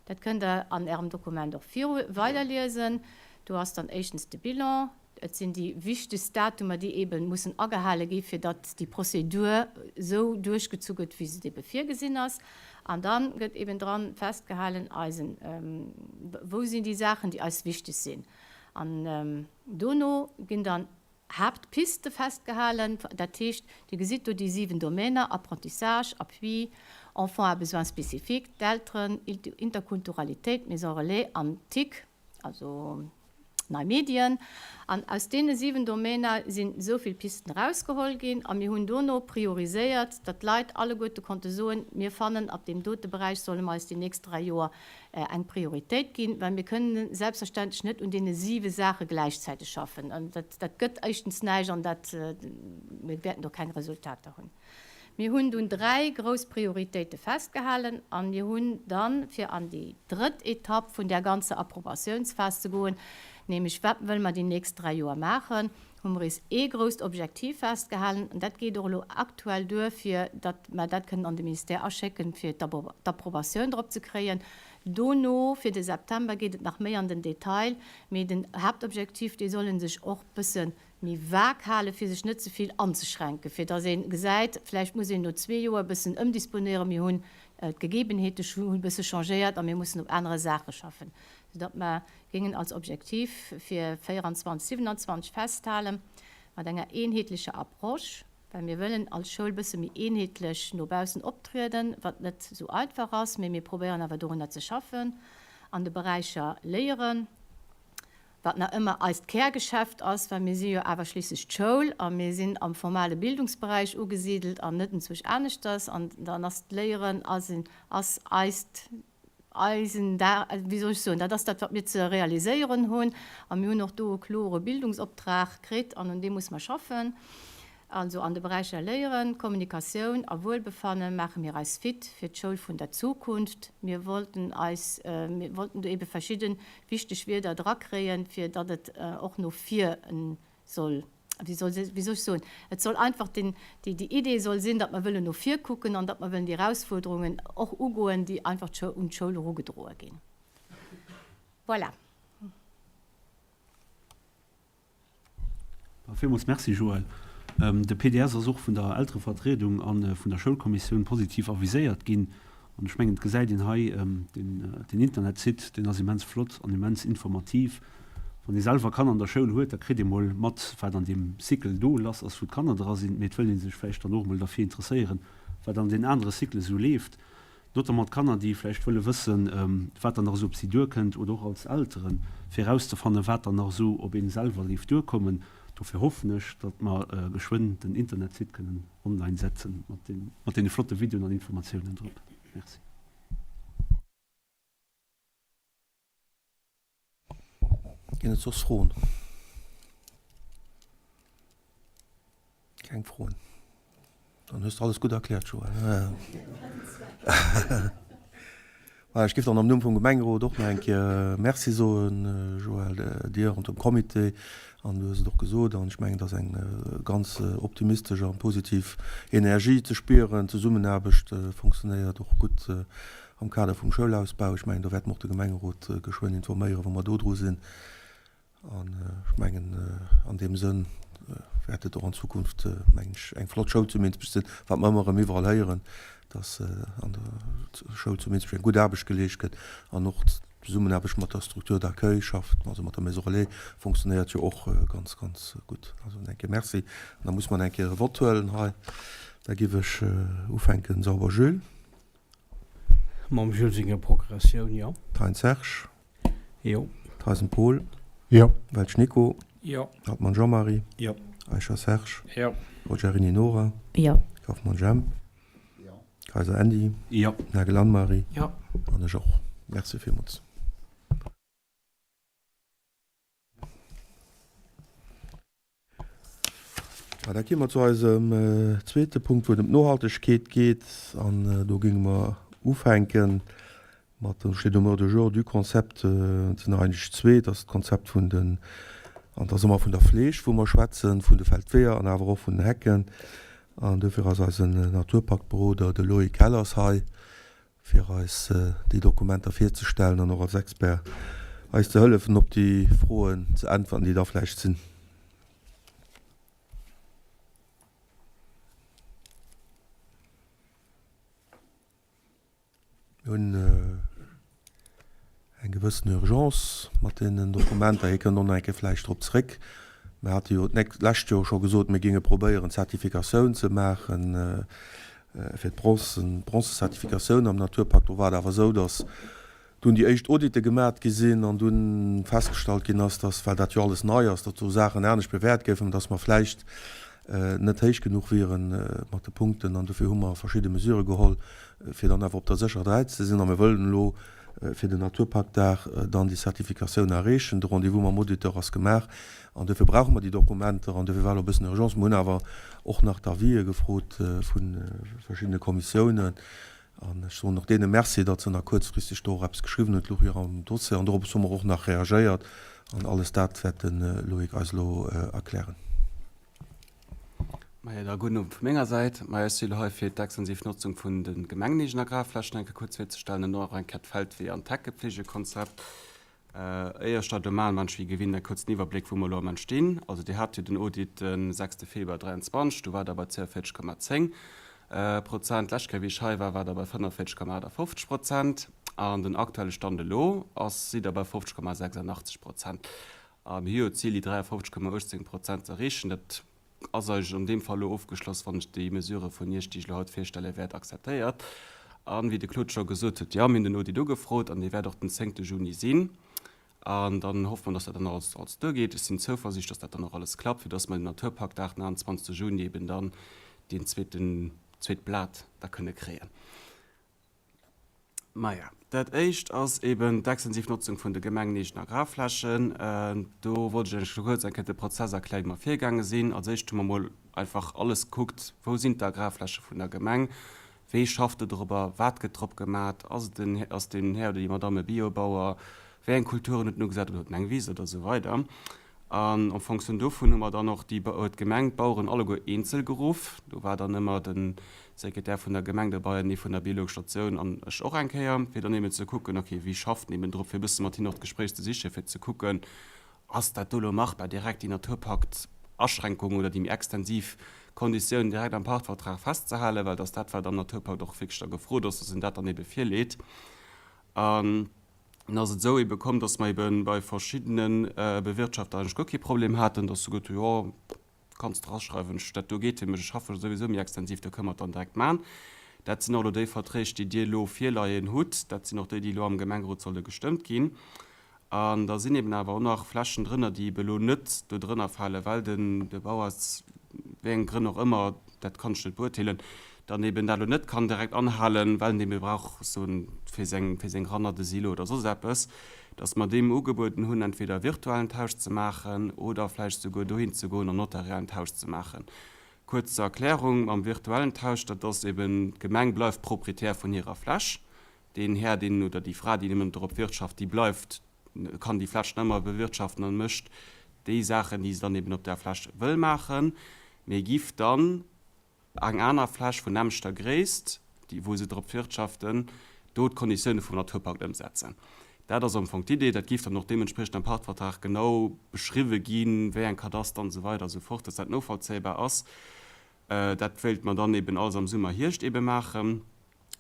Dat kënnt Der an Ärem Dokument och viru weiderliesen. Do ass dann éischtens de Bilan, Et sinn déi wichtegst Datumer, déi eebe mussen agehale gi fir datt déi Prozedur esou duerchgezu gëtt, wéi se eebe virgesinn ass. An da gëtt eeben dran festgehalen, eisen, wou sinn déi Saachen, déi eis wichteg sinn. An dono ginn dann Haaptpiste festgehalen. Dat heescht, Dir gesitt do déi 7 Domainer, Apprentissage, Appui, Enfants à besoins spécifiques, d'Elteren, Interkulturalitéit, Maison relais an TIC, also nei Medien. An aus deene 7 Domainer sinn esou vill Pisten erausgeholl ginn a mir hunn dono prioriséiert, datt d'Leit alleguerte konnte soen, mir fannen, ab deem dote Beräich solle mer eis déi nächst 3 Joer eng Prioritéit ginn, well mir kënnen selbstverständlech net un deene 7 Saache gläichzäiteg schaffen. An dat, dat gëtt éischtens näischt an dat, mir wäerten do keng Resultater hunn. Mir hunn dunn 3 grouss Prioritéite festgehalen a mir hunn dann, fir an déi drëtt Etapp vun där ganzer Approbatiounsphas ze goen, nämlech wat wëlle mer déi nächst 3 Joer maachen, hu mer is ee grousst Objektiv festgehalen an dat geet och elo aktuell duer, fir datt mer dat kënnen an de Ministère aschécken, fir d'Approbatioun drop ze kréien. Dono, fir de September, geet et nach méi an den Detail, mee den Haaptobjektiv, dee soll e sech och bësse méi vag halen, fir sech net ze vill anzeschränken, fir datt ee gesäit, vläicht muss een no zwee Joer e bëssen ëmdisponéieren, mir hunn d'Gegebenheete hu bësse changéiert a mir mussen op anere Saache schaffen, soudatt mer géingen als Objektiv fir 24, 27 festhalen, mat enger eenheetlecher Approche, well mir wëllen als Schoul bësse méi eenheetlech no baussen optrieden, wat net esou einfach ass, mee mir probéieren awer dorunner ze schaffen, an de Beräicher Léieren, wat nach ëmmer eist Kärgeschäft ass, well mir si jo awer schliisslech d'Schoul a mir sinn am formale Bildungsberäich ugesidelt an net enzwousch aneschters. An dann ass d'Léieren ass eist, eisen Dag, wéi soll ech soen, dat ass dat, wat mir ze realiséieren hunn. A mir hunn och do e klore Bildungsoptrag kritt an un deem musse mer schaffen. Also an de Beräicher Léieren, Kommunikatioun a Wuelbefanne maache mir eis fit fir d'Schoul vun der Zukunft. Mir wollten eis, mir wollten do ebe verschidde wichteg Wierder drakréien, fir datt et och no vir soll, wéi soll, wéi soll ech soen, et soll einfach den, déi, déi Idee soll sinn, datt mer wëllen no vir kucken an datt mer wëllen déi Erausfuerderungen och ugoen, déi einfach un d'Schoul erugedroe ginn. Voilà. Villmools Merci Joël. De PDS ass och vun der Elterevertriedung a vun der Schoulkommissioun positiv aviséiert ginn. An ech mengen, et gesäit een hei, den Internetsite, deen ass immens flott an immens informativ. Wann ee selwer Kanner an der Schoul huet, da kritt ee mol mat, wat an deem Cycle do lass ass, wou d'Kanner dra sinn. Mee et wëllt ee sech vläicht dann och emol derfir interesséieren, wat an den anere Cyclë sou leeft. Notamment d'Kanner, déi vläicht wëlle wëssen, wat dann nach esou op si duerkënnt, oder och als Elteren, fir erauszefannen, wat dann nach esou op ee selwer géif duerkommen. Dofir hoffen ech, datt mer geschwënn den Internetsite kënnen online setzen mat deene flotte Videoen an Informatiounen drop. Merci. Ginn et soss Froen? Keng Froen. Dann hues de alles gutt erkläert, Joël. Voilà, ech géif dann am Numm vum Gemengerot och nach eng Kéier Merci soen, Joël, dir an dem Comité. An du hues et och gesot, an ech mengen, et ass eng ganz optimistesch a positiv Energie ze spieren. D'Zesummenaarbecht fonctionnéiert och gutt Am Kader vum Schoulausbau, ech mengen, do wäerte mer och de Gemengerot geschwënn informéieren, wou mer do dru sinn. An ech mengen, an deem Sënn wäert et och an Zukunft, mengen ech, eng flott Schoul zu Minsbech sinn, wat mer ëmmer erëm iwwerall héieren, dass an der Schoul zu Minsbech eng gutt Aarbecht geleescht gëtt an och d'Zesummenaarbecht mat der Structure d'accueil schafft, also mat der Maison relais, fonctionnéiert jo och ganz, ganz gutt. Also eng Kéier Merci. An da muss mer eng Kéier e Vott huelen hei. Da giff ech ufänken, Sauber Jules. Mam Jules senger Progressioun, jo. Thein Serge. Jo. Theisen Paul. Jo. Welsch Nico. Jo. Hartmann Jean-Marie. Jo. Eicher Serge. Jo. Roggerini Nora. Jo. Kauffmann Jemp. Jo. Kayser Andy. Jo. Nagel Anne-Marie. Jo. An ech och. Merci villmools. Da gi mer zu eisem zweete Punkt, wou et ëm d'Nohaltegkeet geet. An do géinge mer ufänke mat, do steet um Ordre du jour du concept, et sinn der eigentlech zwee, et ass d'Konzept vun den, an et ass ëmmer vun der Fleeg, wou mer schwätzen, vun de Feldweeër an awer och vun den Hecken. An dofir ass eisen Naturpaktberoder, de Loïc Hellers, hei, fir eis déi Dokumenter virzestellen an och als Expert eis ze hëllefen, op déi Froen ze äntwerten, déi da vläicht sinn. Mir hunn eng gewëssen Urgence mat deenen Dokumenter. Hie kënnt och nach eng Kéier vläicht drop zréck. Mir hate jo d'lescht Joer scho gesot, mir géinge probéieren, d'Zertifikatioun ze maachen fir d'Bronze, d'Bronzezertifikatioun am Naturpakt. Do war et awer esou, datt dunn déi éischt Audite gemat gi sinn an dunn festgestallt ginn ass, datt, well dat jo alles nei ass, datt do Saachen anescht bewäert goufen, datt mer vläicht net héich genuch wiere mat de Punkten. An dofir hu mer verschidde Mesurë geholl, fir dann awer op der sécherer Säit ze sinn. A mir wëllen elo. fir den Naturparkdag dann déi Certificatioun erreechen. De Rendez-vous mam Auditeur ass gemaach an duerfir brauche mer déi Dokumenter an duerfir war elo e bëssen Urgence. Mer hunn awer och nach d'Avisë gefrot vu verschiddene Kommissiounen an ech soen och deene Merci, datt se nach kuerzfristeg do och eppes geschriwwen hunn, et louch jo am Dossier an dorops hu mer och nach reagéiert an alles dat wäert de Loïc eis elo erklären. Majo, da gudden Owend vu menger Säit. Majo, ech si elo hei fir d'extensiv Notzung vun de gemengeneegenen Agrarflächen eng Kéier kuerz virzestellen an och eng Kéier d'Feldwee an d'Heckepflegekonzept. Éier ech dat elo maachen, maachen ech wéi gewinnt e kuerzen Iwwerbléck, wou mer elo am Ament stinn. Also Dir hat jo den Audit de sechste Februar 23, do war Der bei 42,10 Prozent. D'lescht Kéier wéi ech hei war, war Der bei 45,58 Prozent an den aktuelle Stand elo ass, sidd Der bei 50,86 Prozent. A mir hu jo d'Zil, déi 53,18 Prozent ze erreechen. Dat ass eigentlech an deem Fall elo ofgeschloss, wann ech déi Mesurë vun Iech, déi ech elo haut virstelle wäert, akzeptéiert. A wéi de Claude scho gesot huet, jo, mir hunn den Audit ugefrot an dee wäert och den zéngte Juni sinn. An dann hoffe mer, dass dat dann och alles, alles duergeet. Ech sinn zouversiicht, dass dat dann och alles klappt, fir dass mer den Naturpakdag den 28. Juni eben dann deen zweeten, zweet Blat da kënne kréien. Maja, dat éischt ass eben d'extensiv Notzung vun de gemengeneegenen Agrarflächen. Do wollt ech Iech elo kuerz eng Kéier de Prozess erklären, wéi mer virgaange sinn. Als éischt hu mer mol einfach alles gekuckt, wou sinn d'Agrarfläche vun der Gemeng, wee schafft do dorobber, wat gëtt drop gemat, ass et en, ass den Här oder déi Madamm e Biobauer, wéi eng Kulturen huet en ugesat oder huet en eng Wiss oder esou weider. An en fonction dovun hu mer dann och déi, huet d'Gemeng d'Baueren alleguer eenzel geruff. Do war dann ëmmer de Sekretär vun der Gemeng dobei an ee vun der biologescher Statioun an ech och eng Kéier, fir dann eben ze kucken, okay, wie schafft eben drop, fir e bësse mat hinnen och d'Gespréich ze sichen, fir ze kucken, ass dat do elo machbar, direkt déi Naturpakt-Aschränkungen oder déi méi extensiv Konditiounen direkt am Pachtvertrag festzehalen, well et ass dat, wat am Naturpakt och wierklech da gefrot ass, dass een dat dann ebe virleet. An dann ass et esou ebe komm, dass mer ebe bei verschiddene Bewirtschafter eigentlech guer kee Problem haten, dass se gesot hu, jo, kanns draschreiwen, ech, dat do geet fir mech, ech schaffe souwisou méi extensiv, do kënne mer et dann direkt maachen. Dat sinn och elo déi Verträg, déi Dir elo virleien hutt. Dat sinn och déi, déi elo am Gemengerot solle gestëmmt ginn. An da sinn eben awer och nach Flächen drënner, déi ebe elo net do drënner falen, well den, de Bauer aus wéi enge Grënn och ëmmer, dat kann ech net beurteelen, dann eben dat elo net kann direkt anhalen, well en ebe brauch, soen, fir seng, fir seng Ranner de Silo oder soss eppes, dass mer deem ugebueden hunn, entweder virtuellen Tausch ze maachen oder vläicht souguer dohin ze goen an notariellen Tausch ze maachen. Kuerz zur Erklärung, Mam virtuellen Tausch, dat ass eben, d'Gemeng bleift Proprietär vun hirer Fläch, deen Här, deen oder déi Fra, déi nëmmen dorop wirtschaft, déi bleift, kann déi Fläch nach ëmmer bewirtschaften an mécht déi Saachen, déi se dann eben op där Fläch wëll maachen, mee giff dann Eng aner Fläch vun nämmlechter Gréisst, déi wou se drop wirtschaften, do d'Konditioune vum Naturpakt ëmsetzen. Dat ass am Fong d'Idee. Dat géif dann och deementspriechend am Pachtvertrag genau beschriwwe ginn, wéi eng Kadaster an esou weider a sou fort, dass dat novollzéibar ass. Dat wéilte mer dann eben alles am Summer, Hierscht ebe maachen.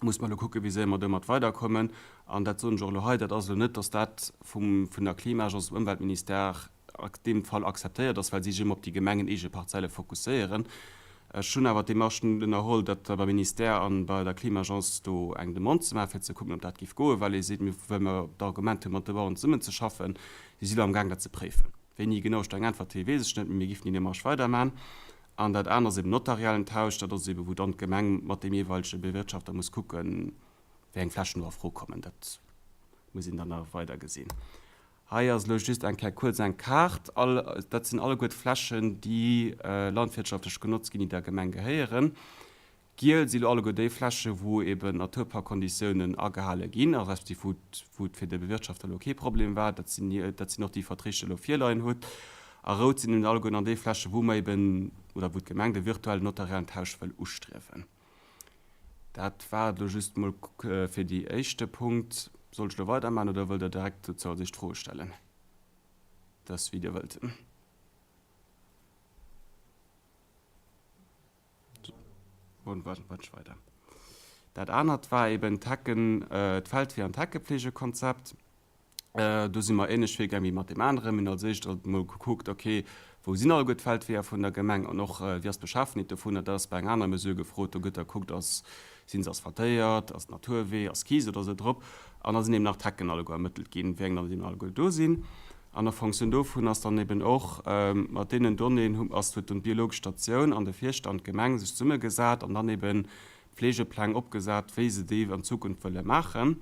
Muss mer elo kucken, wéi séier mer domat weiderkommen. An dat soen ech och elo hei, dat ass elo net, dass dat vum, vun der Klima-Agence, vum Ëmweltministère an deem Fall akzeptéiert ass, well si sech ëmmer op déi gemengeneege Parzelle fokusséieren. Ech hunn awer d'Demarche ënnerholl, dat beim Ministère a bei der Klima-Agence do eng Demande ze maachen, fir ze kucken, ob dat géif goen, well ee seet, mir, well mer d'Argument hunn, mat de Baueren zesummenzeschaffen. Si si elo amgaang, dat ze préifen. Wéini genau ech do eng Äntwert kréien, weess ech net, mee mir géifen déi Demarche weidermachen. An dat anert ass eben notariellen Tausch, dat ass eben, wou dann d'Gemeng mat deem jeeweilege Bewirtschafter muss kucken, wéi eng Flächen do a Fro kommen. Dat muss een dann nach weider gesinn. Hei ass elo just eng Kéier kuerz eng Kaart. All, dat sinn alleguer d'Flächen, déi landwirtschaftlech genotzt ginn, déi der Gemeng gehéieren. Giel si lo alleguer déi Fläche wou eben Naturparkkonditiounen agehale ginn, a respektiv wou wou et fir de Bewirtschafter elo kee Problem war. Dat sinn dat sinn och déi Verträg déi Der elo virleien hutt. A rout sinn eben alleguer dann déi Fläche wou mer eben, oder wou d'Gemeng de virtuellen notariellen Tausch wëll ustriewen. Dat war et elo just mol fir déi éischte Punkt. Soll ech elo weidermachen oder wëllt Der direkt dozou als éischt Froe stellen? Dat ass wéi Dir wëllt. Dat anert war eben d'Hecken, d'Feldwee an d'Heckepflegekonzept. Do si mer ähnlech virgaang wéi mat deem aneren. Mir hunn als éischt emol gekuckt, okay, wou sinn alleguer d'Feldweeër vun der Gemeng an och wéi ass d'Beschafenheet dovunner. Dat ass bei enger anerer Mesure gefrot. Do gëtt da gekuckt, ass, sinn se asphaltéiert, ass et Naturwee, ass Kies oder esou drop. An da sinn eben nach d'Hecken alleguer ermëttelt ginn, wéi eng dann eben alleguer do sinn. An a Fonctioun dovun ass dann eben och mat deenen Donnéeën hu ass huet dann d'biologesch Statioun an de Fierschter an d'Gemeng sech zesummegesat an dann eben Pflegepläng opgesat, wéi se déi an Zukunft wëlle maachen.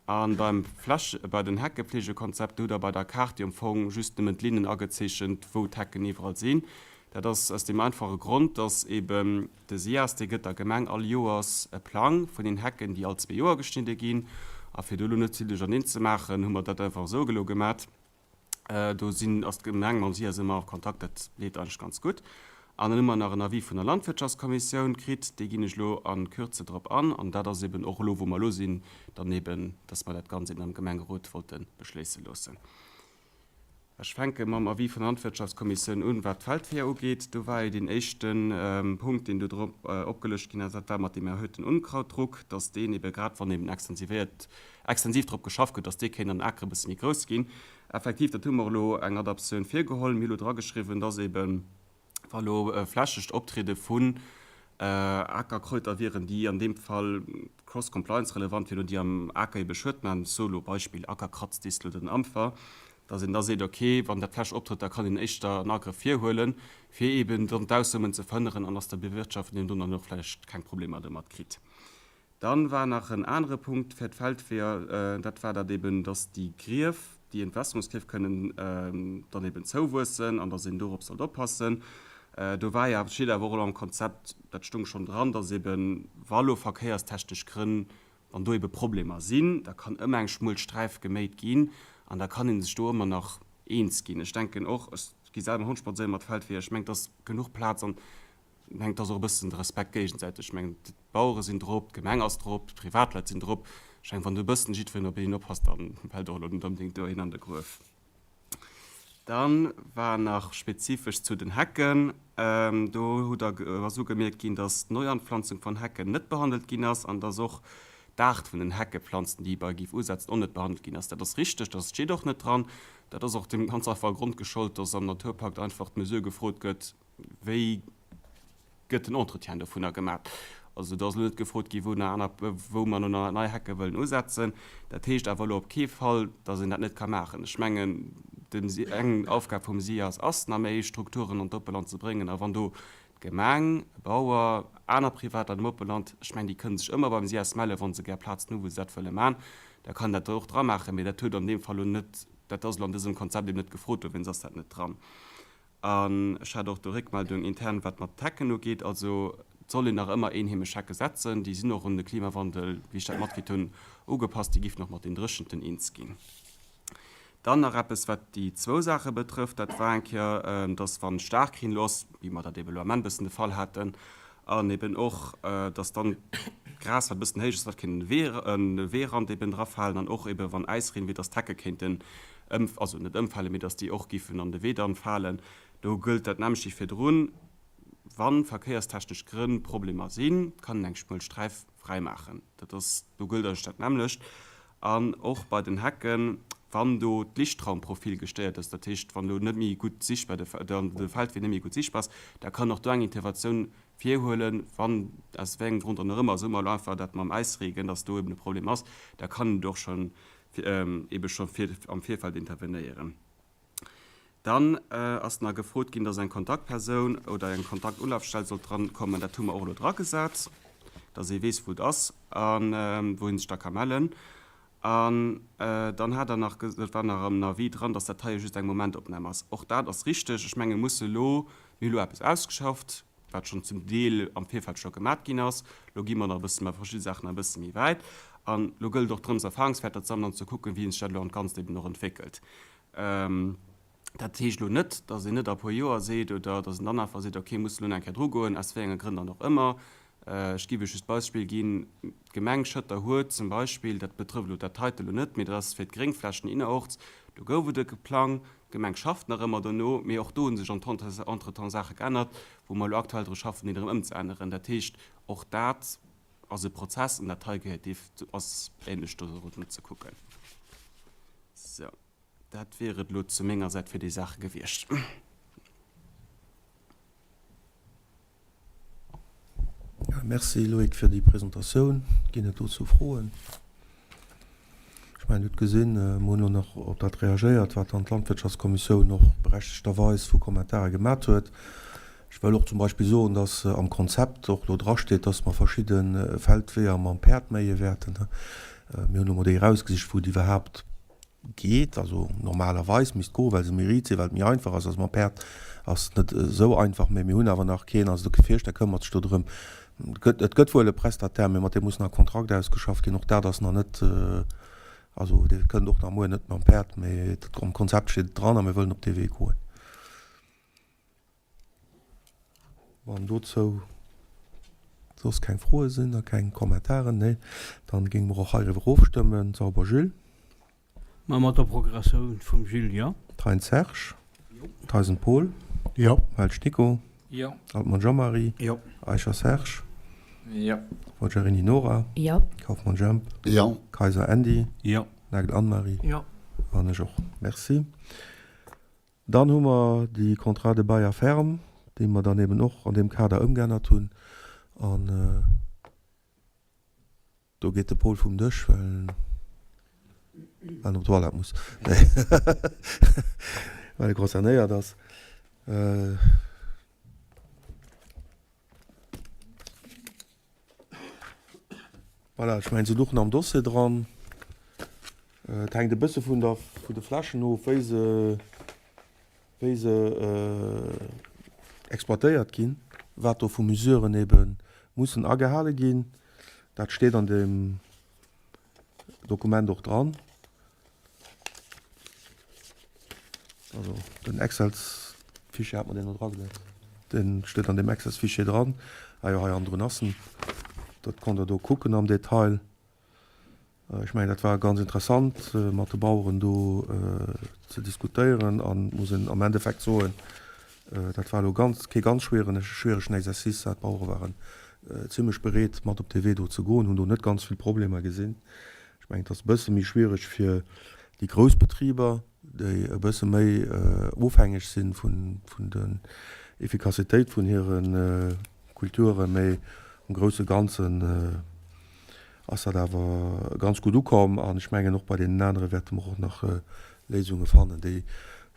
A beim Fläch, bei den Heckepflegekonzept, do hutt Der bei der Kaart jo am Fong just nëmmen d'Linnen agezeechent, wou d'Hecken iwwerall sinn. Dat ass aus deem einfache Grond, dass eben de SIAS, dee gëtt der Gemeng all Joers e Plang vun den Hecken, déi all zwee Joer geschnidde ginn. A fir do elo net ze vill duercherneen ze maachen, hu mer dat einfach esou elo gemat. Do sinn, ass d'Gemeng mam SIAS ëmmer a Kontakt, dat leeft eigentlech ganz gutt. An dann hu mer nach en Avis vun der Landwirtschaftskommissioun kritt, dee ginn ech elo a Kürze drop an. An dat ass eben och elo, wou mer elo sinn, dann eben, dass mer dat Ganzt eben am Gemengerot wollte beschléisse loossen. Ech fänke mam Avis vun der Landwirtschaftskommissioun un, wat d'Feldweeër ugeet. Do war jo deen éischte Punkt, deen do drop opgelëscht ginn ass, dat war mat deem erhöhten Unkrautdruck, dass deen ebe grad, wann eben extensivéiert extensiv drop geschafft gëtt, dass dee kéint an Akere e bësse méi grouss ginn. Effektiv, dat hu mer elo eng Adaptatioun virgeholl. Mir hu elo drageschriwwen, dass eben, wa elo flächegt Optriede vun Akerkräuter wieren, déi an deem Fall cross-compliance relevant wieren oder déi am Aker ebe Schued maachen, ech soe elo Beispill Akerkratzdistel oder den Ampfer, dass een da seet, okay, wann dat flächeg optrëtt, da kann een éischter en Agrëff virhuelen, fir eben dann d'Aussommen ze verhënneren an dass der Bewirtschaften eben do dann och vläicht keng Problemer domat kritt. Dann war nach en anere Punkt fir d'Feldweeër, dat war dat eben, dass déi Grief, déi Entwässerungsgrief kënnen dann eben zouwuessen an dass een dorop sollt oppassen. Do war jo, steet awer och elo am Konzept, dat stung schonn dran, dass eben, wa lo verkéierstechnesch Grënn, wann do ebe Problemer sinn, da kann ëmmer eng schmuel Sträif geméit ginn an da kann ee sech do ëmmer nach eens ginn. Ech denken och, ech gi selwer mam Hond spadséieren mat Feldweeër, ech mengen, et ass genuch Plaz an Ech mengen, et ass och e bëssen de Respekt géigesäiteg. Ech mengen, d'Bauere sinn drop, d'Gemeng ass drop, d'Privatleit sinn drop. Ech mengen, wann do e bëssen jiddwereen op een oppasst, da fält och elo net onbedéngt do een an de Gruef. Da war nach spezifesch zu den Hecken, do hutt Der, ass ugemierkt ginn, dass d'Neuanpflanzung von Hecken net behandelt ginn ass an dass och d'Aart vun den Heckepflanzen, déi bei géif usetzen, och net behandelt ginn ass. Dat ass richteg, dat steet och net dran. Dat ass och deem ganz einfache Grond geschollt, dass am Naturpakt einfach d'Mesure gefrot gëtt, Wéi gëtt den Entretien dovunner gemaach? Also do ass elo net gefrot gi wou nach aner, wou mer elo nach nei Hecke wëllen usetzen. Dat heescht awer elo op kee Fall, datt een dat net ka maachen. Ech mengen, dem eng Aufgab vum SIAS ass nach méi Strukturen an d'Oppeland ze bréngen. A wann do d'Gemeng, e Bauer, aner Privatleit am Oppeland, ech mengen déi kënne sech ëmmer beim SIAS mellen, wa se gär Plazen hu wou se dat wëlle maachen, da kann dat och dra maachen. Mee dat huet an deem Fall elo net, dat ass elo an dësem Konzept eben net gefrot, dowéinst ass dat net dran. An ech hat och do Réckmeldung intern, wat mat d'Hecken ugeet. Also et soll een nach ëmmer eenheemesch Hecke setzen. Déi sinn och un de Klimawandel, wéi ech dat matkritt hunn, ugepasst. Déi giffen och mat den Dréchenten eens ginn. Dann nach eppes, wat déi zwou Saache betrëfft. Dat war eng Kéier, dass wa Staarkreen elo ass, wéi mer dat eeben elo am Ament e bëssen de Fall haten, an eben och, dass dann d'Gras, wat e bëssen héich ass, dat kéint un de Weerand eben drafalen an och eben, wann Äisreen wier, dass d'Hecke kéinten ëm, also net ëmfalen, mee dass déi och giffen an de Wee dann falen. Do gëllt dat nämmlecht wéi virdrun, Wa verkéierstechnesch Grënn Problemer sinn, kann een eng schmuel Sträif fräimaachen. Dat ass, do gëllt eigentlech dat nämmlecht. An och bei den Hecken, wann do d'Lichtraumprofil gestéiert ass, dat heescht, wann do net méi gutt sichtbar, de de Feldwee net méi gutt sichtbar ass, da kann och do eng Interventioun virhuelen, wann, aus wéi engem Grond dann och ëmmer, soe mer elo einfach dat mam Äisregen, dass do eben e Problem ass, da kann een do och schonn ebe scho vir, am Virfeld intervenéieren. Dann ass nach gefrot ginn, dass eng Kontaktpersoun oder eng Kontaktunlaufstell sollt dran kommen. Dat hu mer och elo dragesat, dass ee weess, wou et ass a wou ee sech da ka mellen. An dann hat Der nach, et war nach am Avis dran, dass dat hei jo just eng Momentopnam ass. Och dat ass richteg. Ech menge musse elo, mir hu elo eppes ausgeschafft, wat schonn zum Deel am Virfeld scho gemat ginn ass. Elo gi mer nach e bësse mat verschidde Saachen nach e bësse méi wäit. An elo gëllt et och drëms, Erfahrungswäerter ze sammelen an ze kucken, wéi sech dat elo an d'Ganzt eben och entwéckelt. Dat heescht elo net, datt een net a puer Joer seet oder datt een dann einfach seet, okay, muss elo nach eng Kéier drugoen, aus wéi enge Grënn dann och ëmmer. Ech géif Iech just d'Beispill ginn, D'Gemeng Schëtter huet zum Beispill, dat betrëfft elo dat heite elo net, mee dat ass fir d'Gréngflächen innerorts, do gouf et e Plang, d'Gemeng schafft nach ëmmer dono, mee och do hu sech entretemps Saache geännert, wou mer elo aktuell dru schaffen, déi erëm ëmzeänneren. Dat heescht, och dat ass e Prozess an dat hei gehéiert, ass ähnlech do ze kucken. Sou, dat wier et elo zu menger Säit fir déi Saache gewiescht. Merci Loïc fir déi Presentatioun. Ginn et dozou Froen? Ech mengen, Dir hutt gesinn, mir hunn elo nach op dat reagéiert, wat dann d'Landwirtschaftskommissioun och berechtegterweis vu Kommentare gemat huet. Ech wëll och zum Beispill soen, dass am Konzept och elo drasteet, dass mer verschidde Feldweeër mam Päerd méie wäerten. Mir hunn elo mol déi erausgesicht, wou et iwwerhaapt geet, also normalerweis misst goen, well se méi riit sinn, well et méi einfach ass. Also mam Päerd ass et net esou einfach, mä mir hunn awer nach keen, also de Fierschter këmmert sech do drëm. Et gëtt, et gëtt wuel e Prestataire, mä mat deem muss nach e Kontrakt ausgeschafft ginn. Och dat ass nach net, also dee kënnt och nach muer net mam Päerd, mä am Konzept steet et dran a mir wëllen op dee Wee goen. Wann dozou soss keng Froe sinn a keng Kommentaren, nee, dann géinge mer och heiriwwer ofstëmmen. Sauber Jules. Ma mat der Progressioun vum Jules, jo. Thein Serge. Jo. Theisen Paul. Jo. Welsch Nico. Jo. Altmann Jean-Marie. Jo. Eicher Serge. Jo. Forgiarini Nora. Jo. Kauffmann Jemp. Jo. Kayser Andy. Jo. Nagel Anne-Marie. Jo. An ech och. Merci. Dann hu mer déi Contrats de bail à ferme, déi mer dann eben och an deem Kader ëmgeännert hunn. An do geet de Paul vum Dësch, well en op d'Toilette muss, well e concernéiert ass. Voilà, ech mengen, se luchen am Dossier dran. Et hänkt e bësse vun der, vun de Flächen of, wéi se, wéi se exploitéiert ginn, wat do vu Mesuren ebe mussen agehale ginn. Dat steet an deem Dokument och dran. Also den Excels-Fichier hat mer deen do drageluet. Deen steet an deem Excels-Fichier dran. Ah jo, hei hannendrun ass en. Dat konnt Der do kucken am Detail. Ech mengen, dat war ganz interessant, mat de Baueren do ze diskutéieren. An et muss een am Endeffekt soen, dat war elo ganz, kee ganz schwieren, schwieregen Exercice. D'Bauere waren zimlech bereet, mat op dee Wee do ze goen, hunn do net ganz vill Problemer gesinn. Ech mengen, et ass e bësse méi schwiereg fir déi grouss Betriber, déi e bësse méi ofhängeg si vun der Effikassitéit vun hire Kulturen. Mee am grousse Ganzen ass dat awer ganz gutt ukomm. An ech mengen, och bei deenen anere wäerte mer och nach Léisunge fannen. Déi,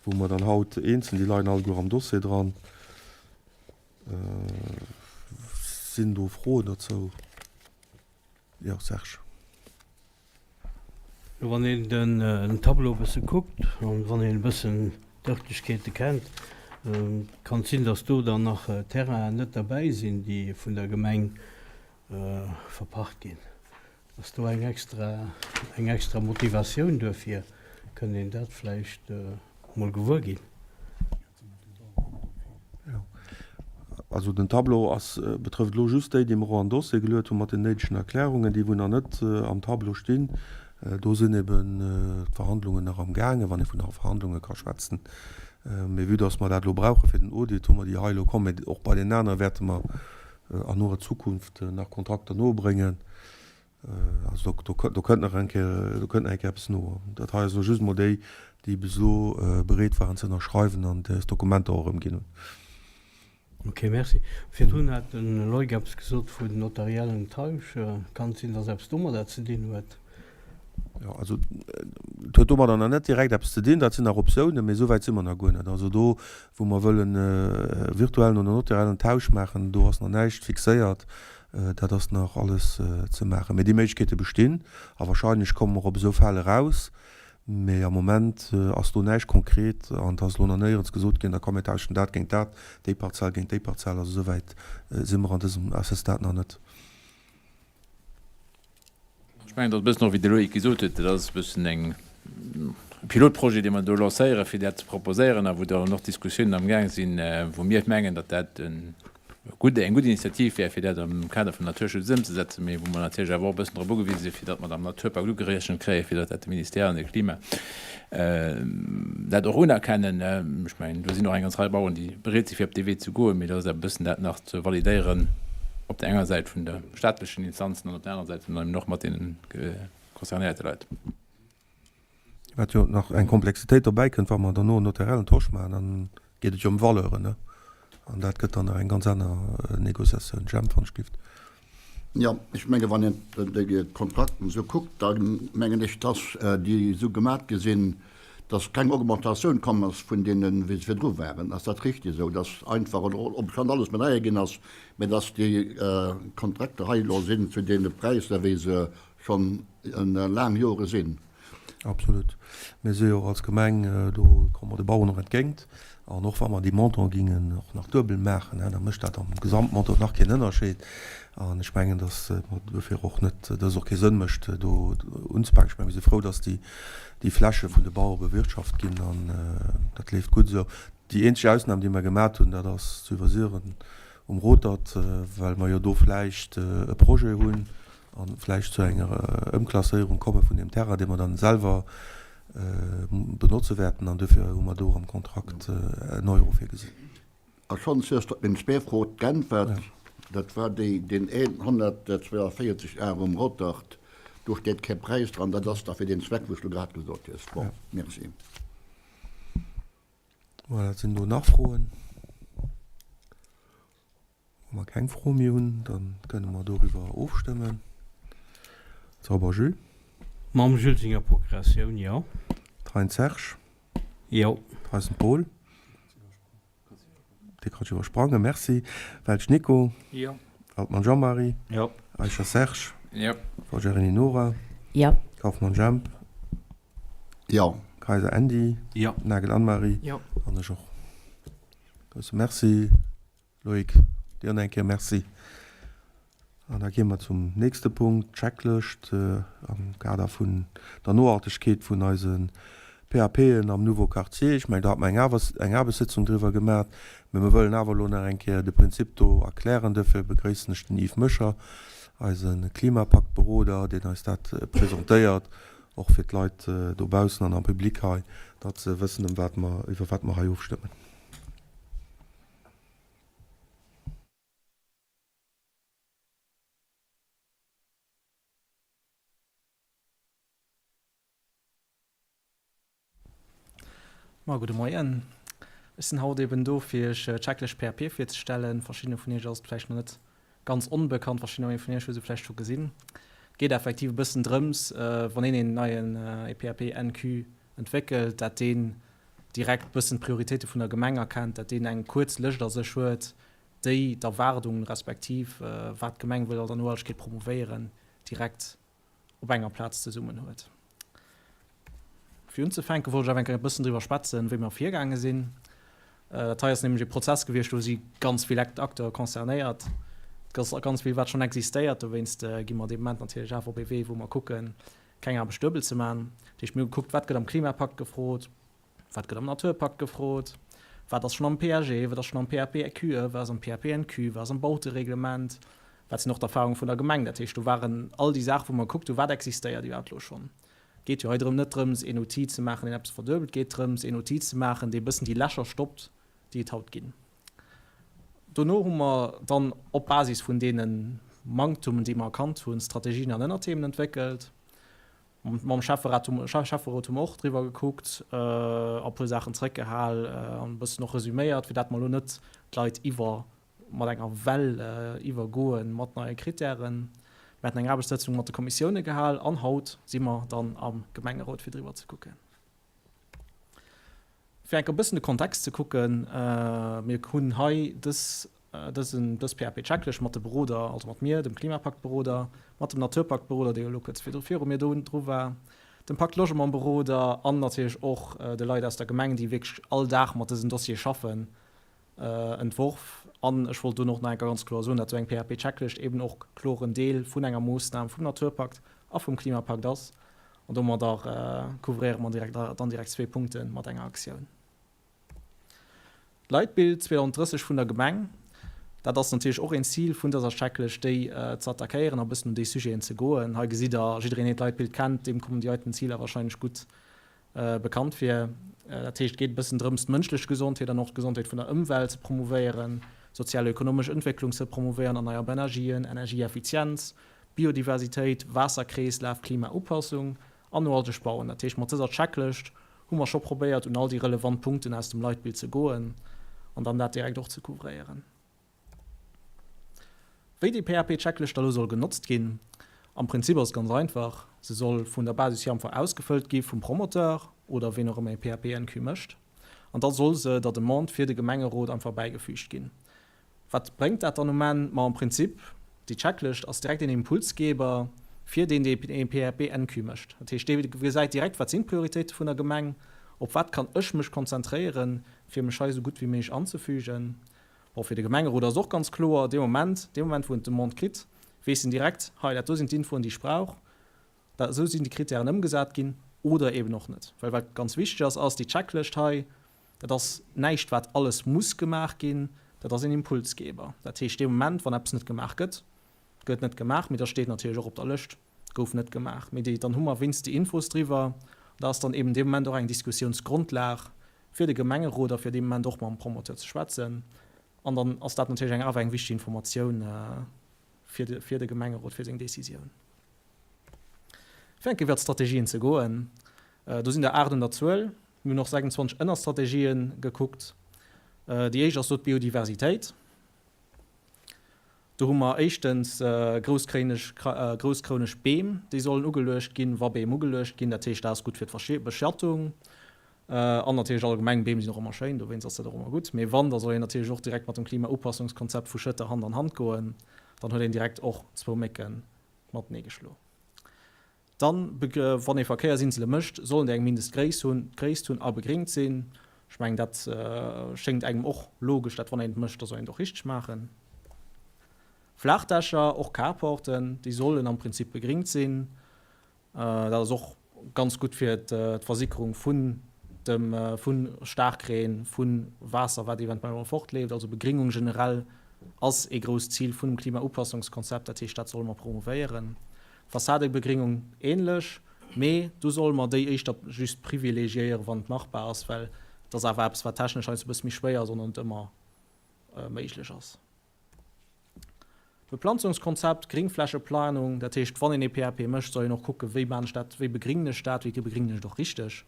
wou mer dann haut eens sinn, déi leien alleguer am Dossier dran. Sinn do Froen dozou? Jo, Serge. Jo, wann een den Tableau e bësse kuckt an wann een e bëssen d'Örtlechkeete kennt, kann et sinn, datt do dann nach Terrainen net derbäi sinn, déi vun der Gemeng verpacht ginn. Ass do eng extra, eng extra Motivatioun duerfir? Kënnt een dat vläicht mol gewuer ginn? Also den Tableau ass, betrëfft elo just déi, déi mer och an den Dossier geluet hunn, mat den néidegen Erklärungen. Déi wou nach net am Tableau stinn, do sinn eben d'Verhandlungen nach am gaangen, wann ee vun Verhandlunge ka schwätzen. Mee vue dass mer dat elo brauche fir den Audit, hu mer déi hei elo komm. Mee och bei deenen anere wäerte mer an noer Zukunft nach Kontrakter nobréngen. Also do, do, do kënnt nach eng Kéier, do kënnt nach eng Kéier eppes no. Dat hei ass elo just emol déi, déi bis elo bereet waren ze ënnerschreiwen an des Dokumenter och erëmginn hunn. Ok, merci. Virdrun hat de Loïc eppes gesot vun notariellen Tausch. Kann et sinn, dass eppes domadder ze dinn huet? Jo, also et huet domadder nach net direkt eppes ze dinn. Dat sinn nach Optiounen, mee esou wäit si mer nach guer net. Also do, wou mer wëllen e virtuellen oder notariellen Tausch maachen, do ass nach näischt fixéiert. Dat ass nach alles ze maachen. Mee déi Méiglechkeete bestinn a wahrscheinlech komme mer op esou Fäll eraus. Mee am Moment ass do näischt konkret an et ass elo nach néierens gesot ginn, da komm mir tauschen dat géint dat, déi Parzell géint déi Parzell. Also esou wäit si mer an dësem à ce stade nach net. Ech mengen, dat ass e bëssen och, wéi de Loïc gesot huet, dat ass e bëssen eng e Pilotprojet, dee mer do lancéieren, fir dat ze proposéieren a wou dann och Diskussiounen amgaang sinn, wou mir mengen, datt dat e gutt, eng gutt Initiativ wär, fir dat am Kader vum Naturschutz ëmzesetzen, mee wou mer natierlech awer och e bëssen drop ugewise sinn, fir datt mer dat am Naturpakt ugerechent kréien, fir datt dat de Ministère an de Klima dat och unerkennen. Ech mengen, do sinn och eng ganz Rei Baueren, déi bereet sinn, fir op dee Wee ze goen, mee dat ass awer e bëssen dat nach ze validéieren op där enger Säit vun de staatlechen Instanzen an op där anerer Säit dann eben och mat deene concernéierte Leit. Wat jo nach eng Komplexitéit dobäi kënnt, wa mer derno en notariellen Tosch maachen, dann geet et jo ëm Valeuren, ne? An dat gëtt dann nach eng ganz aner Négociatioun. Jemp van Stift. Jo, ech menge wann een déi Kontrakten esou kuckt, da mengen ech, dass déi esou gemat gi sinn, dass keng Augmentatioun komm ass vun deenen, wéi se virdru waren. Ass dat richtig esou, dass einfach, oder obschonn alles méi deier ginn ass, mä dass déi Kontrakter hei elo sinn zu deene Präisser, wéi se. Schonn laang Jore sinn. Absolut. Mir si jo och als Gemeng, do komme mer de Baueren och entgéint. An och wa mer dee Montant gingen och nach duebel maachen, da mécht dat am Gesamtmontant nach keen Ënnerscheed. An ech mengen, datt mer duerfir och net, datt et och kee Sënn mécht, do unzepaken. Ech mengen, mir si frou, datt déi Fläche vun de Bauere bewirtschaft ginn an dat leeft gutt esou. Déi eenzeg Ausnam, déi mer gemat hunn, dat ass zu Iwwersiren um Rotert, well mer jo do vläicht e Projet hunn, a vläicht zu enger Ëmklasséierung komme vun deem Terrain, dee mer dann selwer benotze wäerten. An duerfir hu mer do am Kontrakt en Euro virgesinn. A schonns hues de op meng zwee Fro geäntwert. Dat war déi, deen 142 Ar um Rotert, do steet kee Präis dran. Dat ass da fir deen Zweck, wou s du grad gesot hues. Bon, merci. Voilà, sinn do nach Froen? Wa mer keng Fro méi hunn, da kënne mer doriwwer ofstëmmen. Zauber Jules. Mam Jules senger Procuratioun, jo. Thein Serge. Jo. Theisen Paul. Dee kann ech iwwersprangen, merci. Welsch Nico. Jo. Altmann Jean-Marie. Jo. Eicher Serge. Jo. Forgiarini Nora. Jo. Kauffmann Jemp. Jo. Kayser Andy. Jo. Nagel Anne-Marie. Jo. An ech och. Grousse Merci. Loïc, dir nach eng Kéier Merci. An da gi mer zum nächste Punkt, d'Checklëscht am Kader vun der Nohaltegkeet vun eise PAPen am Nouveau Quartier. Ech mengen, do hate mer eng Aarbechtssëtzung driwwer gemaat, mä mir wëllen awer elo nach eng Kéier de Prinzip do erklären. Duerfir begréissen ech den Yves Möscher, eise Klimapaktberoder, deen eis dat presentéiert, och fir d'Leit dobaussen an am Public hei, datt se wëssen, ëm wat mer, iwwer wat mer hei ofstëmmen. Ma gudde Moien. Ech sinn haut eben do fir iech d'Checklëscht PAP virzestellen. Verschiddene vun iech ass et vläicht nach net ganz onbekannt, verschiddener vun iech hu se vläicht scho gesinn. Et geet effektiv e bëssen drëms, wann een een neien PAP NQ entwéckelt, dat deen direkt bëssen d'Prioritéite vun der Gemeng erkennt, dat deen eng kuerz Lëscht a sech huet, déi d'Erwaardungen, respektiv wat d'Gemeng wëll an der Nohaltegkeet promouvéieren, direkt op enger Plaz zesummen huet. Fir unzefänke wollt ech awer eng Kéier e bëssen driwwer schwätzen, wéi mer virgaange sinn. Dat hei ass nämlech e Prozess gewiescht, do si ganz vill Acteure concernéiert. Et ass ganz vill, wat schonn existéiert. Dowéinst gi mer dee Moment natierlech awer op ee Wee, wou mer kucken, keng Aarbecht duebel ze man. Dat heescht, mir hu gekuckt, wat gëtt am Klimapakt gefrot, wat gëtt am Naturpakt gefrot, wat ass schonn am PAG, wat ass schonn am PAPQE, wat ass am PAPNQ, wat ass am Bautereglement, wat sinn och d'Erfahrunge vun der Gemeng. Dat heescht, do waren all déi Saache wou mer gekuckt hunn, wat existéiert iwwerhaapt elo schonn. Et geet jo hei drëm, net drëms, een Outil ze maachen, deen eppes verduebelt, et geet drëms, een Outil ze maachen, dee e bëssen déi Lächer stoppt, déi et haut ginn. Dono hu mer dann op Basis vun deene Manktumen, déi mer erkannt hunn, Strategien an Ënnerthemen entwéckelt. Mam Schäfferat hu Schäfferot hu mer och driwwer gekuckt a puer Saachen zréckgehal an e bëssen och resüméiert, fir dat mer elo net d'Leit iwwer mat enger Well iwwergoe mat neie Krittären. Mir haten eng Aarbechtssëtzung mat de Kommissioune gehal an haut si mer dann am Gemengerot fir driwwer ze kucken. Fir enk e bëssen de Kontext ze kucken, Mir hunn hei dës, dësen, dës PAP-Checklëscht mat de Beroder, also mat mir, dem Klimapaktberoder, mat dem Naturpaktberoder, dee jo elo kuerz virdru viru mir do dru war, dem Pakt Logement-Beroder an natierlech och de Leit aus der Gemeng, déi wierklech all Dag mat dësen Dossiere schaffen, entworf. An ech wollt dunn och nach eng Kéier ganz kloer soen, dat esou eng PAP-Checklëscht eben och kloren Deel vun enger Moossnam vum Naturpakt a vum Klimapakt ass. An domadder couvréiere mer direkt, dann direkt zwee Punkte mat enger Aktioun. D'Leitbild 2030 vun der Gemeng, dat ass natierlech och een Zil vun dëser Checklëscht, déi ze attackéieren a bëssen un déi Sujeten ze goen. Hei gesitt Der, jiddereen deen d'Leitbild kennt, deem kommen déi heiten Ziler wahrscheinlech gutt bekannt wier. Dat heescht, et geet e bëssen drëms, d'mënschlech Gesondheet an och d'Gesondheet vun der Ëmwelt ze promouvéieren, sozial-ökonomesch Entwécklung ze promouvéieren, erneierbar Energien, Energieeffizienz, Biodiversitéit, Waasserkreeslaf, Klimaupassung an nohalteg Bauen. Dat heescht, mat dëser Checklëscht hu mer scho probéiert, un all déi relevant Punkten aus dem Leitbild ze goen an dann dat direkt och ze couvréieren. Wéi déi PAP-Checklëscht da lo soll genotzt ginn? Am Prinzip ass et ganz einfach, Se soll vun der Basis hier einfach ausgefëllt gi vum Promoteur oder ween och ëmmer ee PAP-NQ mécht an da soll se der Demande fir de Gemengerot einfach bäigefüügt ginn. Wat bréngt dat dann um Enn? Ma am Prinzip, déi Checklëscht ass direkt een Impulsgeber. Fir deen, dee e PAP NQ mécht. Dat heescht, dee gesäit direkt, wat sinn d'Prioritéite vun der Gemeng, op wat kann ech mech konzentréieren, fir mech hei esou gutt wéi méiglech anzefügen. Bon, fir de Gemengerot ass et och ganz kloer, dee Moment, dee Moment wou en d'Demande kritt, weess en direkt, hei, dat do sinn d'Infoen, déi ech brauch, dat, esou sinn déi Krittären ëmgesat ginn oder eeben och net. Well wat ganz wichteg ass, ass déi Checklëscht hei, dat ass näischt, wat alles muss gemaach ginn, dat ass een Impulsgeber. Dat heescht, dee Moment, wann eppes net gemaach gëtt, Gëtt net gemaach, mee da steet natierlech och op der Lëscht, gouf net gemaach. Mee déi, dann hu mer wéinst déi Infos driwwer. An da ass dann eben dee Moment och eng Diskussiounsgrondlag fir de Gemengerot a fir dee Moment och mam Promoteur ze schwätzen. An dann ass dat natierlech eng awer eng wichteg Informatioun fir de, fir de Gemengerot, fir seng Décisioun. Fir eng Kéier iwwert d'Strategien ze goen, do sinn der 8 un der Zuel. Mir hunn och 26 Ënnerstrategien gekuckt. Déi éischt ass do d'Biodiversitéit. Do hu mer éischtens grousskrounesch Beem, déi sollen ugeluecht ginn, wa Beem ugeluecht ginn. Dat heescht, dat ass gutt fir d'Beschattung. An natierlech allgemeng, Beem sinn och ëmmer schéin, dowéinst ass dat och ëmmer gutt. Mee wann, da soll een natierlech och direkt mat dem Klimaupassungskonzept vu Schëtter Hand an Hand goen. Dann huet een direkt och zwou Mécke matenee geschlo. Dann, wann ee Verkéiersinsele mécht, sollen déi eng Mindestgréisst hunn, Gréisst hunn a begringt sinn. Ech mengen, dat schéngt engem och logesch, dat wann een et mécht, da soll een et och richteg maachen. Flaachdächer, och Carporten, déi sollen am Prinzip begringt sinn. Dat ass och ganz gutt fir d'Versickerung vun dem, vu Staarkreen, vu Waasser, wat eventuell emol fortleeft. Also Begringung generell ass ee grousst Zil vun dem Klimaupassungskonzept. Dat heescht, dat solle mer promouvéieren. Fassadebegringung ähnlech, mee do solle mer déi éischter just privilegiéieren, wann et machbar ass, well et ass awer eppes, wat technesch heiansdo e bësse méi schwéier ass an och net ëmmer méiglech ass. Beplanzungskonzept, Gringflächeplanung, dat heescht, wann een ee PAP mécht, soll een och kucken, wéi maan ech dat, wéi begringen ech dat, wéi begringen ech et och richteg.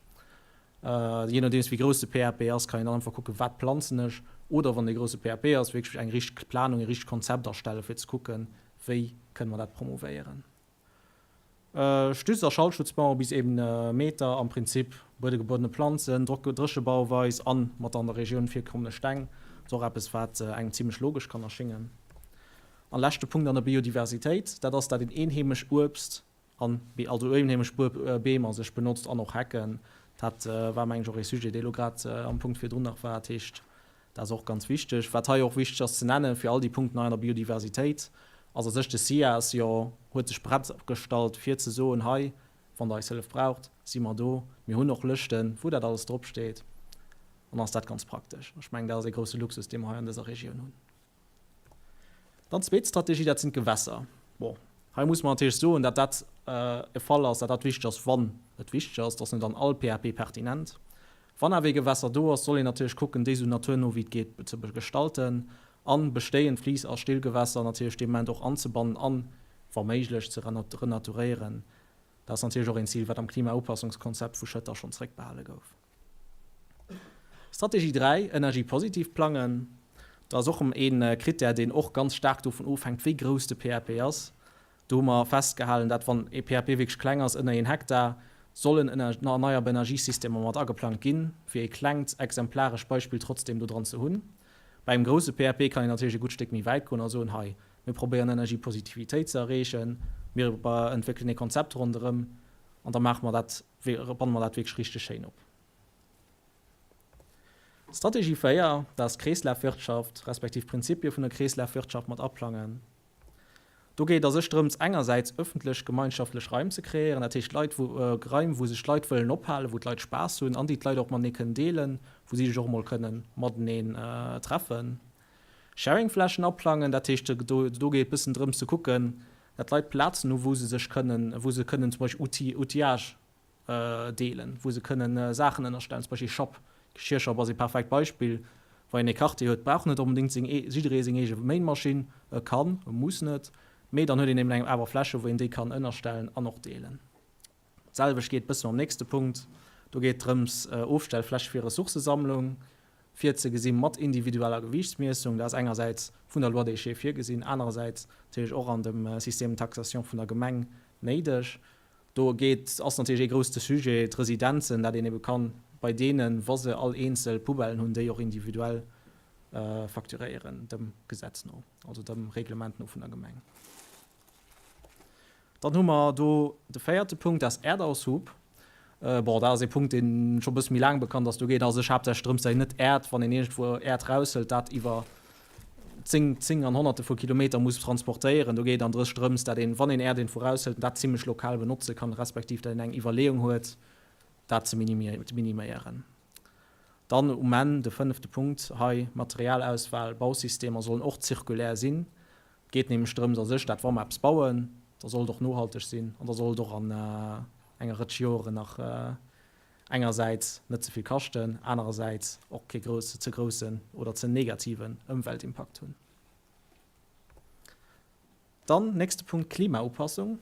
Jee nodeems wéi grouss de PAP ass, kann een dann einfach kucken, wat planzen ech, oder wann et ee grousse PAP ass, wierklech eng richteg Planung, e richtegt Konzept erstellen, fir ze kucken, Wéi kënne mer dat promouvéieren? Stütz a Schallschutzmauer bis eben Meter, am Prinzip buedegebonnene Planzen, Dréchebauweis an mat an der Regioun virkommende Steng. Ass och eppes wat engem zimlech logesch kann erschéngen. An leschte Punkt an der Biodiversitéit, dat ass dat een eenheemesch Uebst an also eenheemesch Beem a sech benotzt an och Hecken. Dat war mengen ech och ee Sujet dee lo grad am Punkt virdrun nach war. Dat heescht Dat ass och ganz wichteg. Wat hei och wichteg ass ze nennen, fir all déi Punkten hei an der Biodiversitéit, ass a sech, de SIAS, jo, huet sech prett gestallt, fir ze soen, hei, wann Der eis Hëllef braucht, si mer do. Mir hunn och Lëschten, wou dat alles dropsteet. An ass dat ganz praktesch. Ech mengen, dat ass ee grousse Luxus, dee mer hei an dëser Regioun hunn. Dann zweet Strategie, dat sinn d'Gewässer. Bon, hei muss mer natierlech soen, datt dat e Fall ass, datt dat wichteg ass, wann et wichteg ass. Dat ass net an all PAP pertinent. Wann awer ee Gewässer do ass, soll een natierlech kucken, déi esou naturno wéi et geet ze gestalten an bestéiend Fliiss a Stillgewässer natierlech dee Moment och anzebannen an, wa méiglech, ze renaturéieren. Dat ass natierlech och een Zil, wat am Klimaupassungskonzept vu Schëtter schonn zréckbehale gouf. Strategie 3, Energiepositiv plangen. Dat ass och erëm ee Krittär, deen och ganz staark dovun ofhänkt, wéi grouss de PAP ass. Do hu mer festgehalen, dat wann ee PAP wierklech kleng ass, ënner een Hektar, sollen erneierbar Energiesystemer mat ageplangt ginn, fir ee klengt exemplarescht Beispill trotzdeem do dran ze hunn. Bei engem grousse PAP kann een natierlech e gutt Stéck méi wäit goen a soen, hei, mir probéieren Energiepositivitéit ze erreechen, mir entwéckelen ee Konzept ronderëm an da maache mer dat, banne mer dat wierklech richteg schéin op. Strategie 4, dat ass d'Kreeslafwirtschaft, respektiv d'Prinzipie vun der Kreeslafwirtschaft mat aplangen. Do geet et a sech drëms, engersäits ëffentlech gemeinschaftlech Raim ze kreéieren, dat heescht Leit, wou, Raim, wou sech d'Leit wëllen ophalen, wou d'Leit Spaass hunn an déi d'Leit och matenee kënnen deelen, wou si sech och emol kënnen mateneen treffen. Sharingflächen aplangen, dat heescht, do, do geet et bëssen drëms ze kucken, dat d'Leit Plazen hu wou se sech kënnen, wou se kënnen zum Beispill Outil, Outillage deelen, wou se kënnen Saachen ënnerstellen, zum Beispill Schapp. Geschirrschapp ass ee perfekt Beispill. Wa een ee Quartier huet, brauch net onbedéngt seng ee jidderee seng eege Méimaschinn. E kann, e muss net, mee dann huet een eben eng awer Fläche, wou een déi kann ënnerstellen an och deelen. D'selwecht geet bësse mam nächste Punkt. Do geet et drëms, Ofstellfläche fir Ressourcësammlung virzegesi mat individueller Gewiichtsmiessung. Dat ass engersäits vun der Loi déchets virgesinn, anerersäits natierlech och an dem Système de taxation vun der Gemeng néideg. Do geet, ass natierlech ee grousse Sujet, d'Residenzen, dat een ebe kann bei deenen, wa se all eenzel Poubellen hunn, déi och individuell facturéieren, dem Gesetz no, also dem Reglement no vun der Gemeng. Dann hu mer do de véierte Punkt, dat ass Äerdaushub. Bon, dat ass ee Punkt, dee scho e bësse méi laang bekannt ass. Do geet a sech haaptsächlech drëms, datt een net Äerd, wann een iergendwou Äerd eraushëlt, dat iwwer zéng, zéng an Honnerte vu Kilometer muss transportéieren. Do geet et an sech drëms, datt een, wann een Äerd iergendwou eraushëlt, dat zimlech lokal benotze kann, respektiv datt een eng Iwwerleeung huet, dat ze miniméieren. Dann um Enn de fënnefte Punkt hei, Materialauswahl, Bausystemer sollen och zirkulär sinn. Et geet nämlech drëms a sech, dat wa mer eppes bauen, da soll et och nohalteg sinn an da soll et och an enger Rëtsch Joren nach engersäits net ze vill kaschten, anerersäits och kee grousse, ze groussen oder ze negativen Ëmweltimpakt hunn. Dann, nächste Punkt, Klimaupassung.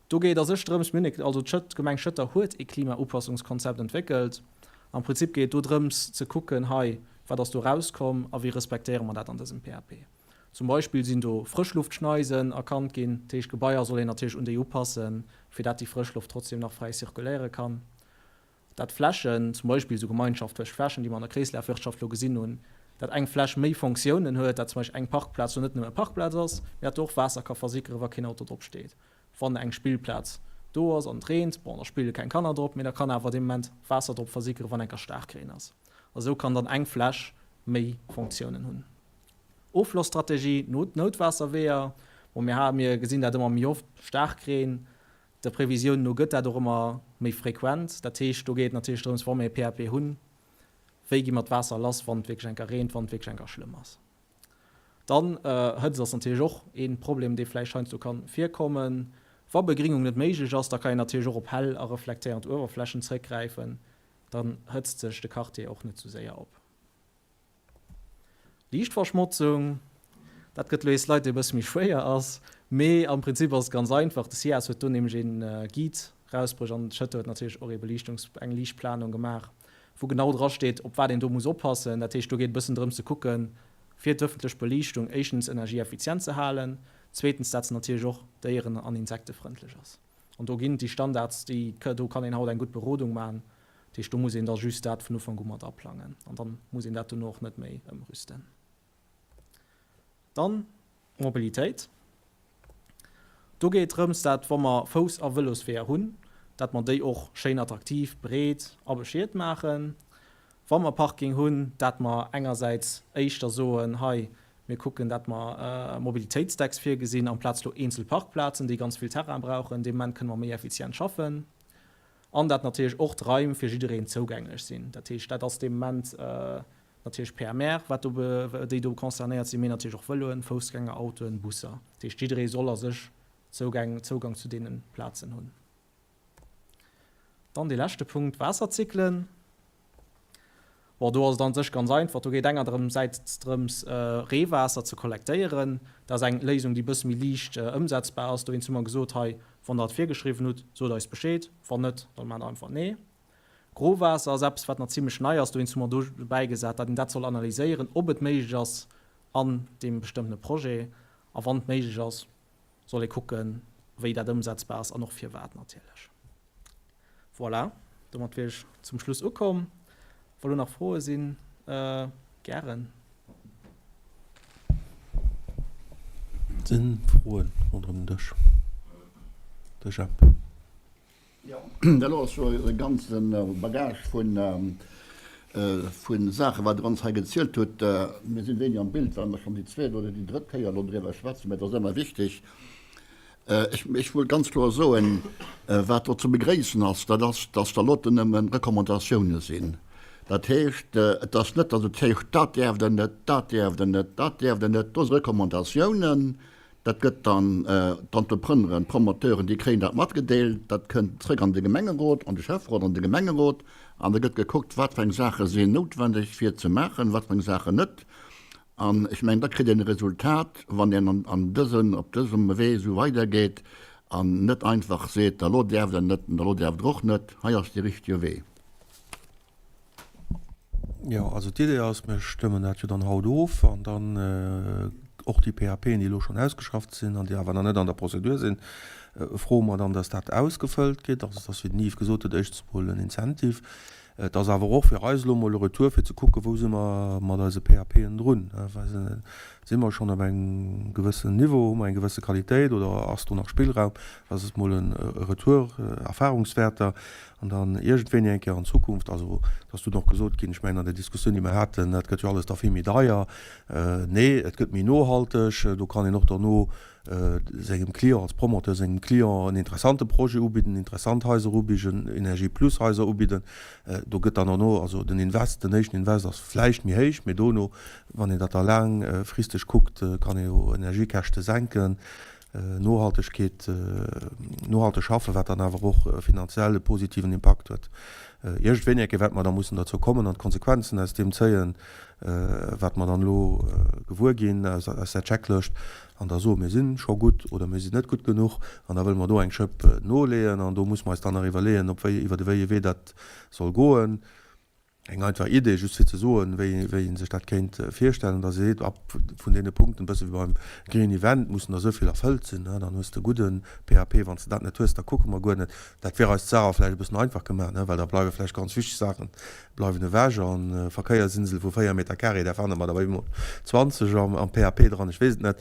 Do geet et a sech drëms, mir hunn e, also d'Schëtt, d'Gemeng Schëtter huet ee Klimaupassungskonzept entwéckelt. Am Prinzip geet et do drëms ze kucken, hei, wat ass do erauskomm a wéi respektéiere mer dat an dësem PAP. Zum Beispill sinn do Frëschluftschneisen erkannt ginn, dat heescht Gebaier soll een natierlech un déi upassen, fir dat déi Frëschloft trotzdem nach fräi zirkuléiere kann. Dat Flächen, zum Beispill esou gemeinschaftlech Flächen, déi mer an der Kreeslafwirtschaft elo gesinn hunn, dat eng Fläch méi Fonctiounen huet, dat zum Beispill eng Parkplaz do net nëmme Parkplaz ass, mee dat do och Waasser ka versickeren, wa keen Auto drop steet. Wann eng Spillplaz do ass an et reent, bon, da spille keng Kanner drop, mee da kann awer dee Moment Waasser drop versickeren, wann enker Staarkreen ass. A sou kann dann eng Fläch méi Fonctiounen hunn. Offlosstrategie, Noutwaasserweeër, bon, mir ha, mir gesinn dat ëmmer méi oft, Staarkreen, Der Previsioun no gëtt dat och ëmmer méi frequent. Dat heescht, do geet et natierlech drëms, wa mir e PAP hunn, wéi gi mer d'Waasser lass, wann et wierklech eng Kéier reent, wann et wierklech eng Kéier schlëmm ass. Dann, Hëtzt ass natierlech och ee Problem, dee vläicht heiansdo ka virkommen. Wa Begringung net méiglech ass, da kann een natierlech och op hell a reflektéierend Uewerflächen zréckgräifen. Dann hëtzt sech de Quartier och net sou séier op. Liichtverschmotzung, dat gëtt elo ees Leit, déi e bësse méi schwéier ass, mee am Prinzip ass et ganz einfach. De SIAS huet do nämlech ee Guide rausbruecht an d'Schëtter huet natierlech och ee Beliichtungs-, eng Liichtplanung gemaach, wou genau dra steet, op wat een do muss oppassen. Dat heescht, do geet e bëssen drëms ze kucken, fir d'ëffentlech Beliichtung éischtens energieeffizient ze halen, zweetens dat se natierlech och déieren an insektefrëndlech ass. An do ginn et déi Standards, déi, do kann een haut eng gutt Berodung maachen. Dat heescht, do muss een da just dat vun Ufank u mat aplangen an da muss een dat dono och net méi ëmrüsten. Dann d'Mobilitéit. Do geet et drëms, dat wa mer Fouss a Vëlosweeër hunn, dat mer déi och schéin attraktiv, breet a beschiet maachen. Wa mer Parking hunn, dat mer engersäits éischter soen, hei, mir kucken, dat mer Mobilitéitsdecks virgesinn amplaz elo eenzel Parkplazen, déi ganz vill Terrain brauchen. Dee Moment kënne mer méi effizient schaffen. An dat natierlech och d'Raim fir jiddereen zougänglech sinn. Dat heescht, dat ass dee Moment natierlech PMR, wat do, déi do concernéiert sinn, mee natierlech och Vëloen, Foussgänger, Autoen, Busser. Dat heescht, jidderee soll a sech Zougäng, Zougang zu deene Plazen hunn. Dann dee leschte Punkt, Waasserzyklen. Bon, do ass et an sech ganz einfach. Do geet enger drëm Säits drëms, Reewaasser ze kollektéieren. Dat ass eng Léisung, déi e bësse méi liicht ëmsetzbar ass. Dowéinst hu mer gesot, hei, wann Der et virgeschriwwen hutt, sot eis Bescheed. Wann net, dann maacht einfach nee. Growaasser ass eppes, wat nach zimlech nei ass. Dowéinst hu mer do bäigesat, datt een dat soll analyséieren, ob et méiglech ass an deem bestëmmtene Projet. A wann et méiglech ass, soll ee kucken, wéi dat ëmsetzbar ass an och firwat natierlech. Voilà, domat wier ech zum Schluss ukomm. Wa lo nach Froe sinn, gären. Sinn Froen ronderëm den Dësch? De Jemp. Jo, dat ass jo e ganze Bagage vu Saachen, wat Der ons hei gezielt hutt. Mir sinn wéini am Bild, well mer schonn déi zweet oder déi drëtt Kéier elo driwwer schwätzen, mä et ass ëmmer wichteg. Ech wëll ganz kloer soen, wat do ze begréissen ass, dat ass, dass da loten nëmme Recommandatioune sinn. Dat heescht, et ass net, dass et heescht, dat däerft Der net, dat däerft Der net, dat däerft Der net. Do si Recommandatiounen, dat gëtt dann d'Entrepreneuren, d'Promoteuren, déi kréien dat matgedeelt, dat kënnt zrëck an de Gemengerot, an de Schäfferot, an de Gemengerot, an da gëtt gekuckt, wat fir eng Saache sinn noutwendeg fir ze maachen, wat fir eng Saachen net. An ech mengen, da kritt een e Resultat, wann een an dësen, op dësem Wee esou weidergeet an net einfach seet, da elo däerft Der net an da elo däerft Der och net. Hei ass dee richtege Wee. Jo, also d'Idee ass, mir stëmmen dat jo dann haut of an dann och déi PAPen, déi elo schonn ausgeschafft sinn an déi awer nach net an der Prozedur sinn, froe mer dann, dass dat ausgefëllt gëtt. Also et ass, wéi den Yves gesot huet, éischtens emol en Incentive. Et ass awer och fir eis elo emol e Retour, fir ze kucken, wou si mer mat eise PAPen drun. Si mer schonn op engem gewëssen Niveau, hu mer eng gewësse Qualitéit oder ass do nach Spillraum? Dat ass emol e Retour, Erfahrungswäerter. An dann iergendwéini eng Kéier an Zukunft, also et ass dunn och gesot ginn, ech mengen an der Diskussioun, déi mer haten, dat gëtt jo alles da vill méi deier. Nee, et gëtt méi nohalteg. Do kann een och derno sengem Client, als Promoteur sengem Client en interessante Projet ubidden, interessant Haiser ubidden, Energie-plus-Haiser ubidden. Do gëtt dann derno, also den Invest, den éischten Invest ass vläicht méi héich, mee dono, wann een dat da laangfristeg kuckt, kann ee jo Energiekäschte senken. Nohaltegkeet, nohalteg schaffen, wat dann awer och finanziell e positiven Impakt huet. Iergendwéini eng Kéier wäerte mer da mussen derzou kommen an d'Konsequenzen aus deem zéien, wat mer dann elo gewuer ginn aus där Checklëscht, an da soen, mir si scho gutt oder mir sinn net gutt genuch. An da wëlle mer do eng Schëpp noleeën an do muss mer eis dann nach iwwerleeën, op wéi, iwwer wéi ee Wee dat soll goen. Eng einfach Idee, just fir ze soen, wéi ee sech dat kéint virstellen, datt ee seet, ab vun deene Punkten, e bësse wéi beim Green Event, mussen der esou vill erfëllt sinn, dann hues de e gudde PAP. Wann s de dat net hues, da kucke mer guer net. Dat wier eis d'Saach awer vläicht e bëssen einfach gemaach, well da bleiwe vläicht ganz wichteg Saache bleiwen ewech. An Verkéiersinsel vu 4 Meter carré, där fanne mer der bei emol 20 am PAP dran, ech weess et net.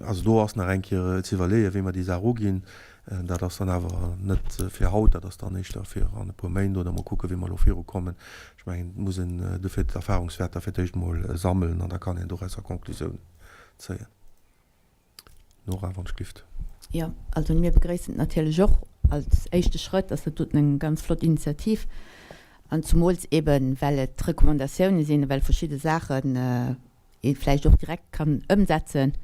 Also do ass nach eng Kéier ze iwwerleeën, wéi mer déi Saach uginn. Dat ass dann awer net fir haut, dat ass dann éischter fir an e puer Méint oder mol kucken, wéi mer elo virukommen. Ech mengen, et muss een dofir d'Erfahrungswäerter fir d'éischt emol sammelen an da kann een dorausser Conclusiounen zéien. Nora, wann ech gift. Jo, also mir begréissen et natierlech och. Als éischte Schrëtt ass dat doten eng ganz flott Initiativ an zumools eeben, well et Recommandatiounen sinn a well verschidde Saachen ee vläicht och direkt kann ëmsetzen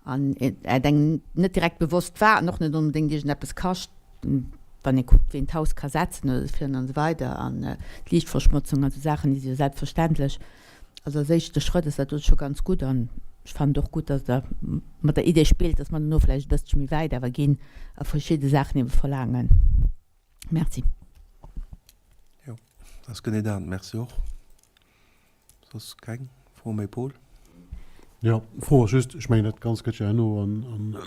an et engem net direkt bewosst war an och net onbedéngt iergendeppes kascht, wann ee kuckt, ween d'Haus ka setzen oder fir an esou weider an d'Liichtverschmotzung an esou Saachen, déi si jo selbstverständlech. Also als éischte Schrëtt ass dat do scho ganz gutt an ech fannen et och gutt, datt Der mat der Idee spillt, datt mer dono vläicht e bësselche méi wäit awer ginn a verschidde Saachen ebe verlaangen. Merci. Jo, dat ass genee dat. Merci och. Soss keng Fro méi, Paul? Jo, d'Fro ass just, ech mengen dat Ganzt gëtt jo herno an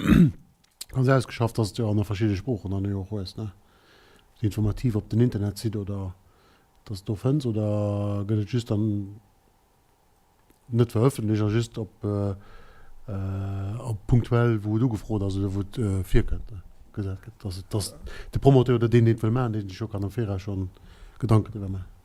ganz ausgeschafft, dass et jo an a verschidde Sproochen dann jo och hues, ne? Informativ op den Internetsite oder dass et do fënns oder gëtt et just dann net verëffentlecht a just op op punktuell wou et ugefrot ass oder wou et virkënnt gesat gëtt, dass et dass de Promoteur oder deen deen et wëll maachen, deen sech jo kann am Viraus schonn Gedanken driwwer maachen.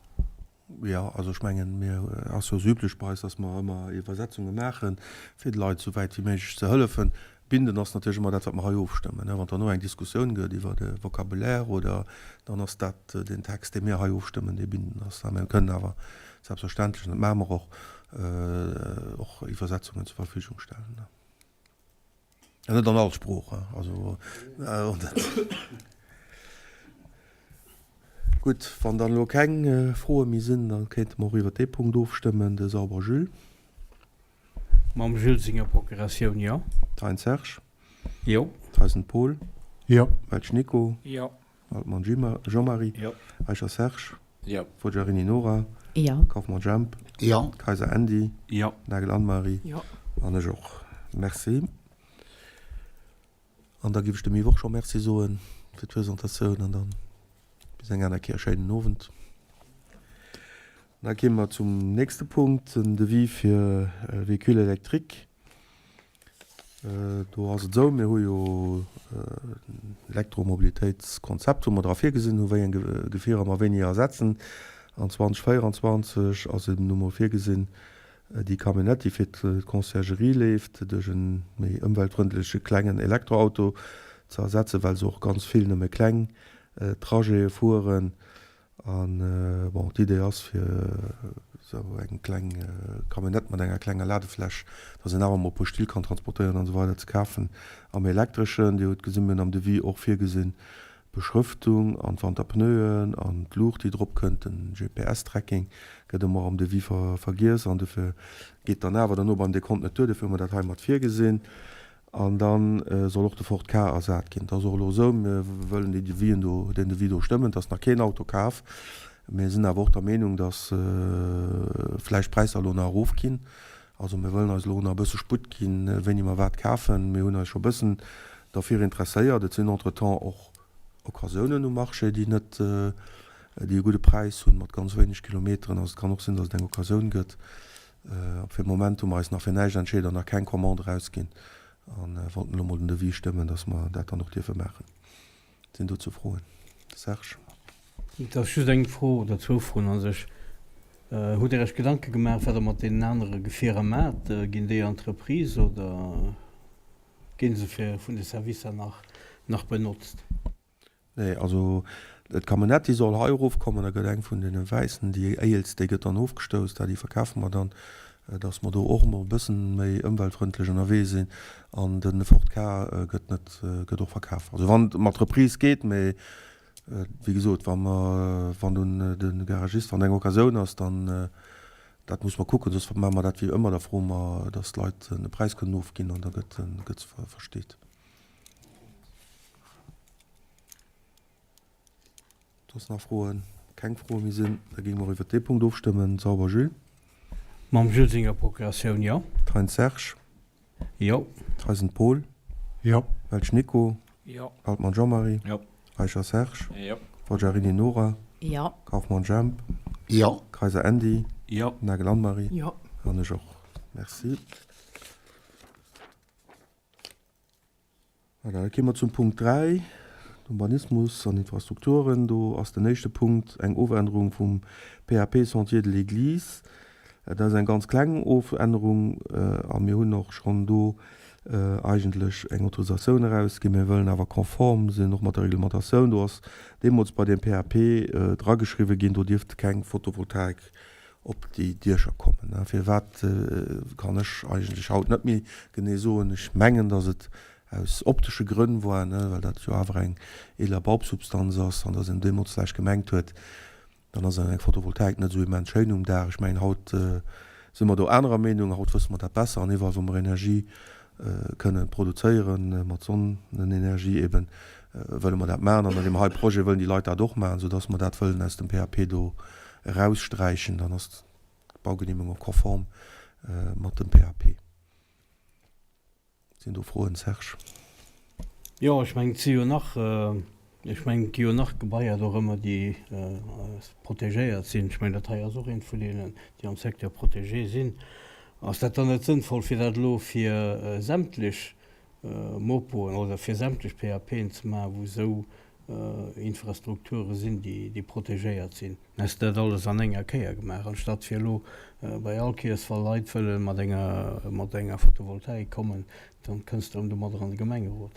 Jo, also ech mengen, mir ass jo esou üblech bei eis, dass mer ëmmer Iwwersetzunge maachen, fir de Leit esou wäit wéi méiglech ze hëllefen. Bindend ass natierlech ëmmer dat, wat mer hei ofstëmmen. Wann derno eng Diskussioun gëtt iwwer e Vocabulaire oder, dann ass dat deen Text, dee mir hei ofstëmmen, dee bindend ass. Mä mir kënnen awer selbstverständlech, an dat maache mer och, och Iwwersetzungen zur Verfügung stellen. Ja, net an all Sprooch, also och net. Gutt, wann dann elo keng Froe méi sinn, da kéinte mer och iwwert dee Punkt ofstëmmen. De Sauber Jules. Mam Jules senger Procuratioun, jo. Thein Serge. Jo. Theisen Paul. Jo. Welsch Nico. Jo. Altmann Jean-Marie. Jo. Eicher Serge. Jo. Forgiarini Nora. Jo. Kauffmann Jemp. Jo. Kayser Andy. Jo. Nagel Anne-Marie. Jo. An ech och. Merci. An da giff ech dem Yves och scho Merci soen fir d'Presentatioun an dann bis eng aner Kéier. Schéinen Owend. Da kéime mer zum nächste Punkt, den Devis fir Véhicule électrique. Do ass et esou, mir hu jo en Elektromobilitéitskonzept, wou mer dra virgesinn hu wéi eng Gefierer mer wéini ersetzen. An 2024 ass eben nu mol virgesinn, déi Camionnette, déi fir d'Conciergerie leeft, duerch e méi ëmweltfrëndleche klengen Elektroauto ze ersetzen, well se och ganz vill nëmme kleng Trajete fueren. An bon, d'Idee ass fir esou eng kleng Camionnette mat enger klenger Ladefläch, dass een awer emol e puer Still kann transportéieren an esou weider ze kafen am Elektreschen. Dir hutt gesinn, mir hunn am Devis och virgesinn, d'Beschrëftung an d'Wanterpneuen an d'Luucht, déi drop kënnt, den GPS-Tracking gëtt ëmmer am Devis vergiess an dofir geet dann awer derno beim Dekont net duer. Dofir hu mer dat hei mat virgesinn. An da soll och de Ford Ka ersat ginn. Et ass och elo esou, mir wëllen déi Devisen do, deen Devis do stëmmen. Et ass nach keen Auto kaf. Mir sinn awer och der Meenung, datt vläicht d'Präisser elo nach erofginn. Also mir wëllen eis elo nach e bësse Sputt ginn, wéini mer wat kafen. Mir hunn eis scho e bëssen derfir interesséiert. Et sinn entretemps och Occasiounen um Marché, déi net. déi e gudde Präis hunn, mat ganz wéineg Kilometeren. Also et kann och sinn, datt et eng Occasioun gëtt. Fir de Moment hu mer eis nach fir näischt entscheet an nach keng Commande erausginn a wollten elo mol den Devis stëmmen, datt mer dat dann och dierfe maachen. Sinn dozou Froen? Serge. Et ass just eng Fro oder zwou Froen a sech. Hutt Dir Iech Gedanke gemaach, wat Der mat deenen anere Gefierer maacht? Ginn déi an d'Reprise oder gi se fir vun de Servicer nach nach benotzt? Nee, also d'Camionette déi soll hei erofkommen, da gëtt eng vun deene wäissen, déi eelst, déi gëtt dann ofgestouss, dat déi verkafe mer dann. dass mer do och emol e bëssen méi ëmweltfrëndlech ënnerwee sinn an de Ford Ka gëtt net, gëtt och verkaf. Also wann et mat Reprise geet, mee wéi gesot, wa mer, wann dunn de Garagist, wann eng Occasioun ass, dann, dat muss mer kucken, soss maache mer dat wéi ëmmer, da froe mer, dass d'Leit e Präis kënnen ofginn an da gëtt, gëtt se versteet. Soss nach Froen? Keng Froe méi sinn, da géinge mer iwwert dee Punkt ofstëmmen. Sauber Jules. Mam Jules senger Procuratioun, jo. Thein Serge. Jo. Theisen Paul. Jo. Welsch Nico. Jo. Altmann Jean-Marie. Jo. Eicher Serge. Jo. Forgiarini Nora. Jo. Kauffmann Jemp. Jo. Kayser Andy. Jo. Nagel Anne-Marie. Jo. An ech och. Merci. Voilà, da kéime mer zum Punkt 3, Urbanismus an Infrastrukturen. Do ass den éischte Punkt eng Ofännerung vum PAP Sentier de l'Église. Dat ass eng ganz kleng Ofännerung a mir hunn och schonn do eigentlech eng Autorisatioun erausginn. Mir wëllen awer konform sinn och mat der Reglementatioun. Do ass deemools bei deem PAP drageschriwwen ginn, do dierft keng Photovoltaik op déi Diecher kommen. Firwat kann ech eigentlech haut net méi genee soen. Ech mengen, datt et aus optesche Grënn war, well dat jo awer eng eeler Bausubstanz ass an datt een deemools vläicht gemengt huet, dann ass eng Photovoltaik net esou immens schéin um Daach. Ech mengen, haut si mer do anerer Meenung, haut wësse mer dat besser an iwwerall wou mer Energie kënnen produzéieren, mat Sonnenenergie eben, wëlle mer dat maachen. An an deem hei Projet wëllen déi Leit dat och maachen, soudass mer dat wëllen aus dem PAP do eraussträichen. Dann ass d'Baugenehmung och konform mat dem PAP. Sinn do Froen, Serge? Jo, ech mengen, et si jo nach, ech mengen, et gi jo nach Gebaier dorëmmer, déi protegéiert sinn. Ech mengen, dat hei ass och eent vun deenen, déi am Secteur protégé sinn. Ass dat dann net sënnvoll, fir dat elo fir sämtlech Mopoen oder fir sämtlech PAPen ze maachen, wou esou Infrastrukture sinn, déi protegéiert sinn? Dann häss de dat alles an enger Kéier gemaach, anstatt fir elo bei all Kéiers, wa Leit wëlle mat enger, mat enger Photovoltaik kommen, dann kënns de erëm domadder an de Gemengerot.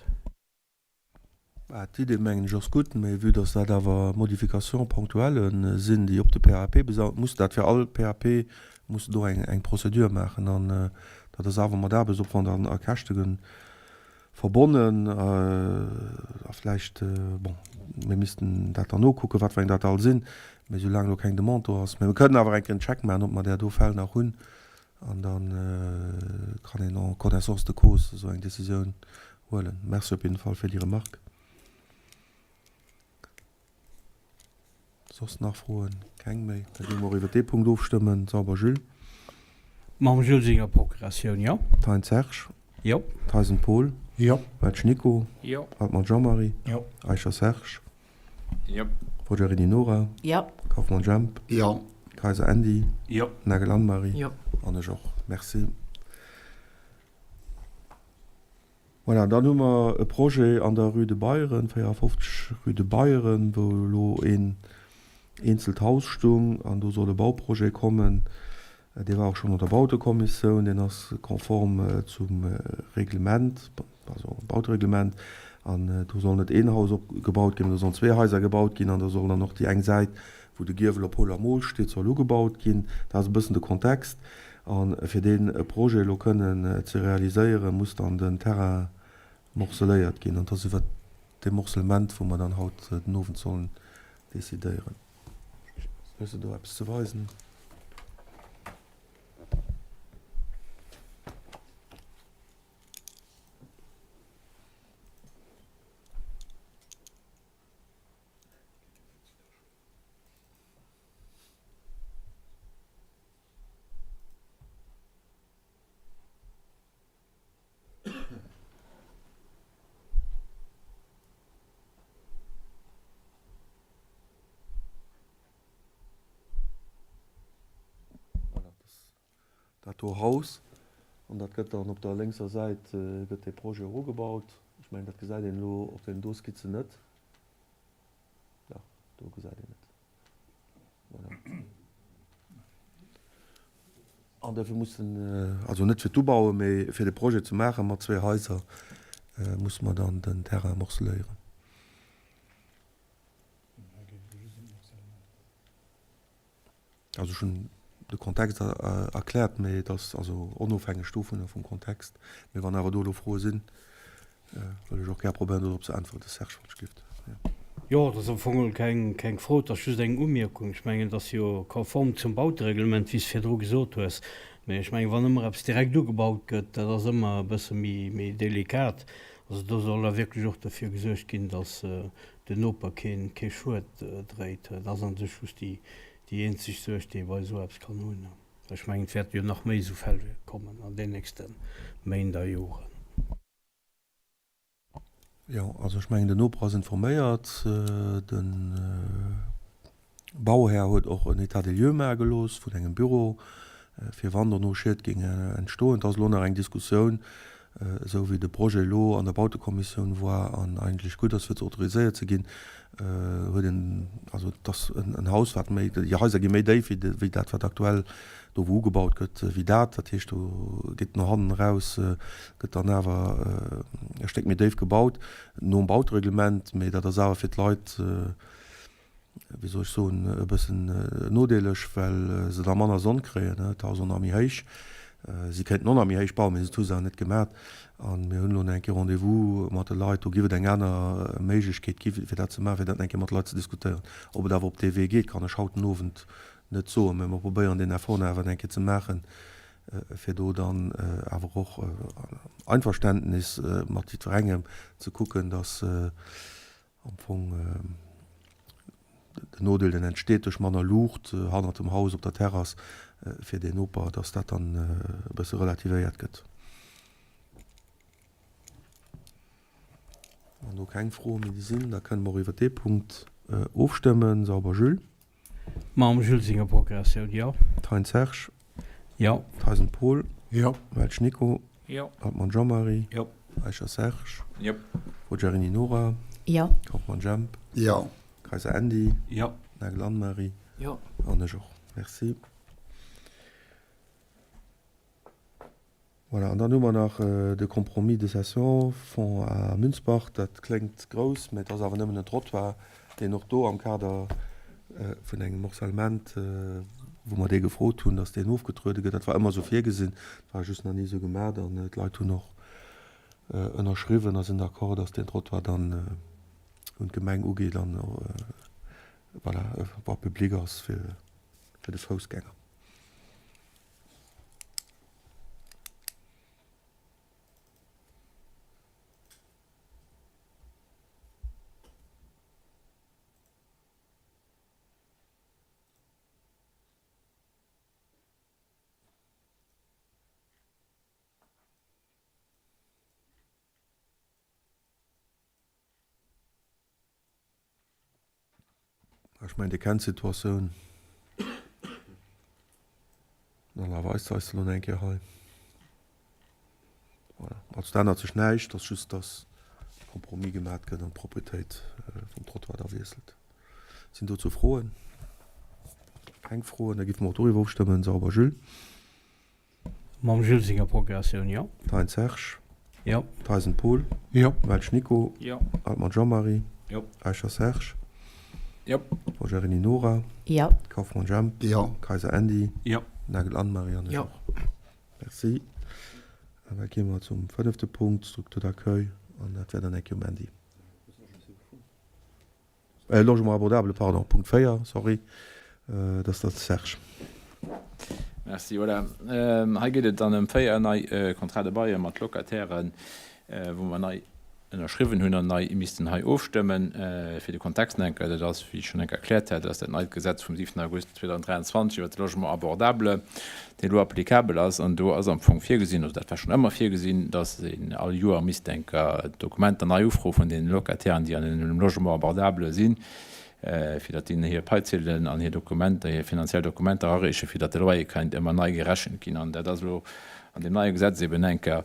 Bah, d'Idee, mengen ech, ass gutt, mä vue dass dat awer Modifications ponctuelles sinn, déi op de PAP besaut, muss dat fir all PAP muss de do eng, eng Procédure maachen an dat ass awer mat Aarbechtsopwand an a Käschte verbonnen. A vläicht, bon, mir missten dat dann nokucken, wat fir eng dat all sinn, mä soulaang elo keng Demande do ass. Mä mir kënnen awer eng Kéier en Check maachen, ob mer där do Fäll nach hunn. An da kann een en connaissance de cause esou eng Décisioun huelen. Merci op jidden Fall fir déi Remarque. Soss nach Froen? Keng méi? Da géinge mer och iwwert dee Punkt ofstëmmen. Sauber Jules. Mam Jules senger Procuratioun, jo. Thein Serge. Jo. Theisen Paul. Jo. Welsch Nico. Jo. Altmann Jean-Marie. Jo. Eicher Serge. Jo. Forgiarini Nora. Jo. Kauffmann Jemp. Jo. Kayser Andy. Jo. Nagel Anne-Marie. Jo. An ech och. Merci. Voilà, dann hu mer e Projet an der Rue de Beyren, 54 Rue de Beyren, wou elo een eenzelt Haus stung an do soll e Bauprojet kommen. Dee war och schonn an der Bautekommissioun, deen ass konform zum Reglement, also Bautereglement. An do soll net een Haus opgebaut ginn, mä do sollen zwee Haiser gebaut ginn an do soll dann och déi eng Säit, wou de Giewel op Hol a Mol steet, soll ugebaut ginn. Dat ass e bëssen de Kontext. A fir dee Projet elo kënnen ze realiséieren, muss dann den Terrain morceléiert ginn. An et ass iwwert dee Morcellement, wou mer dann haut den Owend sollen decidéieren. Hues de do eppes ze weisen? Dat do Haus, an dat gëtt dann op der lénkser Säit gëtt dee Projet erogebaut. Ech mengen, dat gesäit een elo op deenen do Skizzen net. Dach, do gesäit een et. Voilà. An dofir mussen, also net fir d'Ubauen, mee fir de Projet ze maache mat zwee Haiser, musse mer dann den Terrain morceléieren. Also ech hunn de Kontext erkläert, mee et ass also onofhängeg dovunner vum Kontext. Mee wann awer do elo Froe sinn, wëll ech och gär probéieren dorop ze äntweren. Serge, wann ech gift. Jo, et ass am Fong geholl keng Fro, et ass just eng Umierkung. Ech mengen, et ass jo konform zum Bautereglement, wéi s de virdru gesot hues. Mee ech mengen, wann ëmmer eppes direkt ugebaut gëtt, dat ass ëmmer e bësse méi delikat. Also do soll da wierklech och derfir gesuergt ginn, datt den Noper kee Schued dréit. Dat ass an sech just déi eenzeg Suerg, déi ee bei esou eppes kann hunn. Ech mengen, et wäerte jo nach méi esou Fäll kommen an den nächste Méint a Joren. Jo, also ech mengen, den Noper ass informéiert. De Bauhär huet och en État des lieux maache gelooss vun engem Büro, fir wann dono Schied géingen entstoen. Et ass elo nach eng Diskussioun, esou wéi de Projet elo an der Bautekommissioun war an eigentlech gutt ass fir ze autoriséiert ze ginn, huet een, also et ass en Haus wat méi, déi Haiser gi méi déif wéi dat wat aktuell do wou ugebaut gëtt, wéi dat. Dat heescht do geet no hannen eraus gëtt dann awer e Stéck méi déif gebaut nom Bautereglement, mee dat ass awer fir d'Leit, wéi soll ech soen, e bëssen nodeeleg, well se da manner Sonn kréien, d'Haus och nach méi héich. Si kéinten och nach méi héich bauen, mee dat hu se awer net gemat. A mir hunn elo nach eng Kéier Rendez-vous mat de Leit, do géif et eng aner Méiglechkeet gi fir dat ze maachen, fir dat nach eng Kéier mat de Leit ze diskutéieren. Ob et awer op dee Wee geet, kann ech haut den Owend net soen, mä mer probéieren deen Effort awer nach eng Kéier ze maachen, fir do dann awer och Einverständnis mat jiddwerengem ze kucken, dass Am Fong den Nodeel, deen entsteet duerch manner Luucht hannert dem Haus op der Terrass fir den Noper, dass dat dann e bësse relativéiert gëtt. Wann do keng Froe méi sinn, da kënne mer och iwwer dee Punkt ofstëmmen. Sauber Jules. Mam Jules senger Progressioun, jo. Thein Serge. Jo. Theisen Paul. Jo. Welsch Nico. Jo. Altmann Jean-Marie. Jo. Eicher Serge. Jo. Forgiarini Nora. Jo. Kauffmann Jemp. Jo. Kayser Andy. Jo. Nagel Anne-Marie. Jo. An ech och. Merci. Voilà, an dann hu mer nach de Compromis de cession Fonds A Münzbach. Dat kléngt grouss, mä et ass awer nëmmen en Trottoir, deen och do am Kader vun engem Morcellement, wou mer dee gefrot hunn, dass deen ofgetruede gëtt. Dat war ëmmer esou virgesinn, dat war just nach ni esou gemaach. An d'Leit hunn och ënnerschriwwen a sinn d'accord, dass deen Trottoir dann un d'Gemeng ugeet an, voilà, Voie publique ass fir de Foussgänger. Ech mengen, Dir kennt d'Situatioun. Dann weist se eis se elo nach eng Kéier hei. Voilà. Also et ännert sech näischt, et ass just, dass e Compromis gemaach gëtt an d'Proprietéit vum Trottoir da wiesselt. Sinn dozou Froen? Keng Froen, da géife mer och doriwwer ofstëmmen. Sauber Jules. Mam Jules senger Progressioun, jo. Thein Serge. Jo. Theisen Paul. Jo. Welsch Nico. Jo. Altmann Jean-Marie. Jo. Eicher Serge. Jo. Forgiarini Nora. Jo. Kauffmann Jemp. Jo. Kayser Andy. Jo. Nagel Anne-Marie an ech Jo. och. Merci. An da gi mer zum fënnefte Punkt, Structure d'accueil, an dat wär dann eng Kéier um Andy. Logement abordable, pardon, Punkt 4, sorry, dat ass de Serge. Merci. Voilà, hei geet et dann ëm 4 nei Contrats de bail mat Locatairen, wou mer nei ënnerschriwwen hunn an nei missten hei ofstëmmen. Fir de Kontext nach eng Kéier, dat ass, wéi ech schonn eng Kéier erkläert hat, dat ass dat neit Gesetz vum 7 August 2023 iwwert de Logement abordable, deen elo applicabel ass. An do ass am Fong virgesinn, also dat war schonn ëmmer virgesinn, dass een all Joer misst eng Kéier d'Dokumenter nei ufroe vun deene Locatairen, déi an engem Logement abordable sinn. Fir datt déi hir Paiziedelen an hir Dokumenter, hir finanziell Dokumenter erareechen, fir datt de Loyer kéint ëmmer nei gerechent ginn. An dat ass elo an deem neie Gesetz eben eng Kéier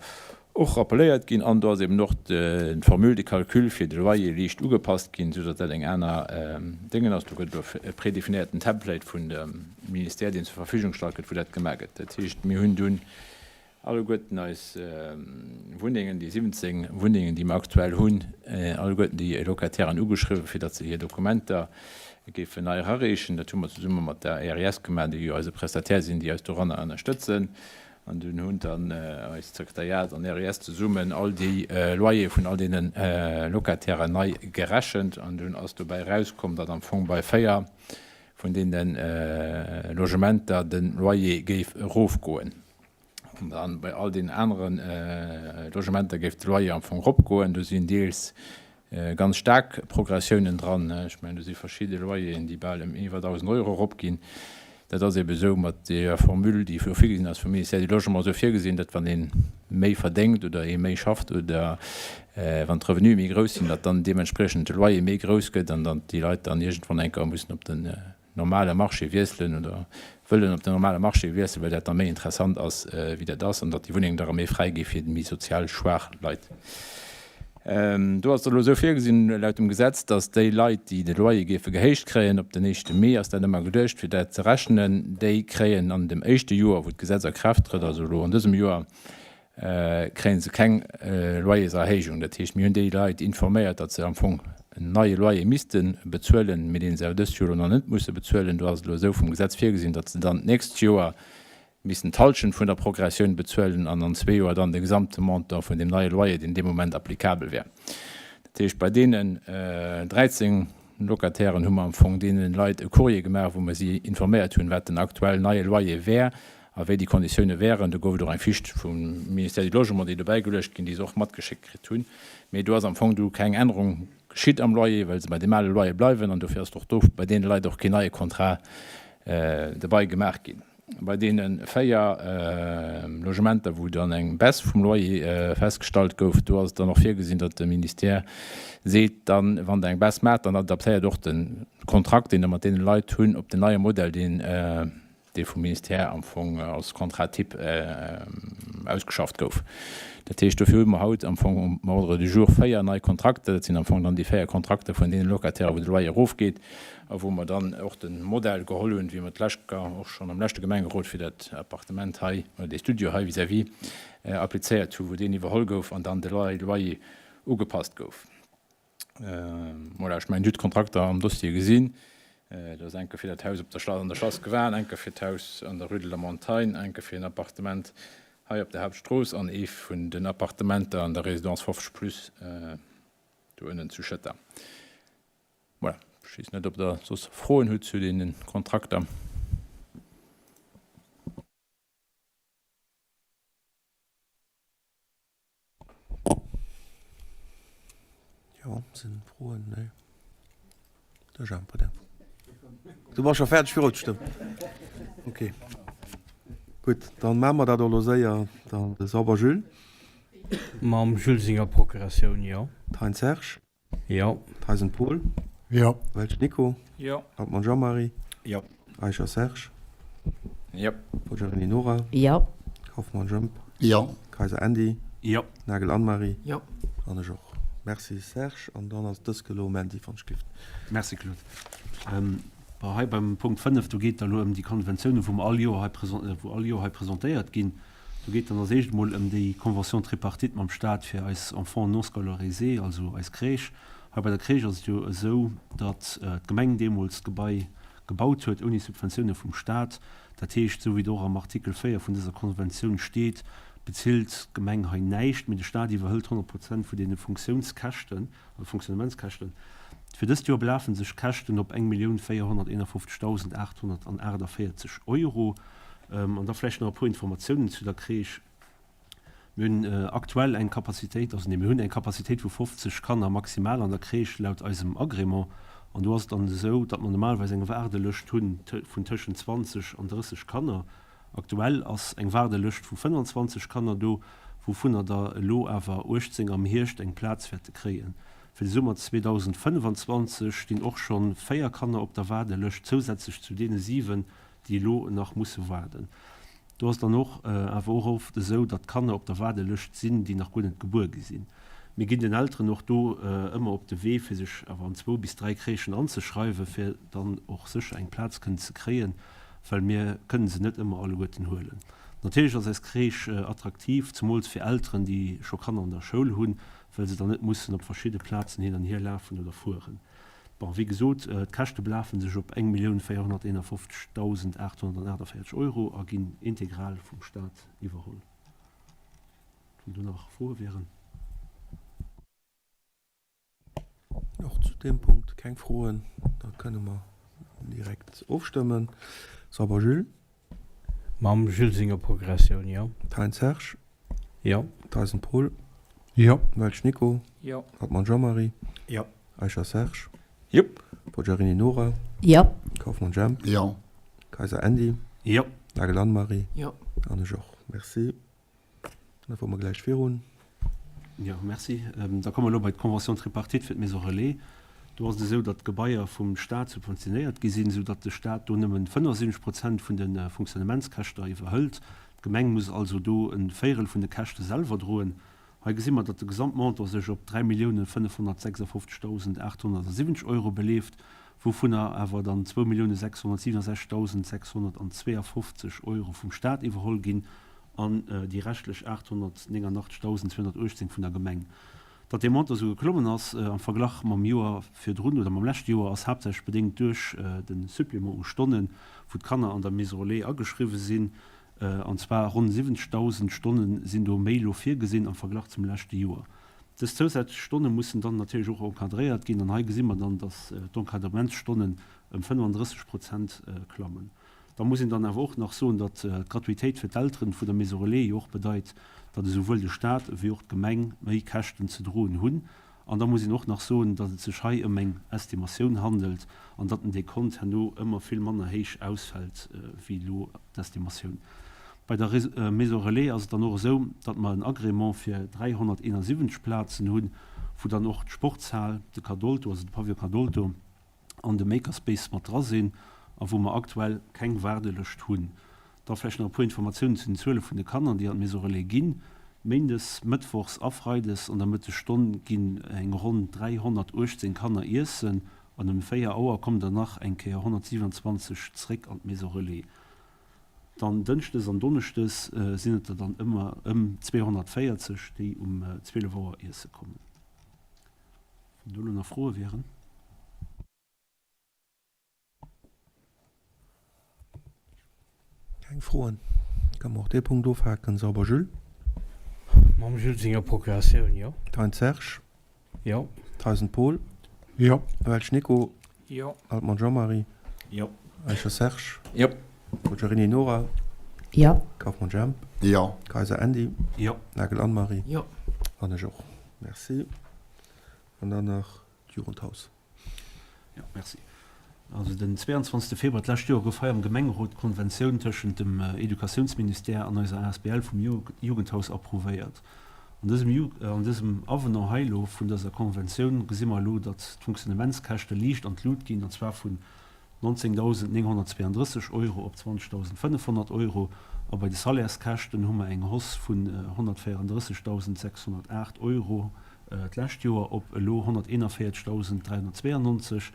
och rappeléiert ginn. An do ass eben och d'Formule de calcul fir de Loyer liicht ugepasst ginn, esou datt dat eng aner Déngen ass. Do gëtt elo e prédefinéierten Template vun dem Ministère, deen zur Verfügung gestallt gëtt, wou dat gemaach gëtt. Dat heescht, mir hunn dunn Alleguerten eis Wunnengen, déi 17 Wunnengen, déi mer aktuell hunn, alleguerten déi Locatairen ugeschriwwen, fir datt se hir Dokumenter géifen nei erareechen. Dat hu mer zesumme mat der RIS gemaach, déi jo eise Prestataire sinn, déi eis doranner ënnerstëtzen. An dunn hunn dann eist Sekretariat an RIS zesummen all déi Loyere vun all deene Locatairen nei gerechent. An dunn ass dobäi erauskomm, datt am Fong bei 4 vun deene Logementer de Loyer géif erofgoen. An dann bei all deenen anere Logementer géif de Loyer am Fong eropgoen. Do sinn deels ganz staark Progressiounen dran. Ech mengen, do si verschidde Loyeren, déi bal ëm iwwer 1.000 Euro eropginn. Dat ass eebe esou mat deeër Formule, déi jo virgesinn ass vum Ministère du Logement, esou virgesinn, datt wann ee méi verdéngt oder ee méi schafft oder wann d'Revenue méi grouss sinn, datt dann deementspriechend de Loyer méi grouss gëtt an datt déi Leit dann iergendwann eng Kéier mussen op den normale Marché wiesselen oder wëllen op den normale Marché wiesselen, well dat da méi interessant ass wéi dat ass an datt déi Wunnengen da erëm méi fräi gi fir méi sozial schwaach Leit. Do ass et elo esou virgesinn laut dem Gesetz, datt déi Leit, déi de Loyer géife gehéicht kréien, op den éischte Mee ass dat ëmmer geduecht fir dat ze rechnen, déi kréien an dem éischte Joer wou d'Gesetz a Kraaft trëtt, also elo an dësem Joer, kréie se keng Loyerserhéijung. Dat heescht, mir hunn déi Leit informéiert, datt se am Fong en neie Loyer misste bezuelen, mee dee se awer dëst Joer elo nach net musse bezuelen. Do ass et elo esou vum Gesetz virgesinn, datt se dann d'nächst Joer missten d'Hallschent vun der Progressioun bezuelen an an zwee Joer dann de gesamte Montant vun deem neie Loyer, deen dee Moment applicabel wär. Dat heescht, bei deenen 13 Locatairen hu mer am Fong deene Leit e Courrier gemaach, wou mer si informéiert hunn, wat den aktuell neie Loyer wär a wéi déi Konditioune wären. Do gouf et och eng Fiche vum Ministère du Logement, déi dobäi geluecht ginn, déi se och matgeschéckt kritt hunn. Mee do ass am Fong du keng Ännerung geschitt am Loyer, well se bei deem ale Loyer bleiwen an dofir ass och do bei deene Leit och keen neie Contrat dobäi gemaach ginn. Bei deene 4 Logementer, wou dann eng Baisse vum Loyer festgestallt gouf, do ass et dann och virgesinn, datt de Ministère seet dann, wann Der eng Baisse maacht, dann adaptéiert och de Kontrakt, deen Der mat deene Leit hunn, op den neie Modell, deen dee vum Ministère am Fong als Contrat type ausgeschafft gouf. Dat heescht, dofir hu mer haut am Fong um Ordre du jour 4 nei Kontrakter. Dat sinn am Fong dann déi 4 Kontrakter vun deene Locatairen, wou de Loyer erofgeet a wou mer dann och de Modell geholl hunn, wéi mer d'lescht och schonn am leschte Gemengerot fir dat Appartement hei oder dee Studio hei vis-à-vis applizéiert hu, wou deen iwwerholl gouf an dann de Loyer ugepasst gouf. Voilà, ech mengen, Dir hutt d'Kontrakter am Dossier gesinn. Do ass enke fir dat Haus op der Schlass, an der Schlassgewan, enke fir d'Haus an der Rue de la Montagne, enke fir en Appartement hei op der Hauptstrooss an ee vun den Appartementer an der Résidence 50 plus do ënnen zu Schëtter. Voilà, ech weess net, ob Der soss Froen hutt zu deene Kontrakter. Jo, sinn Froen? Nee. De Jemp huet eng Fro. Du bass scho fäerdeg fir ofzestëmmen? Ok. Gutt, dann maache mer dat och elo séier. Dann de Sauber Jules. Mam Jules senger Procuratioun, jo. Thein Serge. Jo. Theisen Paul. Jo. Welsch Nico. Jo. Hartmann Jean-Marie. Jo. Eicher Serge. Jo. Poggiarini Nora. Jo. Kauffmann Jemp. Jo. Kayser Andy. Jo. Nagel Anne-Marie. Jo. An ech och. Merci Serge. An dann ass dës elo um Andy van Schlift. Merci Claude. Bon, hei beim Punkt 5, do geet et elo ëm déi Konventiounen, wou mer all Joer hei, wou all Joer hei presentéiert ginn. Do geet dann als éischt emol ëm déi Convention tripartite mam Stat fir eis Enfants non scolarisés, also eis Crèche. Hei bei der Crèche ass et jo esou, datt d'Gemeng deemools d'Gebai gebaut huet ouni Subventioune vum Stat. Dat heescht, esou wéi et och am Artikel 4 vun dëser Konventioun steet, bezilt d'Gemeng hei näischt, mee de Stat iwwerhëlt 100 Prozent vun deene Funktiounskäschten, also Fonctionnementskäschten. Fir dëst Joer belafen sech d'Käschten op 1.451.848 Euro. An da vläicht nach e puer Informatiounen zu der Crèche. Mir hunn aktuell eng Capacitéit, also nee, mir hunn eng Capacitéit vu 50 Kanner maximal an der Crèche laut eisem Agrément. An do ass et dann esou, datt mer normalerweis eng Waardelëscht hunn vun tëschent 20 an 30 Kanner. Aktuell ass eng Waardelëscht vu 25 Kanner do, wouvunner der elo awer 18 am Hierscht eng Plaz wäerte kréien. Fir de Summer 2025 stinn och schonn 4 Kanner op der Waardelëscht, zousätzlech zu deene 7, déi elo nach musse waarden. Do ass dann och awer och oft esou, datt Kanner op der Waardelëscht sinn, déi nach guer net gebuer gi sinn. Mir ginn den Elteren och do ëmmer op de Wee, fir sech awer an zwou bis 3 Crèchen anzeschreiwen, fir dann och sécher eng Plaz kënnen ze kréien, well mir kënnen se net ëmmer alleguerten huelen. Natierlech ass eis Crèche attraktiv, zemools fir Elteren, déi scho Kanner an der Schoul hunn, well se dann net mussen op verschidde Plazen hin an hier lafen oder fueren. Bon, wéi gesot, d'Käschte belafen sech op 1.451.848 Euro a ginn integral vum Staat iwwerholl. Wann do nach Froe wieren. Och zu deem Punkt keng Froen. Da kënne mer direkt ofstëmmen. Sauber Jules. Mam Jules senger Progressioun, jo. Thein Serge. Jo. Theisen Paul. Jo. Welsch Nico. Jo. Hartmann Jean-Marie. Jo. Eicher Serge. Jop. Poggiarini Nora. Jo. Kauffmann Jemp. Jo. Kayser Andy. Jo. Nagel Anne-Marie. Jo. An ech och. Merci. Da fuere mer gläich virun. Jo, merci. Da komme mer elo bei d'Convention tripartite fir d'Maison relais. Do ass et esou, datt d'Gebaier vum Stat subventionéiert gi sinn, esou datt de Stat do nëmmen 75 Prozent vun de Fonctionnementskäschter iwwerhëlt. D'Gemeng muss also do e Véirel vun de Käschte selwer droen. Hei gesi mer, datt de Gesamtmontant sech op 3.556.870 Euro beleeft, wouvunner awer dann 2.667.652 Euro vum Stat iwwerholl ginn an déi reschtlech 889.218 vun der Gemeng. Datt dee Montant esou geklommen ass am Verglach mam Joer virdrun oder mam leschte Joer, ass haaptsächlech bedéngt duerch de Supplément u Stonnen, wou d'Kanner an der Maison relais ageschriwwe sinn. An zwar ronn 70.000 Stonne sinn do méi elo virgesinn am Verglach zum leschte Joer. Dës zousätzlech Stonne mussen dann natierlech och encadréiert ginn an hei gesi mer dann, datt d'Encadrementsstonnen ëm 35 Prozent klammen. Da muss een dann awer och nach soen, datt d'Gratuitéit fir d'Elteren vun der Maison relais jo och bedeit, datt esouwuel de Stat ewéi och d'Gemeng méi Käschten ze droen hunn. An da muss een och nach soen, datt et sech hei ëm eng Estimatioun handelt an datt den Dekont herno ëmmer vill manner héich ausfält wéi elo d'Estimatioun. Bei der Maison relais ass et dann och esou, datt mer en Agrément fir 371 Plazen hunn, wou dann och d'Sportshal, de Cadolto, also de Pavillon Cadolto, an de Makerspace mat dra sinn a wou mer aktuell keng Waardelëscht hunn. Da vläicht nach e puer Informatiounen zu den Zuele vun de Kanner, déi an d'Maison Relais ginn. Méindes, Mëttwochs a Freides an der Mëttesstonn ginn eng ronn 318 Kanner iessen an um 4 Auer kommen der nach eng Kéier 127 zréck an d'Maison Relais. Dann Dënschdes an Donneschdes sinn et der dann ëmmer ëm 240, déi um 12 Auer iesse kommen. Wann do elo nach Froe wieren. Keng Froen? Kënne mer och dee Punkt ofhaken. Sauber Jules? Mam Jules senger Procuratioun, jo. Thein Serge? Jo. Theisen Paul? Jo. Welsch Nico? Jo. Altmann Jean-Marie? Jo. Eicher Serge? Jo. Poggiarini Nora? Jo. Kauffmann Jemp? Jo. Kayser Andy? Jo. Nagel Anne-Marie? Jo. An ech och. Merci. An dann nach d'Jugendhaus. Jo, merci. Also den 22. Februar d'lescht Joer gouf hei am Gemengerot d'Konventioun tëschent dem Educatiounsministère an eiser asbl vum Jugendhaus approuvéiert. An dësem an dësem Avenant hei elo vun dëser Konventioun gesi mer elo, datt d'Fonctionnementskäschte liicht an d'Lut ginn, an zwar vun 19.932 Euro op 20.500 Euro a bei de Salaires-Käschten hu mer eng Hausse vun 134.608 Euro d'lescht Joer op elo 141.392,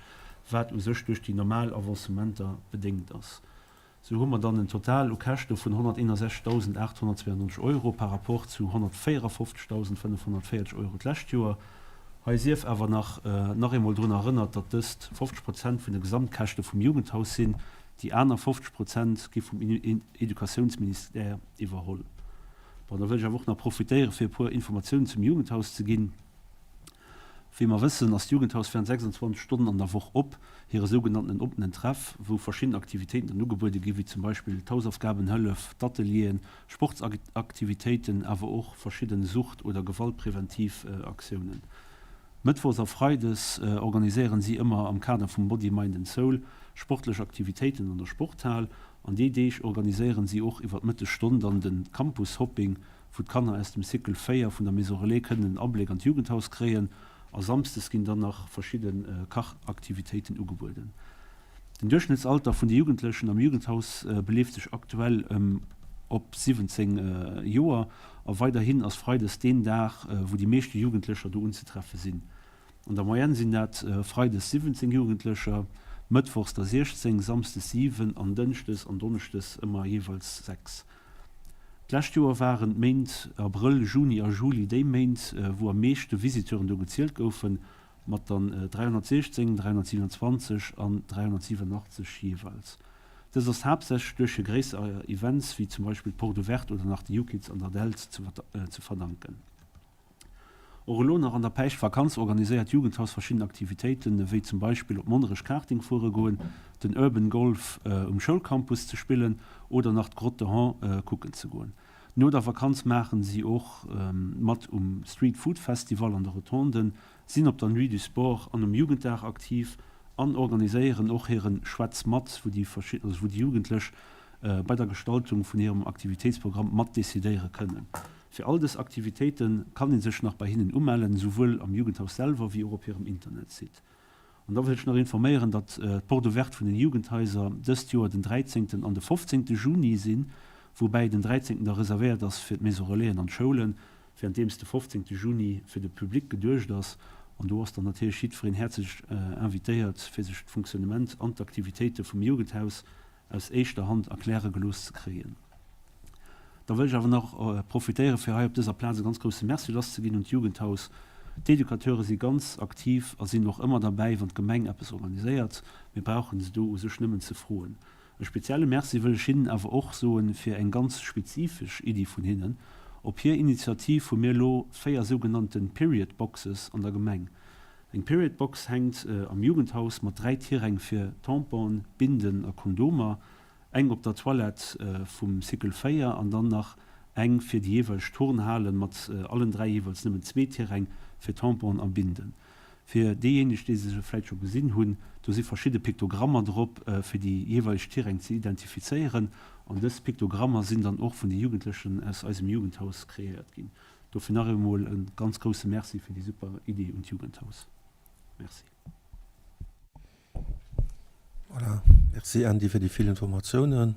wat u sech duerch déi normal Avancementer bedéngt ass. Sou hu mer dann en Total u Käschte vun 161.892 Euro par rapport zu 154.540 Euro d'lescht Joer. Hei sief awer nach nach eemol drun erënnert, datt dëst 50 Prozent vun de Gesamtkäschte vum Jugendhaus sinn. Déi aner 50 Prozent gi vum Educatiounsministère iwwerholl. Bon, da wëll ech awer och nach profitéiere fir e puer Informatiounen zum Jugendhaus ze ginn. Wéi mer wëssen, ass d'Jugendhaus während 26 Stonnen an der Woch op, hire sougenanntenen oppenen Treff, wou verschidden Aktivitéiten dann ugebuede gi wéi zum Beispill d'Hausaufgabenhëllef, d'Atelieren, Sportsaktivitéiten, awer och verschidden Sucht oder gewaltpräventiv Aktiounen. Mëttwochs a Freides organiséieren si ëmmer am Kader vum Body, Mind and Soul sportlech Aktivitéiten an der Sporthal. An déi Deeg organiséieren si och iwwer d'Mëttesstonn dann de Campus Hopping, wou d'Kanner aus dem Cycle 4 vun der Maison Relais kënnen en Abléck an d'Jugendhaus kréien. A samsdes ginn dann nach verschidde Kachaktivitéiten ugebueden. Den Duerchschnëttsalter vun de Jugendlechen am Jugendhaus beleeft sech aktuell ëm op 17 Joer a weiderhin ass freides deen Dag, wou déi meeschte Jugendlecher do unzetreffe sinn. An der Moyenne sinn dat freides 17 Jugendlecher, mëttwochs der 16, samsdes 7 an dënschdes an donneschdes ëmmer jeeweils 6. D'lescht Joer waren d'Méint Abrëll, Juni a Juli déi Méint, wou am meeschte Visiteuren do gezielt goufen, mat dann 316, 327 an 387 jeeweils. Dëst ass haaptsächlech duerch hir gréisser Events, wéi zum Beispill d'Porte Ouverte oder nach de Youkids an der Dällt ze verdanken. Och elo nach an der Päischtvakanz organiséiert d'Jugendhaus verschidden Aktivitéiten, ewéi zum Beispill op Monnerech Karting fuere goen, den Urban Golf um Schoulcampus ze spillen oder nach d'Grotte de Han kucken ze goen. No der Vakanz maachen si och mat um Street Food Festival an der Rotonde, sinn op der Nuit du Sport an um Jugenddag aktiv an organiséieren och hiren Schwätz mat, wou déi Jugendlech bei der Gestaltung vun hirem Aktivitéitsprogramm mat decidéiere kënnen. Fir all dës Aktivitéite kann ee sech nach bei hinnen umellen, esouwuel am Jugendhaus selwer wéi och op hirem Internetsite. An da wëll ech nach informéieren, datt d'Porte ouverte vun den Jugendhaiser dëst Joer den 13. an de 15. Juni sinn, woubäi den 13. da reservéiert ass fir d'Maison Relaisen an d'Schoulen, wärenddeems de 15. Juni fir de Public geduecht ass. An do ass dann natierlech jiddwereen häerzlech invitéiert, fir sech d'Fonctionnement an d'Aktivitéite vum Jugendhaus aus éischter Hand erkläre gelooss ze kréien. Da wëll ech awer nach profitéieren, fir hei op dëser Plaz e ganz grousse Merci lasszeginn un d'Jugendhaus. D'Educateure si ganz aktiv a sinn och ëmmer derbäi, wann d'Gemeng eppes organiséiert. Mir brauche se do u sech nëmmen ze froen. E spezielle Merci wëll ech hinnen awer och soen, fir eng ganz spezifesch Iddi vun hinnen. Op hir Initiativ hu mir elo 4 sougenannte Period Boxes an der Gemeng. Eng Period Box hänkt am Jugendhaus mat 3 Tiräng fir Tamponen, Binden a Kondomer, eng op der Toilette vum Cycle 4 an dann nach eng fir déi jeeweileg Turnhalen mat allen 3 jeeweils nëmmen zwee Tiräng fir Tamponen a Binden. Fir déijéineg déi se vläit scho gesinn hunn, do si verschidde Piktogrammer drop fir déi jeeweileg Tiräng ze identifizéieren an dës Piktogrammer sinn dann och vun de Jugendlechen aus eisem Jugendhaus kreéiert ginn. Dofir nach eemol e ganz grousse Merci fir déi super Idee un d'Jugendhaus. Merci. Voilà, merci Andy fir déi vill Informatiounen.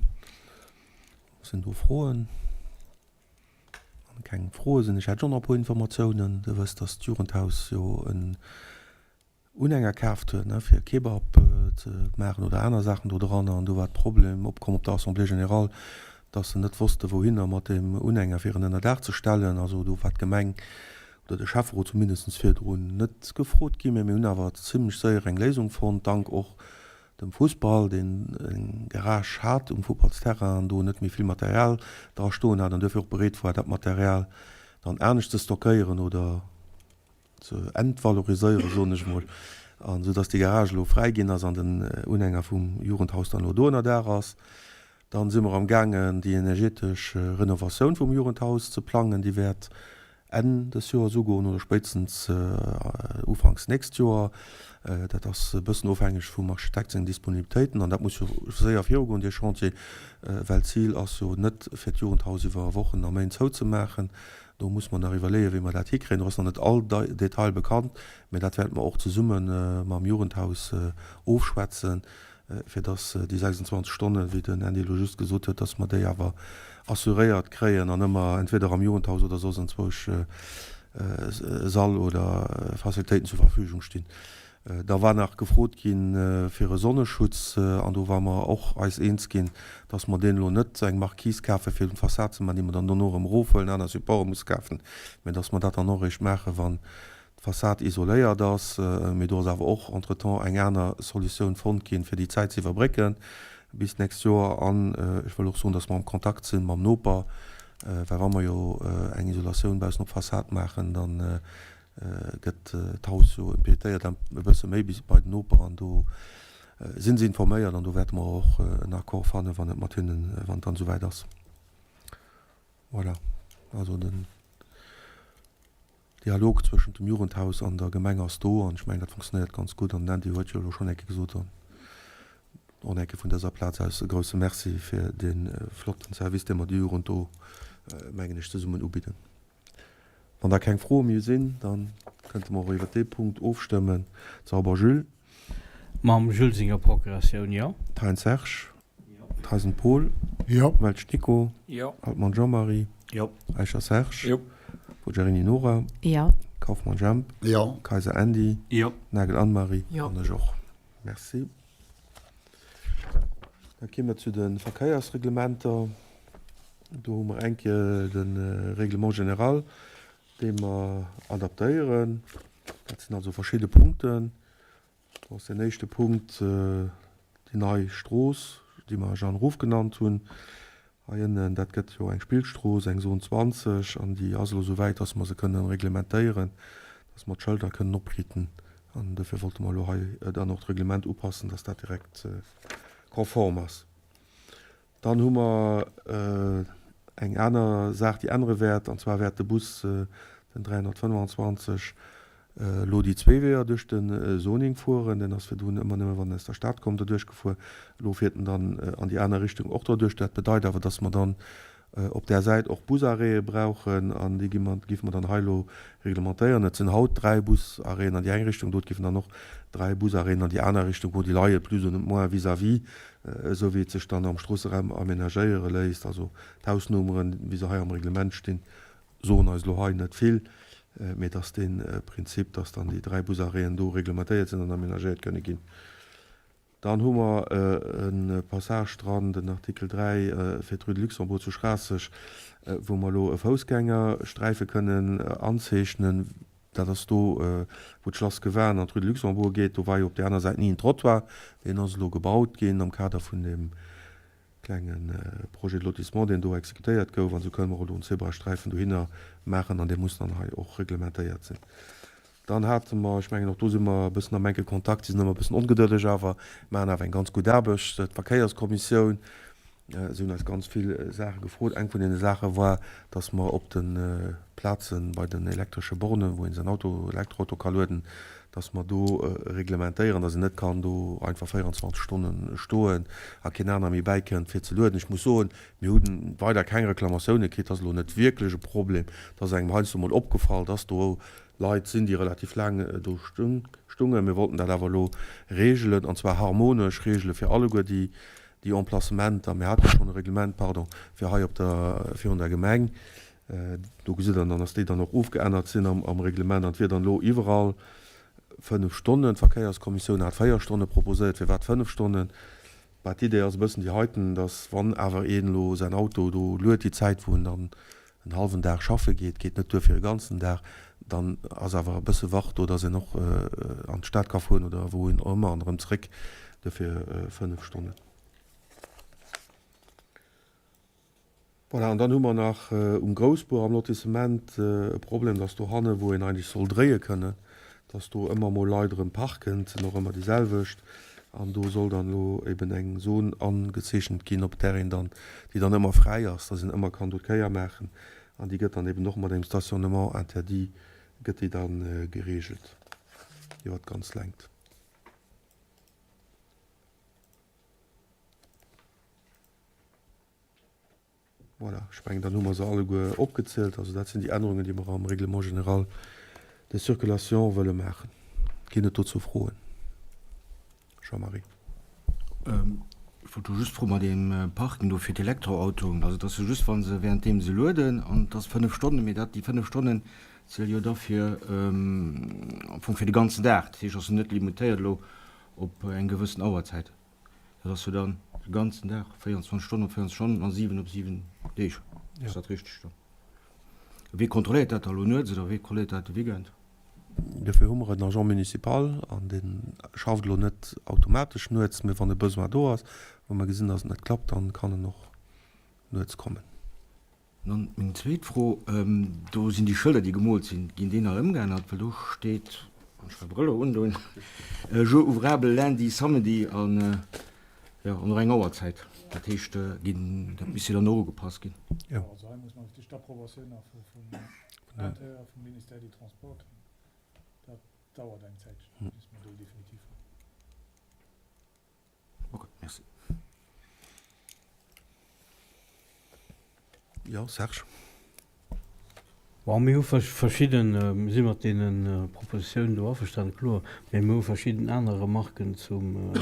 Sinn do Froen? Wann keng Froe sinn, ech hätt och nach e puer Informatiounen. Dir wësst, dass d'Jugendhaus jo en Unhänger kaaft huet, ne, fir Kebab ze maachen oder aner Saachen do dran. An do war de Problem opkomm op der Assemblée générale, dass se net wosste wouhinner mat deem Unhänger fir en ënner Daach ze stellen. Also do war d'Gemeng oder de Schäfferot zumindest virdrun net gefrot ginn. Mä mir hunn awer zimlech séier eng Léisung fonnt, dank och dem Fussball, deen eng Garage hat um Futtballsterrain an do net méi vill Material dra stoen hat an duerfir och bereet war, dat Material dann anescht ze stockéieren oder ze entvaloriséieren, soen ech emol, an esou dass déi Garage elo fräi ginn ass an den Unhänger vum Jugendhaus dann elo do ënnerdaach ass. Dann si mer am gaangen déi energetesch Renovatioun vum Jugendhaus ze plangen. Déi wäert Enn des Joers ugoen oder spéitstens ufanks nächst Joer. Dat ass e bëssen ofhängeg vum Architekt sengen Disponibilitéiten an dat muss jo séier virugoen, dee Chantier, well d'Zil ass jo net fir d'Jugendhaus iwwer Wochen a Méint zouzemaachen. Do muss mer nach iwwerleeën, wéi mer dat hikréien. Do ass nach net all Detail bekannt, mä dat wäerte mer och zesumme mam Jugendhaus ofschwätzen, fir dass déi 26 Stonnen, wéi den Andy elo just gesot huet, dass mer déi awer assuréiert kréien an ëmmer entweder am Jugendhaus oder soss anzwousch Sall oder Facilitéiten zur Verfügung stinn. Da war nach gefrot gi fir e Sonneschutz an do ware mer och eis eens ginn, dass mer deen elo net eng Marquise kafe fir un d'Fassad ze maachen, déi mer dann dono erëm erofhuelen, aner Supporte musse kafen, mä dass mer dat dann och eréischt maachen, wann d'Fassad isoléiert ass. Mee do ass awer och entretemps eng aner Solutioun fonnt ginn, fir déi Zäit ze iwwerbrécken bis d'nächst Joer. An ech wëll och soen, dass mer am Kontakt si mam Noper, well wa mer jo eng Isolatioun baussen op d'Fassad maachen, dann gëtt d'Haus jo implizéiert e bësse méi bis bei den Noper an do si se informéiert an do wäerte mer och en Accord fannen, wann et mat hinnen, wann et dann esouwäit ass. Voilà, also den Dialog zwëschent dem Jugendhaus an der Gemeng ass do an ech mengen, dat funktionéiert ganz gutt an den Andy huet jo elo schonn eng Kéier gesot an och eng Kéier vun dëser Plaz aus e grouse Merci fir dee flotten Service, dee mer der Jugend do, mengen ech, zesummen ubidden. Wann da keng Froe méi sinn, da. Kënnte mer och iwwert dee Punkt ofstëmmen. Sauber Jules. Mam Jules senger Procuratioun, jo. Thein Serge. Jo. Theisen Paul. Jo. Welsch Nico. Jo. Altmann Jean-Marie. Jo. Eicher Serge. Jo. Poggiarini Nora. Jo. Kauffmann Jemp. Jo. Kayser Andy. Jo. Nagel Anne-Marie. Jo. An ech och. Merci. Da gi mer zu de Verkéiersreglementer. Do hu mer eng Kéier de Règlement général, dee mer adaptéieren. Dat sinn also verschidde Punkten. Do ass deen éischte Punkt déi nei Strooss, déi mer Jeanne Ruff genannt hunn hei ënnen. Dat gëtt jo eng Spillstrooss, eng Zone 20, an déi ass elo esou wäit, dass mer se kënnen reglementéieren, dass mer d'Schëlder kënnen opriiten. An dofir wollte mer elo hei dann och d'Reglement upassen, dass dat direkt konform ass. Dann hu mer eng aner Saach, déi ännere wäert, an zwar wäert de Bus, den 325, elo déi zwee Weeër duerch de Zoning fueren. Deen ass virdrun ëmmer nëmme, wann en aus der Stad komm, doduerch gefuer. Elo fiert en dann an déi aner Richtung och doduerch. Dat bedeit awer, dass mer dann op där Säit och Busarrêtë brauchen, an déi gi mer, géife mer dann hei elo reglementéieren. Et sinn haut dräi Busarrêten an déi eng Richtung, dot géifen dann och dräi Busarrêten an déi aner Richtung goen. Déi leie plus ou moins vis-à-vis, esou wéi et sech dann am Stroosseraum aménagéiere léisst. Also d'Hausnummeren, wéi se hei am Reglement stinn, soen eis elo hei net vill, mee et ass dee Prinzip, dass dann déi dräi Busarrêten do reglementéiert sinn an aménagéiert kënne ginn. Dann hu mer e Passage dran, den Artikel 3 fir d'Rue de Luxembourg zu Schraasseg, wou mer elo e Foussgängersträife kënnen anzeechnen. Dat ass do, wou d'Schlass Gewan an d'Rue de Luxembourg geet. Do war jo op där aner Säit ni en Trottoir. Deen ass elo gebaut ginn am Kader vun deem klenge Projet de lotissement, deen do exekutéiert gouf. An esou kënnen mer och elo en Zebrasträifen dohinner maachen an dee muss dann hei och reglementéiert sinn. Dann hate mer, ech mengen och do si mer e bëssen am enke Kontakt, si sinn ëmmer e bëssen ongedëlleg, awer maachen awer eng ganz gutt Aarbecht, d'Verkéierskommissioun. Si hunn eis ganz vill Saache gefrot. Eng vun deene Saache war, dass mer op de Plaze bei den elektresche Bornen, wou een säin Auto, Elektroauto ka lueden, dass mer do reglementéieren, dass een net kann do einfach 24 Stonne stoen a keen aner méi bäikënnt fir ze lueden. Ech muss soen, mir hu weider keng Reklamatioune kritt. Dat ass elo net wierklech e Problem. Et ass engem heiansdo mol opgefall, dass do Leit sinn, déi relativ laang do stungen. Mir wollten dat awer elo regelen, an zwar harmonesch regele fir alleguer déi déi Emplacementer. Mir hate schonn e Reglement, pardon, fir hei op der, virun der Gemeng. Do gesitt Der dann, dass déi dann och ofgeännert sinn am, am Reglement. An et wier dann elo iwwerall fënnf Stonnen. D'Verkéierskommissioun hat véier Stonne proposéiert. Firwat fënnf Stonnen? Bah, d'Idee ass e bëssen déi heiten, dass wann awer een elo säin Auto do luet, déi Zäit wou en dann en hallwen Dag schaffe geet, geet net duer fir e ganzen Dag, dann ass awer e bësse Wach do, dass een och an d'Stad ka fueren oder wouhin och ëmmer an erëm zréck, dofir 5 Stonnen. Voilà, an dann hu mer nach um Groussbuer am Lotissement e Problem, dass dohanne wou een eigentlech soll dréie kënnen, dass do ëmmer mol Leit erëm parken, et sinn och ëmmer déi selwecht, an do soll dann elo eben eng Zon angezeechent ginn, op där een dann, déi dann ëmmer fräi ass, dass een ëmmer kann do d'Kéier maachen, an déi gëtt dann eben och mat engem Stationnement interdit gëtt déi da geregelt iwwer d'ganz Längt. Voilà, ech mengen, dann hu mer se alleguer opgezielt. Also dat sinn déi Ännerungen, déi mer am Règlement général de circulation wëlle maachen. Ginn et dozou Froen? Jean-Marie. Ech wollt do just froen, mat deem Parking do fir d'Elektroautoen, also et ass jo just, wa se währenddeem se lueden, an et ass 5 Stonnen, mee dat, déi 5 Stonnen ziele jo da fir am Fong fir de ganzen Dag. Dat heescht, ass jo net limitéiert elo op eng gewëssen Auerzäit. Dat ass jo dann de ganzen Dag, 24 Stonnen op 24 Stonnen a 7 op 7 Deeg. Ass dat richteg dann? Wee kontrolléiert dat da elo nuets oder wee kontrolléiert dat de Weekend? Dofir hu mer en Agent municipal an dee schafft elo net automatesch nuets, mee wann e Besoin do ass, wa mer gesinn, datt et net klappt, dann kann en och nuets kommen. Dann meng zweet Fro, Do sinn déi Schëlder, déi gemoolt sinn, ginn déi nach ëmgeännert? Well do steet, wann ech mäi Brëll elo undoen, Jour ouvrable lundi, samedi an, jo, an och eng Auerzäit. Dat heescht, ginn, dat misst jo dann och ugepasst ginn. Jo. Also hei muss mer natierlech d'Approbatioun nach hu vum Intérieur, vum Ministère des Transports kréien. Dat dauert eng Zäitchen, bis mer déi definitiv hunn. Ok, merci. Jo, Serge. Bon, mir hu verschidden, mir si mat deene Propositiounen do averstanen, kloer, mä mir hu verschidden aner Remarken zum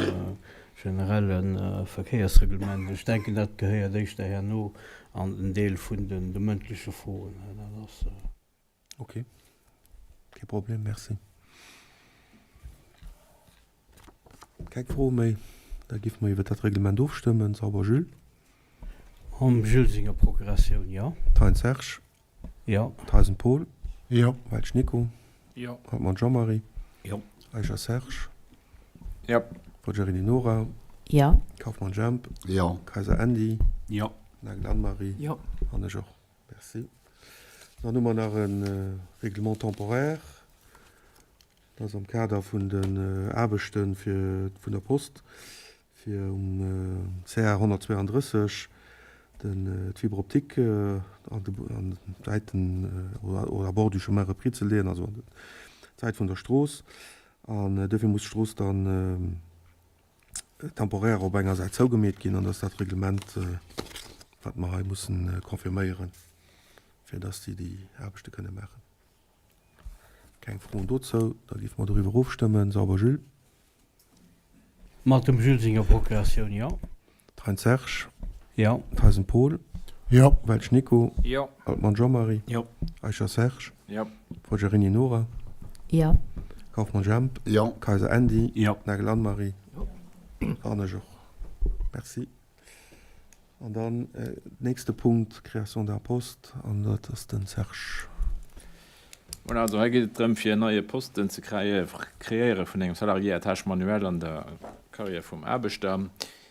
generelle Verkéiersreglement. Ech denken, dat gehéiert éischter herno an den Deel vun de mëndleche Froen. Dat ass. Ok, kee Problem, merci. Keng Froe méi? Da géife mer iwwer dat Reglement ofstëmmen. Sauber Jules? Mam Jules senger Procuratioun, jo. Thein Serge? Jo. Theisen Paul? Jo. Welsch Nico? Jo. Hartmann Jean-Marie? Jo. Eicher Serge? Jo. Forgiarini Nora? Jo. Kauffmann Jemp? Jo. Kayser Andy? Jo. Nagel Anne-Marie? Jo. An ech och. Merci. Dann hu mer nach e Règlement temporaire. Dat ass am Kader vun den Aarbechte fir vun der Post fir um CR 132 den d'Fibre optique an de an d'Säiten oder à bord du chemin repris ze leeën, also an d'Säit vun der Strooss. An duerfir muss d'Strooss dann temporaire op enger Säit zougemeet ginn an dat ass dat Reglement, wat mer hei mussen confirméieren, fir dass déi déi Aarbechte kënne maachen. Keng Froen dozou? Da géife mer doriwwer ofstëmmen. Sauber Jules? Mat dem Jules senger Procuratioun, jo. Thein Serge? Jo. Theisen Paul? Jo. Welsch Nico? Jo. Altmann Jean-Marie? Jo. Eicher Serge? Jo. Forgiarini Nora? Jo. Kauffmann Jemp? Jo. Kayser Andy? Jo. Nagel Anne-Marie? Jo. An ech och. Merci. An dann nächste Punkt, Création d'un poste, an dat ass den Serge. Voilà, also hei geet et drëm, fir en neie Posten ze kreéiere vun engem Salarié à tâche manuelle an der Carrière vum Aarbechter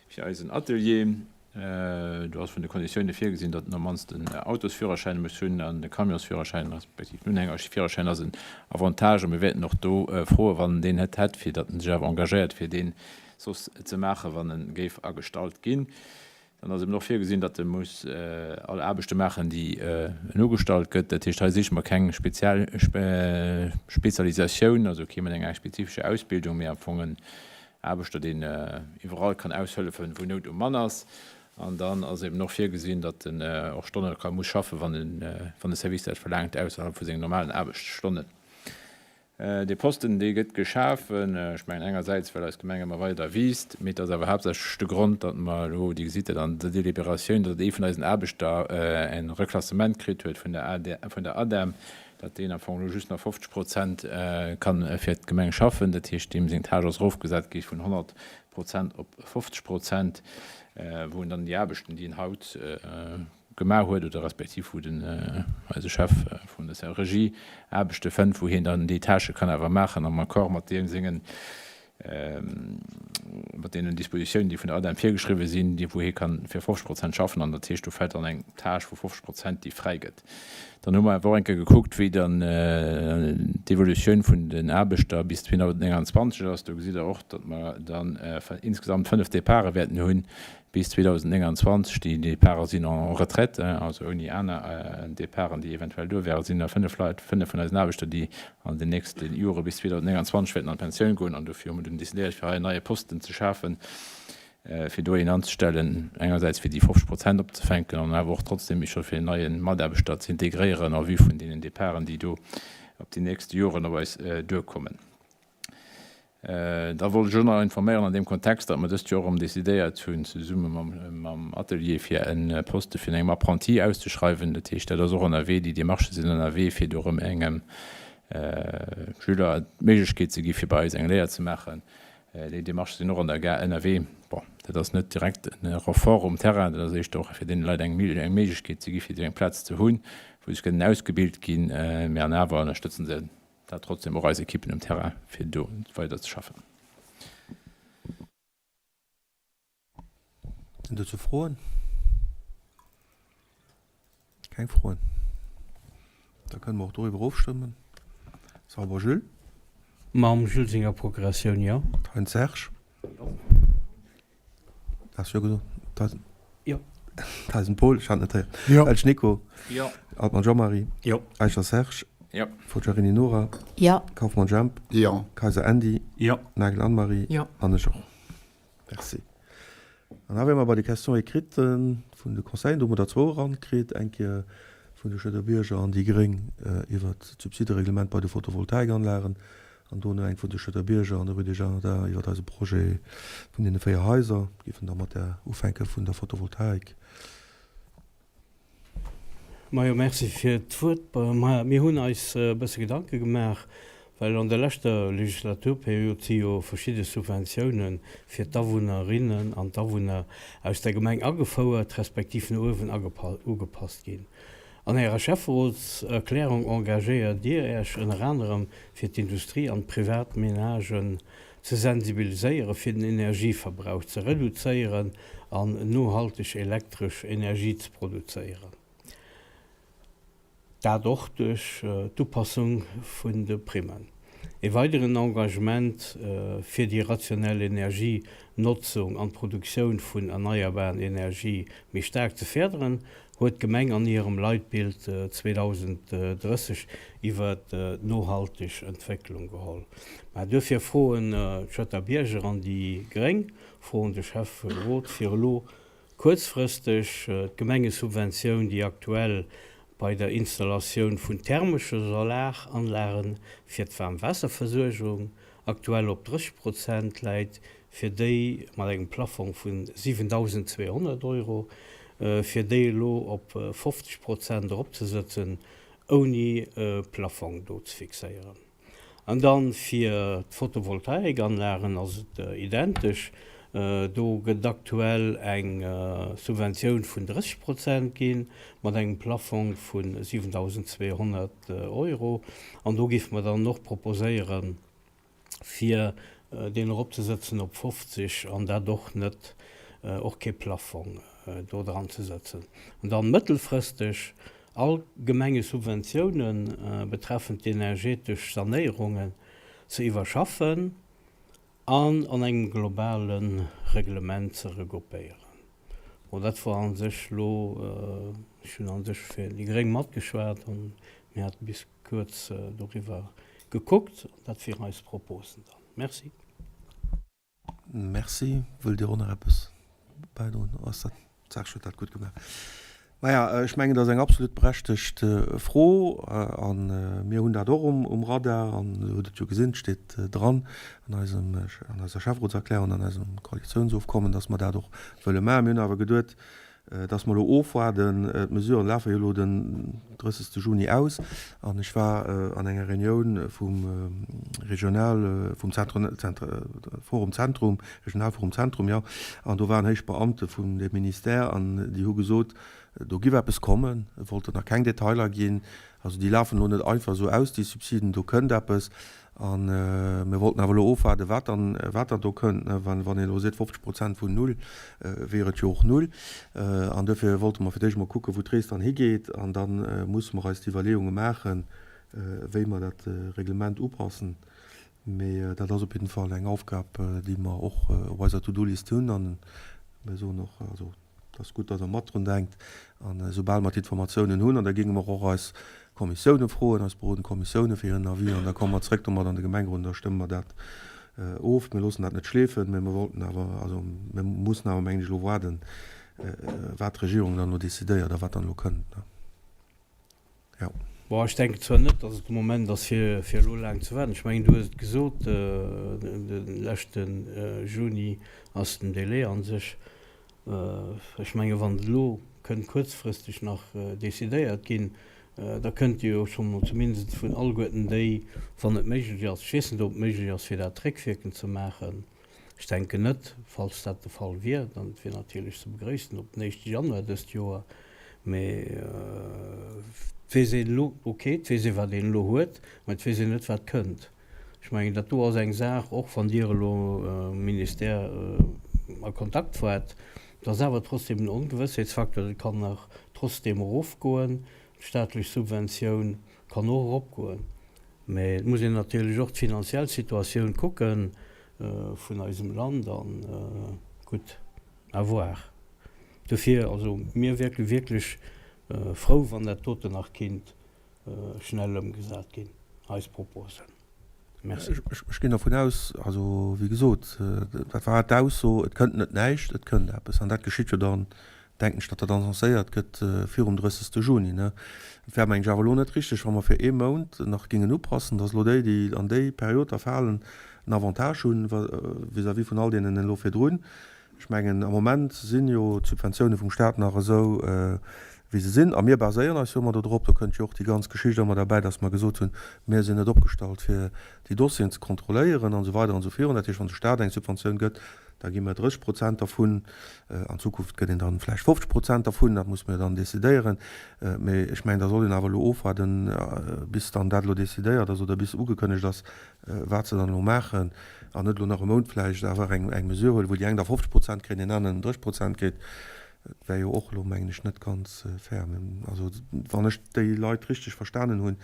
fir eisen Atelier. Do ass vun de Konditioune virgesinn, datt en am mannst en Autosführerschäin muss hunn an e Camionsführerschäin respektiv en Unhängerführerschäin ass en Avantage. A mir wäerten och do froen, wann en deen net hätt, fir datt en sech awer engagéiert, fir deen soss ze maachen, wann e géif agestallt ginn. Dann ass eben och virgesinn, datt e muss all Aarbechte maachen, déi en ugestallt gëtt. Dat heescht, hei siche mer keng speziell Spezialisatioun, also kee mat enger spezifescher Ausbildung, mee am Fong en Aarbechter, deen iwwerall kann aushëllefen, wou Nout um Mann ass. An dann ass eben och virgesinn, datt en och Stonne ka muss schaffen, wann de Service dat verlaangt, ausserhalb vu sengen normalen Aarbechtsstonnen. Dee Posten, dee gëtt geschafen, ech mengen engersäits, well eis Gemeng ëmmer weider wiisst, mee et ass awer haaptsächlech de Grond, datt mer elo, Dir gesitt dat an der Deliberatioun, datt ee vun eisen Aarbechter e Reklassement kritt huet vun der vun der ADEM, datt deen am Fong elo just nach 50 Prozent ka fir d'Gemeng schaffen. Dat heescht, deem seng Tâche ass erofgesat gi vun 100 Prozent op 50 Prozent, wou en dann déi Aarbechten, déi en haut gemaach huet oder respektiv wou den eise Chef vun der Regie Aarbechte fënnt, wou hien dann déi Tâchë kann awer maachen am Accord mat deem sengen, mat deenen Dispositiounen, déi vun der ADEM virgeschriwwen sinn, déi wou hie kann fir 50 Prozent schaffen an dat heescht, do fält dann eng Tâche vu 50 Prozent, déi fräi gëtt. Dann hu mer awer och eng Kéier gekuckt, wéi dann d'Evolutioun vun den Aarbechter bis 2029 ass. Do gesitt Der och, datt mer dann insgesamt fënnf Departe wäerten hunn bis 2029. Déi Departen sinn en retraite, also ouni aner Departen, déi eventuell do wären, sinn da fënnef Leit, fënnef vun eisen Aarbechter, déi an den nächste Jore bis 2029 wäerten an d'Pensioun goen. An dofir hu mer dunn decidéiert, fir hei en neie Posten ze schafen, fir do een anzestellen, engersäits fir déi 50 Prozent opzefänken an awer och trotzdem scho fir en neie Mataarbechter ze integréieren en vue vun deenen Departen, déi do op déi nächste Joren op eis duerkommen. Da wollt ech och nach informéieren an deem Kontext, datt mer dëst Joer erëm decidéiert hunn, zesumme mam Atelier, fir e Poste vun engem Apprenti auszeschreiwen. Dat heescht, dat ass och ënnerwee, déi Démarchë sinn ënnerwee, fir do erëm engem Schüler d'Méiglechkeet ze gi fir bei eis eng Léier ze maachen. Déi Démarchë sinn och an der Gare ënnerwee. Bon, dat ass net direkt e Renfort um Terrain, dat ass éischter och fir deene Leit eng Méiglechkeet ze gi fir eng Plaz ze hunn, wou se kënnen ausgebilt ginn. Mee an awer ënnerstëtzen se dat trotzdem och eis Ekippen um Terrain, fir do weider ze schaffen. Sinn dozou Froen? Keng Froen? Da kënne mer och doriwwer ofstëmmen. Sauber Jules? Mam Jules senger Procuratioun, jo. Thein Serge? Jo. Has jo gesot? Theisen? Jo. Theisen Paul? Ech hat net héieren. Jo. Welsch Nico? Jo. Altmann Jean-Marie? Jo. Eicher Serge? Jo. Forgiarini Nora? Jo. Kauffmann Jemp? Jo. Kayser Andy? Jo. Nagel Anne-Marie? Jo. An ech och. Merci. An da wäre mer bei de Questions écrites vun de Conseilleren. Do hu mer der zwou erankritt. Eng Kéier. Vun de Schëtter Bierger an déi Gréng iwwert d'Subsidereglement bei de Photovoltaikanlagen an dono eng vun de Schëtter Bierger an der Rue des Jardins iwwert eise Projet vun deene 4 Haiser. Géifen da mat där ufänke vun der Photovoltaik. Majo, merci fir d'Wuert. Mir hunn eis e bësse Gedanke gemaach, well an der leschter Legislaturperiod si jo verschidde Subventiounen fir d'Awunnerinnen an d'Awunner aus der Gemeng agefouert, respektiv no uewen ugepasst ginn. An Ärer Schäfferotserklärung engagéiert Dir Äech ënner anerem fir d'Industrie an d'Privatmenagen ze sensibiliséiere fir den Energieverbrauch ze reduzéieren an nohalteg elektresch Energie ze produzéieren. Dat och duerch d'Upassung vun de Primmen. E weideren Engagement fir déi rationell Energienotzung an d'Produktioun vun erneierbaren Energie méi staark ze férderen, huet d'Gemeng an hirem Leitbild 2030 iwwer d'nohalteg Entwécklung geholl. Mä duerfir froen d'Schëtter Bierger an déi Gréng froen de Schäfferot fir elo kuerzfristeg d'Gemengesubventioun, déi aktuell bei der Installatioun vun thermesche Solaranlage fir d'Waarmwaasserversuergung aktuell op 30 Prozent läit, fir déi mat engem Plaffong vu 7.200 Euro, fir déi elo op 50 Prozent eropzesëtzen, ouni e Plaffong do ze fixéieren. An dann fir d'Photovoltaikanlagen ass et identesch. Do gëtt aktuell eng Subventioun vun 30 Prozent ginn, mat engem Plaffong vu 7.200 Euro. An do géife mer dann och proposéieren, fir deen eropzesëtzen op 50 an dat och net, och kee Plaffong do dran ze sëtzen. An dann mëttelfristeg all Gemengesubventiounen betreffend d'energetesch Sanéierungen ze iwwerschaffen an an engem globale Reglement ze regroupéieren. Bon, dat war a sech elo, ech hunn a sech fir déi gréng matgeschwat an mir hate bis kuerz doriwwer gekuckt. Dat wieren eis Proposen dann. Merci. Merci. Wëllt Dir och nach eppes bäidroen? Ass dat, d'Serge huet dat gutt gemaach. Maja, ech mengen, dat ass eng absolut berechtegt Fro a mir hunn dat och um Radar an Dir hutt et jo gesinn, et steet dran an eisem, an eiser Schäfferotserklärung an an eisem Koalitiounsofkommen, dass mer dat och wëlle maachen. Mir hunn awer geduet, dass mer elo ofwaarden, d'Mesuren lafe jo elo den 30. Juni aus an ech war an enger Reunioun vum Regional, vum Zentrum, Forum Zentrum, Regionalforum Zentrum, jo, an do waren héich Beamte vun deem Ministère an déi hu gesot, do giff eppes kommen, wollten nach keng Detailer ginn, also déi lafen elo net einfach esou aus, déi Subsiden, do kënnt eppes. A mir wollten awer elo ofwaarden, wat dann, wat dann do kënnt. Wann een elo seet 50 Prozent vun null, wier et jo och null. An duerfir wollte mer fir d'éischt emol kucken, wou d'Rees dann higeet. An da musse mer eis d'Iwwerleeunge maachen, wéi mer dat Reglement upassen. Mee dat ass op jidden Fall eng Aufgab, déi mer och op eiser To-do-List hunn. A mir soen och, also, Et ass gutt, datt Der mat drun denkt. An esoubal mer d'Informatiounen hunn, an da géinge mer och eis Kommissioune froen, eis berodend Kommissioune fir hiren Avis, an da komme mer zréck domat an de Gemengerot an da stëmme mer dat of. Mir loossen dat net schleefen, mä mer wollten awer, also mir mussen awer, mengen ech, elo waarden, wat d'Regierung dann elo decidéiert a wat dann elo kënnt. Jo. Bon, ech denken zwar net, datt et de Moment ass, fir fir elo laang ze waarden. Ech mengen, du hues et gesot, de leschte Juni ass den Délai a sech. Ech mengen, wann et elo kënnt kuerzfristeg nach decidéiert ginn, da kënnt jo scho mol zumindest vun alleguerten déi, wann et méiglech ass, ech weess net, ob et méiglech ass, fir dat réckwierkend ze maachen, Ech denken net. Falls dat de Fall wier, dann et wier natierlech ze begrëissen op den éischte Januar dëst Joer. Mee et weess een elo, ok, et weess ee wat een elo huet, mä et weess een net wat kënnt. Ech mengen dat do ass eng Saach, och wann Dir elo mam Ministère a Kontakt waart, et ass awer trotzdem en Ongewëssheetsfaktor, dat kann nach trotzdem erofgoen, d'staatlech Subventioun kann och eropgoen. Mä et muss een natierlech och d'finanziell Situatioun kucke vun eisem Land an gutt, à voir. Dofir, also mir wierke wierklech frou, wann dat doten nach kinnt schnell ëmgesat ginn, eis Proposen. Merci. Ech ginn dervun aus, also wéi gesot, dat war d'Ausso, et kënnt net näischt, et kënnt eppes. An dat geschitt jo dann. Denken ech, datt dat annoncéiert gëtt virum 30. Juni. Et wär, mengen ech, awer elo net richteg, wa mer fir ee Mount nach géingen upassen, datt elo déi, déi an déi Period da falen, en Avantage hunn vis-à-vis vun all deenen elo virdrun. Ech mengen, am Moment si jo d'Subventioune vum Stat nach esou, wéi se sinn. A mir baséieren eis jo ëmmer dodrop, do kënnt jo och déi ganz Geschicht ëmmer derbäi, datt mer gesot hunn, mir sinn net opgestallt, fir déi Dossieren ze kontrolléieren an esou weider an esou virun. Dat heescht, wann de Stat eng Subventioun gëtt, da gi mer 30 Prozent dervun. An Zukunft gëtt een dann vläicht 50 Prozent dervun, dat muss mer jo dann decidéieren. Mee ech mengen, da soll een awer elo ofwaarden, bis dann dat elo decidéiert ass oder bis ugekënnegt ass, wat se dann elo maachen, an net elo nach e Mount vläicht awer eng Mesure huelen, wou déi eng da 50 Prozent kréien, deen aneren 30 Prozent kritt. Dat wär jo och elo, mengen ech, net ganz fair. Also, wann ech déi Leit richteg verstanen hunn,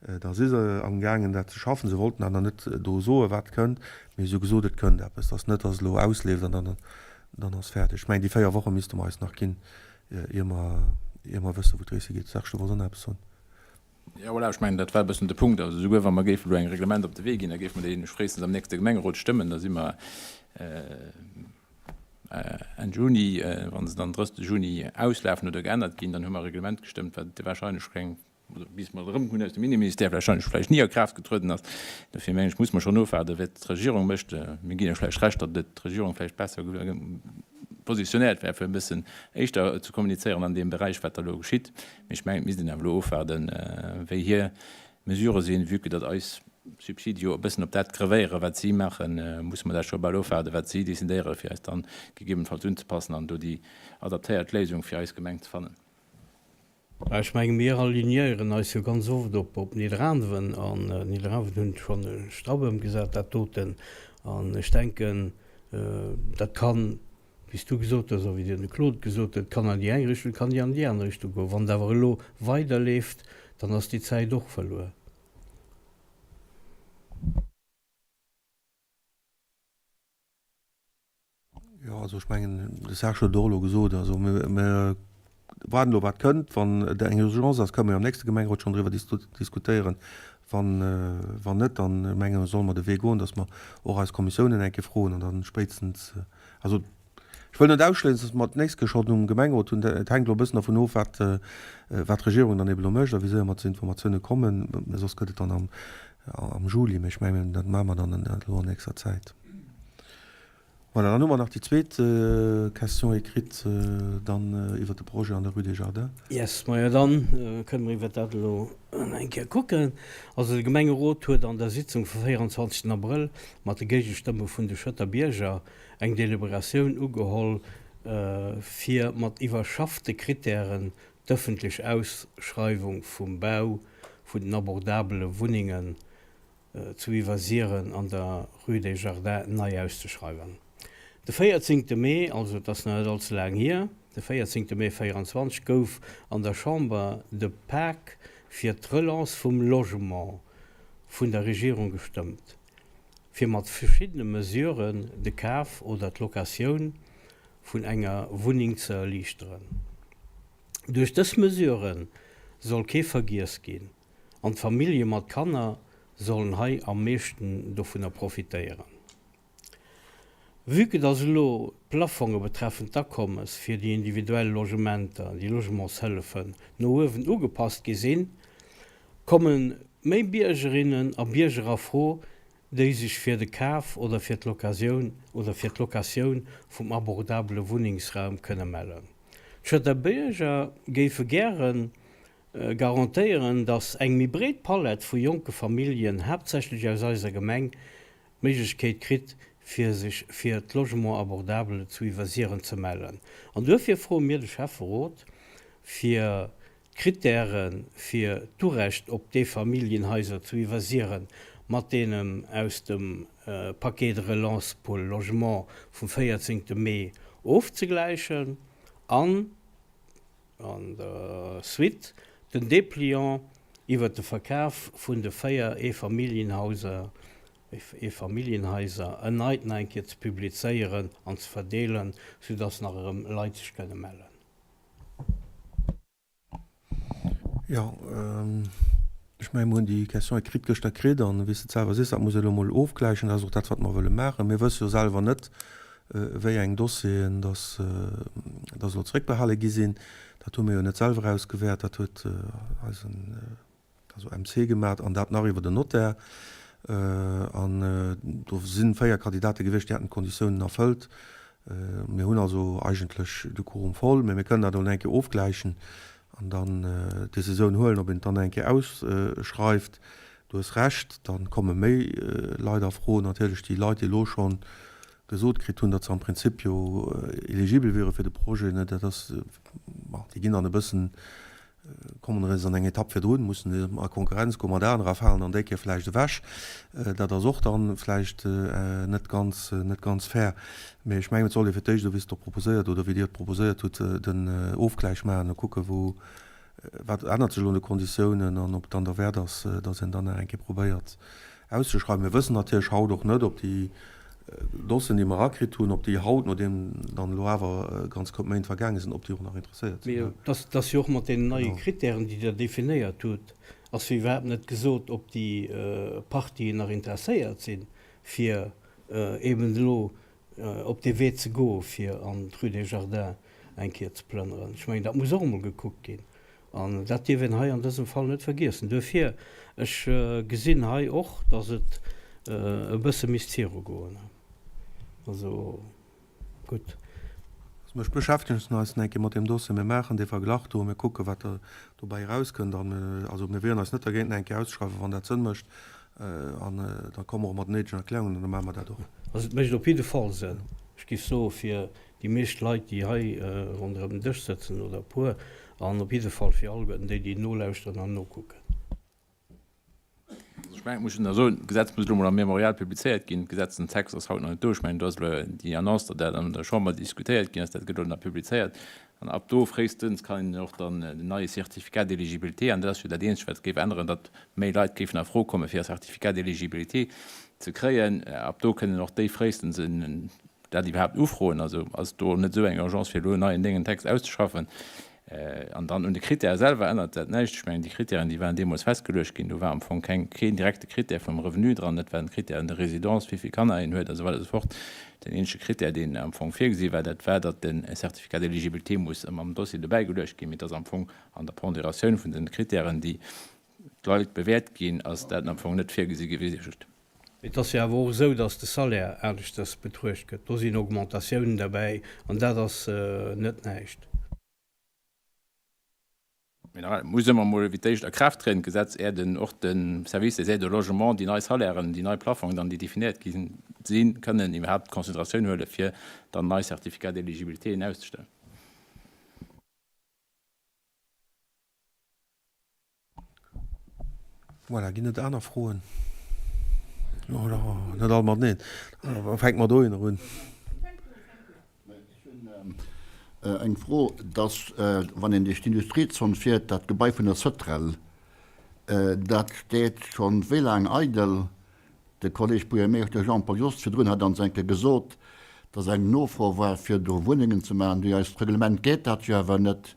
Da si se amgaangen dat ze schaffen. Se wollten awer nach net do soen, wat kënnt, mee se hu gesot, et kënnt eppes. Et ass net, datt et elo ausleeft an dann, dann ass fäerdeg. Ech mengen, déi 4 Woche misste mer eis nach ginn, ier mer, ier mer wëssen, wou d'Rees higeet. Serge, du wollts och nach eppes soen? Jo, voilà, ech mengen, dat war e bëssen de Punkt. Also souguer wa mer géifen elo eng Reglement op de Wee ginn, da géife mer dee fréistens am nächste Gemengerot stëmmen. Da si mer Enn Juni, wa se dann 30. Juni auslafen oder geännert ginn, dann hu mer e Reglement gestëmmt, wat wahrscheinlech keng oder bis mer et erëm hunn aus dem Inneministère, wahrscheinlech vläicht ni a Kraaft getrueden ass. Dofir mengen ech, muss mer schonn ofwaarden, wat d'Regierung mécht. Mir ginn Iech vläicht Recht, datt et d'Regierung vläicht besser positionéiert wär, fir e bëssen éischter ze kommunizéieren an deem Beräich, wat da elo geschitt. Mee ech mengen, et misst een awer elo ofwaarden, wéi hir Mesurë sinn. Vue que datt eis Subside jo e bëssen op dat grevéieren, wat si maachen, musse mer dat scho bal ofwaarden, wat si decidéieren, fir eis dann gegebenenfalls unzepassen an do déi adaptéiert Léisung fir eis Gemeng ze fannen. Ech menge mir alignéieren eis jo ganz oft op Nidderaanwen, an Nidderaanwen hunn schonn e Strapp ëmgesat, dat doten. An ech denken, dat kann, wéi s du gesot hues a wéi den Claude gesot huet, kann an déi eng Richtung, kann déi an déi aner Richtung goen. Wann et awer elo weiderleeft, dann ass déi Zäit och verluer. Jo, also ech mengen, de Serge huet et och elo gesot, also mir waarden elo wat kënnt. Wann et eng Urgence ass, kënne mer jo am nächste Gemengerot schonn driwwer diskutéieren. Wann, wann net, dann menge solle mer de Wee goen, datt mer och eis Kommissiounen eng Kéier froen an dann spéitstens, also ech wëll net ausschléissen, datt mer d'nächst Kéier schonn um Gemengerot hunn. Et hänkt elo e bëssen dervun of, wat, wat d'Regierung dann ebe elo mécht a wéi séier mer zu Informatioune kommen. Mä soss gëtt et dann am, am Juli. Mä ech mengen, dat maache mer dann elo an nächster Zäit. Voilà, dann hu mer nach déi zweet Question écrite dann iwwert de Projet an der Rue des Jardins. Yes, majo dann kënne mer iwwert dat elo eng Kéier kucken. Also de Gemengerot huet an der Sitzung vum 24 Abrëll mat de Géigestëmme vun de Schëtter Bierger eng Deliberatioun ugeholl fir mat iwwerschaffte Krittären d'ëffentlech Ausschreiwung vum Bau vun den abordabele Wunnengen zu Iwwersiren an der Rue des Jardins nei auszeschreiwen. De 14 Mee, also et ass nach net all ze laang hier, de 14 Mee 24 gouf an der Chamber de Pak fir d'Relance vum Logement vun der Regierung gestëmmt, fir mat verschiddene Mesuren de Kaf oder d'Locatioun vun enger Wunneng ze erliichteren. Duerch dës Mesurë soll kee vergiess ginn. An d'Famillje mat Kanner sollen hei am meeschten dovunner profitéieren. Vue que dass elo d'Plafonge betreffend d'Akommes fir déi individuell Logementer, déi Logementshëllefen, no uewen ugepasst gi sinn, komme méi Biergerinnen a Bierger a Fro, déi sech fir de Kaf oder fir d'Locasioun oder fir d'Locatioun vum abordabele Wunnengsraum kënne mellen. D'Schëtter Bierger géife gären Garantéieren, dass eng méi breet Palett vu jonke Familljen, haaptsächlech aus eiser Gemeng, d'Méiglechkeet kritt, fir sech fir d'Logement abordable zu Iwwersiren ze mellen. An duerfir froe mir de Schäfferot, fir d'Krittäre fir d'Urecht op d'Eefamilljenhaiser zu Iwwersiren mat deenen aus dem Paquet de relance pour le logement vum 14 Mee ofzegläichen an, An der Suite den Depliant iwwert de Verkaf vun de 4 Eefamilljenhauser, Eefamilljenhaiser erneit nach eng Kéier ze publizéieren an ze verdeelen, soudass nach erëm Leit sech kënne mellen. Jo, ech mengen, mir hunn déi Question écrite gëschter kritt an, wéi s de et selwer sees, dat muss ee elo emol ofgläichen. Dat ass och dat, wat mer wëlle maachen. Mir wësse jo selwer net. wéi eng Dossieren dass dass elo zeréckbehale gi sinn. Dat hu mir jo net selwer ausgewäert, dat huet eisen also MC gemat an dat nach iwwer den Notaire. An do si 4 Kandidate gewiescht, déi haten d'Konditiounen erfëllt. Mir hunn also eigentlech de Quorum voll, mä mir kënnen dat elo nach eng Kéier ofgläichen an dann d'Decisioun huelen, ob een et dann nach eng Kéier ausschreift. Du hues Recht, da komme méi Leit a Fro. Natierlech déi Leit, déi elo scho gesot kritt hunn, datt se am Prinzip jo eligibel wiere fir de Projet, dat ass, bon, déi ginn dann e bëssen kommen eréischt an eng Etapp virdrun, mussen a Konkurrenz goe mat anerer, falen dann déi Kéier vläicht ewech. Dat ass och dann vläicht net ganz, net ganz fair. Mee ech mengen, et sollt ee fir d'éischt, esou wéi s de och proposéiert oder wéi Dir et proposéiert hutt, den Ofgläich maachen a kucken, wou, wat ännert sech elo un de Konditiounen an ob et dann derwäert ass, dass een dann nach eng Kéier probéiert auszeschreiwen. Mir wëssen natierlech haut och net, ob déi Dossieren, déi mer erakritt hunn, ob déi haut, nodeem dann elo awer ganz koup Méint vergaange sinn, ob déi och nach interesséiert sinn. Mee et ass jo och mat deenen neie Kritären, déi Der definéiert hutt, ass jo iwwerhaapt net gesot, ob déi Partien nach interesséiert sinn, fir eeben elo op dee Wee ze goe fir an d'Rue des Jardins eng Kéier ze plënneren. Ech mengen, dat muss och emol gekuckt ginn. An dat dierf een hei an dësem Fall net vergiessen. Duerfir, ech gesinn hei och, dass et e bësse misst virugoen. Also, gutt. Also mir beschäftegen eis nach eng Kéier mat deem Dossier. Mir maachen dee Verglach do, mir kucken, wat dobäi erauskënnt. An also mir wieren eis net dergéint, nach eng Kéier auszeschreiwen, wann dat Sënn mécht. An da komme mer och mat den néidegen Erklärungen an da maache mer dat och. Also et mécht op jidde Fall Sënn. Ech géif soe fir déi meescht Leit, déi hei ronderëm den Dësch sëtzen, oder e puer, an op jidde Fall fir alleguerten déi, déi nolauschteren an nokucken. Also ech mengen, et muss een da soen, d'Gesetz muss elo emol am Mémorial publizéiert ginn. D'Gesetz, den Text ass haut nach net do. Ech mengen, do ass elo déi Annonce, datt dat an der Chamber diskutéiert ginn ass, dat gëtt elo nach publizéiert. An ab do fréistens kann een och dann den neie Certificat d'éligibilité, an dat ass jo dat eenzegt, wat géif änneren, datt méi Leit géifen a Fro kommen, fir e Certificat d'éligibilité ze kréien, ab do kënnen och déi fréistens en dat iwwerhaapt ufroen. Also ass do net esou eng Urgence, fir elo en neien Déngen Text auszeschaffen. An dann un de Krittäre selwer ännert dat näischt. Ech mengen, déi Krittären, déi waren deemools festgeluecht ginn. Do war am Fong keng, keen direkte Krittär vum Revenu dran. Dat waren d'Krittären de Résidence, wéi vill Kanner een huet a sou weider a sou fort. Den eenzege Krittär, deen am Fong virgesi war, dat war, datt de Certificat d'éligibilité muss mam Dossier dobäigeluecht ginn. Mee et ass am Fong an der Pondératioun vun de Krittären, déi d'Leit bewäert ginn, ass dat am Fong net virgesi gewiescht. Et ass jo awer och esou, dass de Salaire aneschters betruecht gëtt. Do sinn Augmentatiounen derbäi an dat ass net näischt. Mee nach muss ëmmer emol ewéi d'éischt a Kraaft trieden, d'Gesetz, är den och de Service des aides au logement déi nei Salairen, déi nei Plafongen dann, déi definéiert gi sinn, kënnen iwwerhaapt d'Consideratioun huele fir dann nei Certificats d'éligibilitéen auszestellen. Voilà, ginn et aner Froen? Oder net all mateneen? Da fänke mer dohinner un. Ech hunn eng Fro, dass, wann een duerch d'Industriezon fiert, dat Gebai vun der Sotrel, dat steet schonn wéi laang eidel? De Kolleg Buergermeeschter Jean-Paul Jost virdrun hat ons eng Kéier gesot, dass eng Nofro war, fir do Wunnengen ze maachen. Duerch eist Reglement geet dat jo awer net.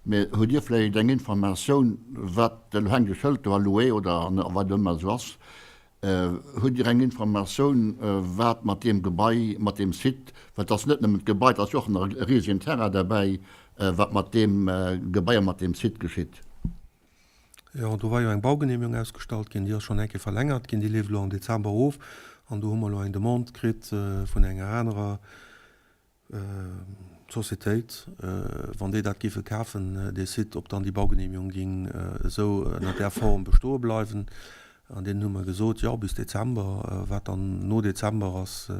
Mee hutt Dir vläicht eng Informatioun, wat, elo hänkt e Schëld do, à louer oder wat ëmmer esou ass, hutt Dir eng Informatioun, wat mat deem Gebai, mat deem Site, well et ass net nëmmen d'Gebai, et ass jo och nach e risegen Terrain derbäi, wat mat deem Gebai a mat deem Site geschitt? Jo, do war jo eng Baugenehmegung ausgestallt ginn, déi ass schonn eng Kéier verlängert ginn, déi leeft elo am Dezember of. An do hu mer elo eng Demande kritt vun enger anerer Societéit, wann déi dat géife kafen, dee Site, ob dann déi Baugenehmegung géing esou ënner där Form bestoe bleiwen. An deenen hu mer gesot, jo, bis Dezember. Wat dann no Dezember ass,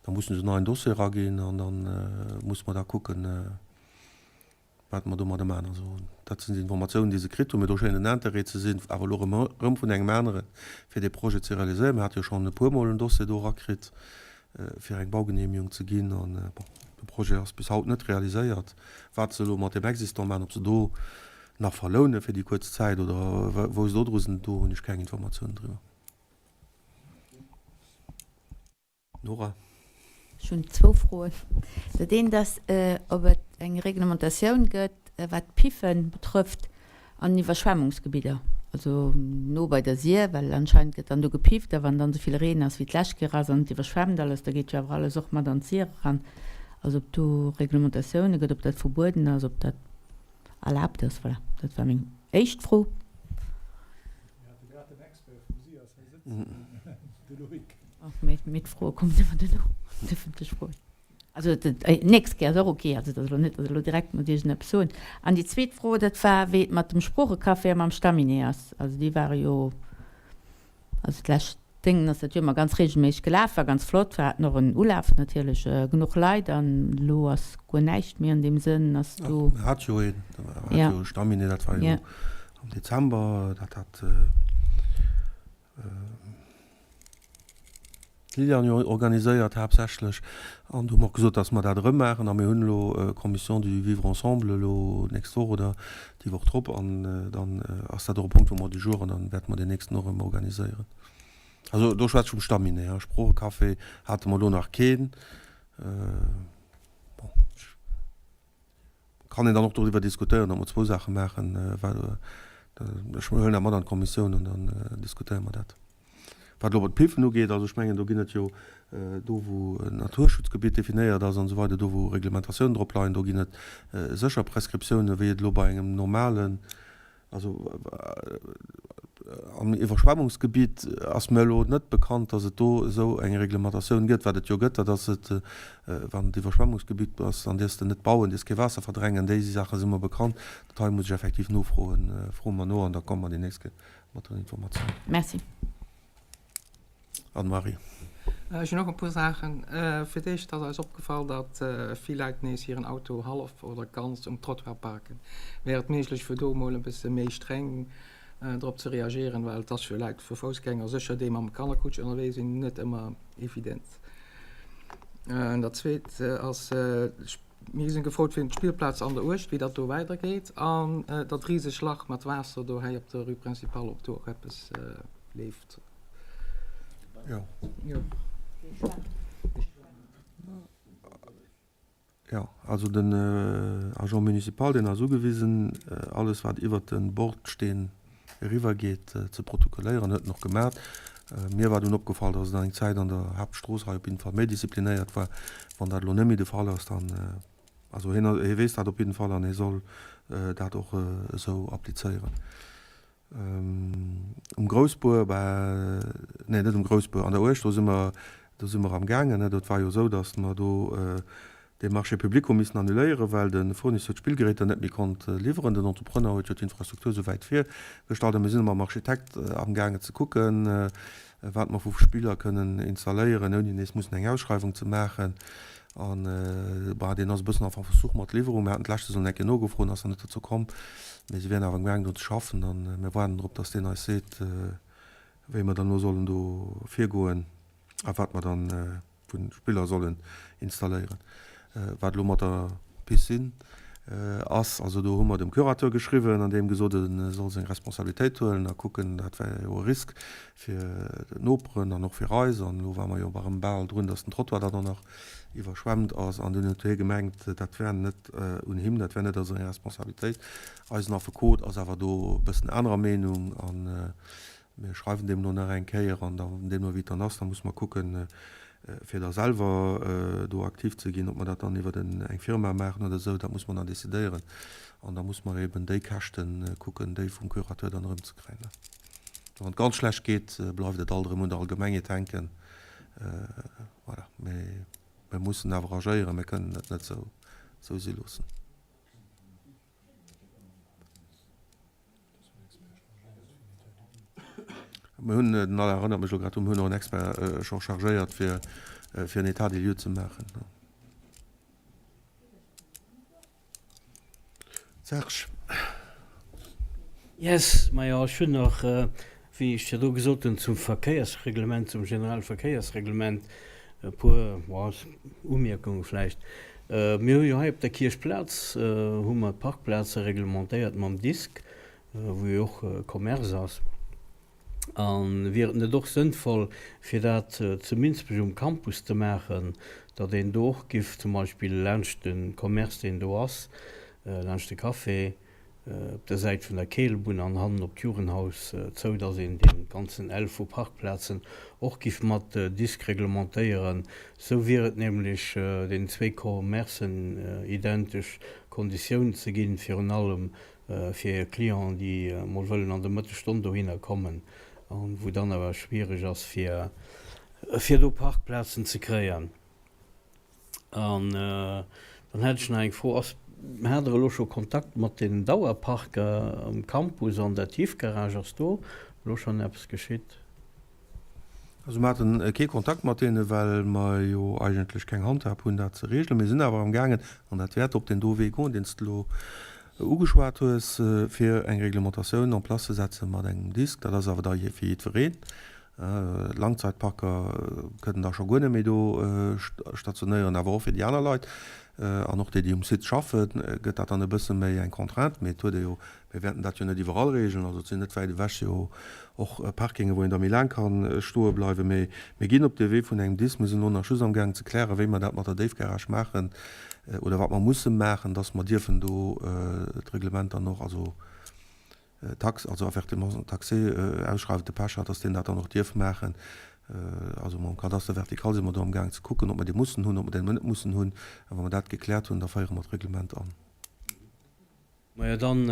da mussen se en neien Dossier eraginn an da musse mer da kucken, wat mer domadder maachen. Also dat sinn d'Informatiounen, déi se kritt hunn. Mee do schéngt en Interêt ze sinn, awer elo erëm erëm vun engem aneren, fir dee Projet ze realiséieren. Mir hate jo schonn e puermol en Dossier do erakritt, fir eng Baugenehmegung ze ginn. An, bon, de Projet ass bis haut net realiséiert. Wat se elo mat deem Existant maachen, ob se do nach verloune fir déi kuerz Zäit oder wou se do dru sinn, do hunn ech keng Informatiounen driwwer. Nora. Ech hunn zwou Froen. Dat eent ass, ob et eng Reglementatioun gëtt, wat d'Piffen betrëfft an Iwwerschwemmungsgebidder. Also no bei der Sir, well anscheinend gëtt dann do gepifft a wann dann esou vill Reen ass wéi d'lescht Kéier ass an et iwwerschwemmt alles, da geet jo awer alles och mat an d'Sir eran. Also ob do Reglementatioune gëtt, ob dat verbueden ass, ob dat erlaabt ass. Voilà, dat war meng éischt Fro. Mir hate grad den Expert vum SIAS hei sëtzen, de Loïc. Mee d'Froe kommen ëmmer duerno, d'ëffentlech Froen. Also nächst Kéier ass och ok, also et ass elo net, datt ech elo direkt muss iergendeppes soen. An déi zweet Fro, dat war, wéi et mat dem Sproochecafé a mam Staminet ass. Also déi ware jo, also d'lescht Déngen ass dat jo ëmmer ganz reegelméisseg gelaf, war ganz flott, war haten och en Ulaf natierlech, genuch Leit an elo ass guer näischt méi an deem Sënn. Ass do. Mir hate jo een, mir hate jo e Staminet, dat war jo am Dezember, dat hat. D'Liliane jo organiséiert haaptsächlech an do hu mer och gesot, dass mer dat erëm maachen a mir hunn elo Commission du vivre ensemble elo d'nächst Woch oder déi Woch drop an dann ass dat och e Punkt wou mer du jour an dann wäerte mer deen nächsten och erëm organiséieren. Also do schwätze ech vum Staminet, hein. Sproochecafé hate mer elo nach keen. Bon, ech. Kann een dann och doriwwer diskutéieren, ob mer zwou Saache maachen. Ech huelen dat mat an d'Kommissioun an dann diskutéiere mer dat. Wat elo d'Piffen ugeet, also ech mengen, do ginn et jo do wou en Naturschutzgebitt definéiert ass an esou weider, do wou Reglementatiounen drop leien, do ginn et sécher Prescriptiounen, wéi et elo bei engem normalen Also am Iwwerschwemmungsgebitt ass mir elo net bekannt, datt et do esou eng Reglementatioun gëtt. Wat et jo gëtt, dat ass et, wann et Iwwerschwemmungsgebitt ass, dann dierfs de net bauen, dierfs kee Waasser verdrängen. Déi Saache si mer bekannt. Dat hei muss ech effektiv nofroen. Froe mer no an da komme mer déi nächst Kéier mat den Informatiounen. Merci. Anne-Marie. Ech hunn och e puer Saachen. Fir d'éischt ass eis opgefall, datt vill Leit nees hiren Auto hallef oder ganz um Trottoir parken. Wär et méiglech, fir do emol e bësse méi streng drop ze reagieren, well et ass fir Leit, fir Foussgänger sécher, déi mam Kannerkutsch ënnerwee sinn, net ëmmer evident. Dat Zweet ass, mir sinn gefrot fir d'Spillplaz an der Uecht, wéi dat do weidergeet an dat riseg Lach mat Waasser do hei op der Rue Principale, ob do och eppes leeft. Jo. Jo, also den Agent municipal, deen ass ugewisen, alles wat iwwert de Bordsteen eriwwer geet, ze protokolléieren. Huet en och gemat. Mir war dunn opgefall, datt et an eng Zäit an der Haaptstrooss hei op jidden Fall méi disziplinéiert war. Wann dat elo net méi de Fall ass, dann, also hien, hie weess dat op jidden Fall an hie soll dat och esou applizéieren. Um Groussbuer, bah, nee, net um Groussbuer, an der Uecht, do si mer, do si mer amgaangen, ne. Dat war jo esou, datt mer do dee Marché public hu missen annuléieren, well de Fournisseur d'Spillgeräter net méi konnt liwweren. Den Entrepreneur huet jo d'Infrastruktur esouwäit virgestallt a mir sinn mam Architekt amgaangen ze kucken, wat mer vu Spiller kënnen installéieren, ouni nees mussen eng Ausschreiwung ze maachen. An, bah, deen ass e bëssen a Verzuch mat Liwwerung. Mir haten d'lescht Saison eng Kéier nogefrot, ass nach net dozou komm. Mee se wieren awer amgaangen do ze schaffen a mir waarden drop, dass deen eis seet, wéi mer dann elo sollen do virgoen a wat mer dann vu Spiller sollen installéieren. Wat elo mat der Piscine ass, also do hu mer dem Curateur geschriwwen an deem gesot, e soll seng Responsabilitéit huelen a kucken, dat wär jo e Risk fir d'Noperen an och fir eis. An elo ware mer jo erëm bal drun, datt den Trottoir dann och nach iwwerschwemmt ass. An dunn huet hie gemengt, dat wär net un him, dat wär net a senger Responsabilitéit. Eisen Affekot ass awer do e bëssen anerer Meenung a mir schreiwen deem elo nach eng Kéier. An dann, deemno wéi et dann ass, da musse mer kucken, fir da selwer do aktiv ze ginn. Ob mer dat dann iwwer eng Firma maachen oder esou, dat muss mer dann decidéieren. An da muss mer eben déi Käschte kucken, déi vum Curateur dann erëmzekréien. Wann et ganz schlecht geet, bleift et alt erëm un der Allgemengheet hänken. Voilà. Mee mir mussen awer agéieren, mir kënnen et net esou si loossen. Mir hunn, den Alain erënnert mech elo grad drun, mir hunn och en Expert scho chargéiert, fir en État des lieux ze maachen. Serge. Yes, majo, ech hunn nach, wéi ech virdru gesot hunn, zum Verkéiersreglement, zum generelle Verkéiersreglement e puer, bon, Umierkunge vläicht. Mir hu jo hei op der Kierchplaz hu mer d'Parkplaze reglementéiert mam Disk, wou jo och Commerce ass. A wier et net och sënnvoll, fir dat zu Minsbech um Campus ze maachen, datt een do och giff zum Beispill laanscht de Commerce, deen do ass, laanscht de Café. op der Säit vun der Keelebunn an hannen op d'Jugendhaus zou, dass een dee ganzen L vu Parkplazen och giff mat Disk reglementéieren. Sou wier et nämlech den zwéi Commercen identesch Konditiounen ze ginn, virun allem fir Clienten, déi mol wëllen an der Mëttesstonn dohinner kommen an wou dann awer schwiereg ass fir fir do Parkplazen ze kréien. An dann hätt ech nach eng Fro, Ass, hat Der elo scho Kontakt mat den Dauerparker um Campus an der Tiefgarage? Ass do elo schonn eppes geschitt? Also mer haten kee Kontakt mat deene well mer jo eigentlech keng Handhab hunn dat ze regelen. Mir sinn awer am gaangen, an dat wäert op deen do Wee goen, deen s de elo ugeschwat hues, fir eng Reglementatioun en place ze setze mat engem Disk. Dat ass awer da fir jiddwereen. Langzeitparker kënnen da scho guer net méi do stationéieren, awer och fir déi aner Leit an och déi, déi um Site schaffen, gëtt dat dann e bësse méi eng Contrainte. Mee et huet ee jo, mir wäerten dat jo net iwwerall regeln, also et sinn net wäit ewech jo och Parkingen, wou een da méi laang ka stoe bleiwen. Mee mir ginn op de Wee vun engem Disk. Mir sinn elo nach just amgaangen ze klären, wéi mer dat mat der Déifgarage maachen oder wat mer musse maachen, dass mer dierfen do d'Reglement dann och, also Tax, also Avertement taxé ausschreiwen, de Pech hat, dass deen dat dann och dierf maachen. Also mam Cadastre vertical si mer do amgaang ze kucken, ob mer dee mussen hunn, ob mer deen net mussen hunn. A wa mer dat gekläert hunn, da féiere mer d'Reglement an. Majo, dann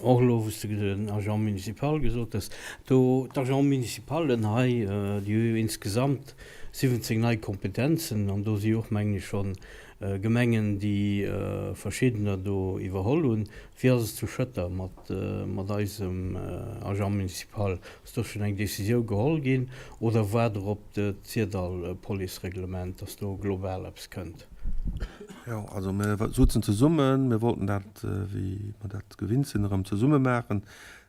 och elo, wou s de den Agent municipal gesot hues, do d'Agents municipalen hei, déi hu jo insgesamt 17 nei Kompetenzen an do si jo och, mengen ech, schonn Gemengen, déi verschiddener do iwwerholl hunn. Wéi ass et zu Schëtter mat, mat eisem Agent municipal? Ass do schonn eng Décisioun geholl ginn oder waart Der op d'Syrdall-Policereglement, dass do global eppes kënnt? Jo, also mir sutzen zesummen. Mir wollten dat, wéi mer dat gewinnt sinn, erëm zesumme maachen,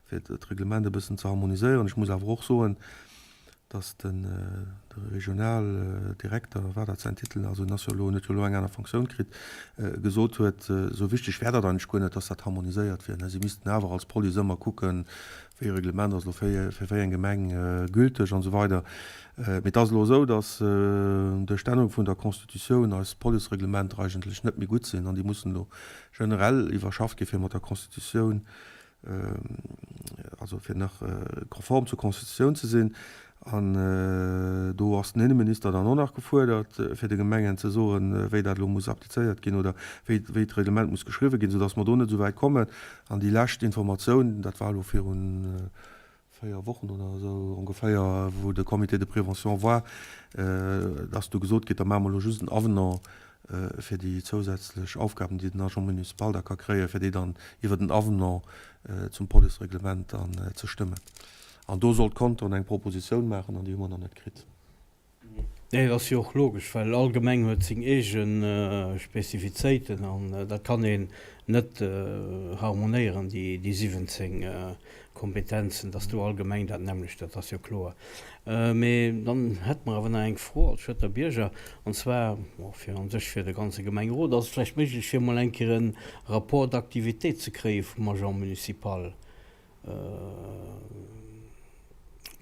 fir d'Reglement e bëssen ze harmoniséieren. Ech muss awer och soen, dass de Regionaldirekter, war dat säin Titel, also en ass jo elo, en huet jo elo eng aner Fonctioun kritt, gesot huet, esou wichteg wär dat eigentlech guer net, dass dat harmoniséiert wier. Si missten awer als Police ëmmer kucken, wéi e Reglement ass elo fir wéi eng Gemeng gülteg an esou weider. Mee et ass elo esou, dass duerch d'Ännerung vun der Constitutioun eis Policereglementer eigentlech net méi gutt sinn an déi mussen elo generell iwwerschafft gi fir mat der Constitutioun also fir nach konform zur Constitutioun ze sinn. An do ass den Inneminister dann och nach gefuerdert, fir de Gemengen ze soen, wéi dat elo muss applizéiert ginn oder wéi wéi d'Reglement muss geschriwwen ginn, soudass mer do net esou wäit kommen. An déi lescht Informatioun, dat war elo virun 4 Wochen oder esou ongeféier, wou de Comité de prévention war, dass do gesot gétt, da maache mer elo just en Avenant fir déi zousätzlech Aufgaben, déi den Agent municipal da ka kréien, fir déi dann iwwert en Avenant zum Policereglement dann ze stëmmen. An do soll d'Konton eng Propositioun maachen an déi hu mer nach net kritt. Nee, dat ass jo och logesch, well all Gemeng huet seng eege Spezifizéiten an dat kann een net harmonéieren, déi 17 Kompetenzen, dass do all Gemeng dat nämmlecht, dat ass jo kloer. Mee dann hätte mer awer nach eng Fro als Schëtter Bierger, an zwar, bon, fir an sech fir de ganze Gemengerot, Ass et vläicht méiglech, fir emol eng Kéier e Rapport d'activité ze kréie vum Agent municipal,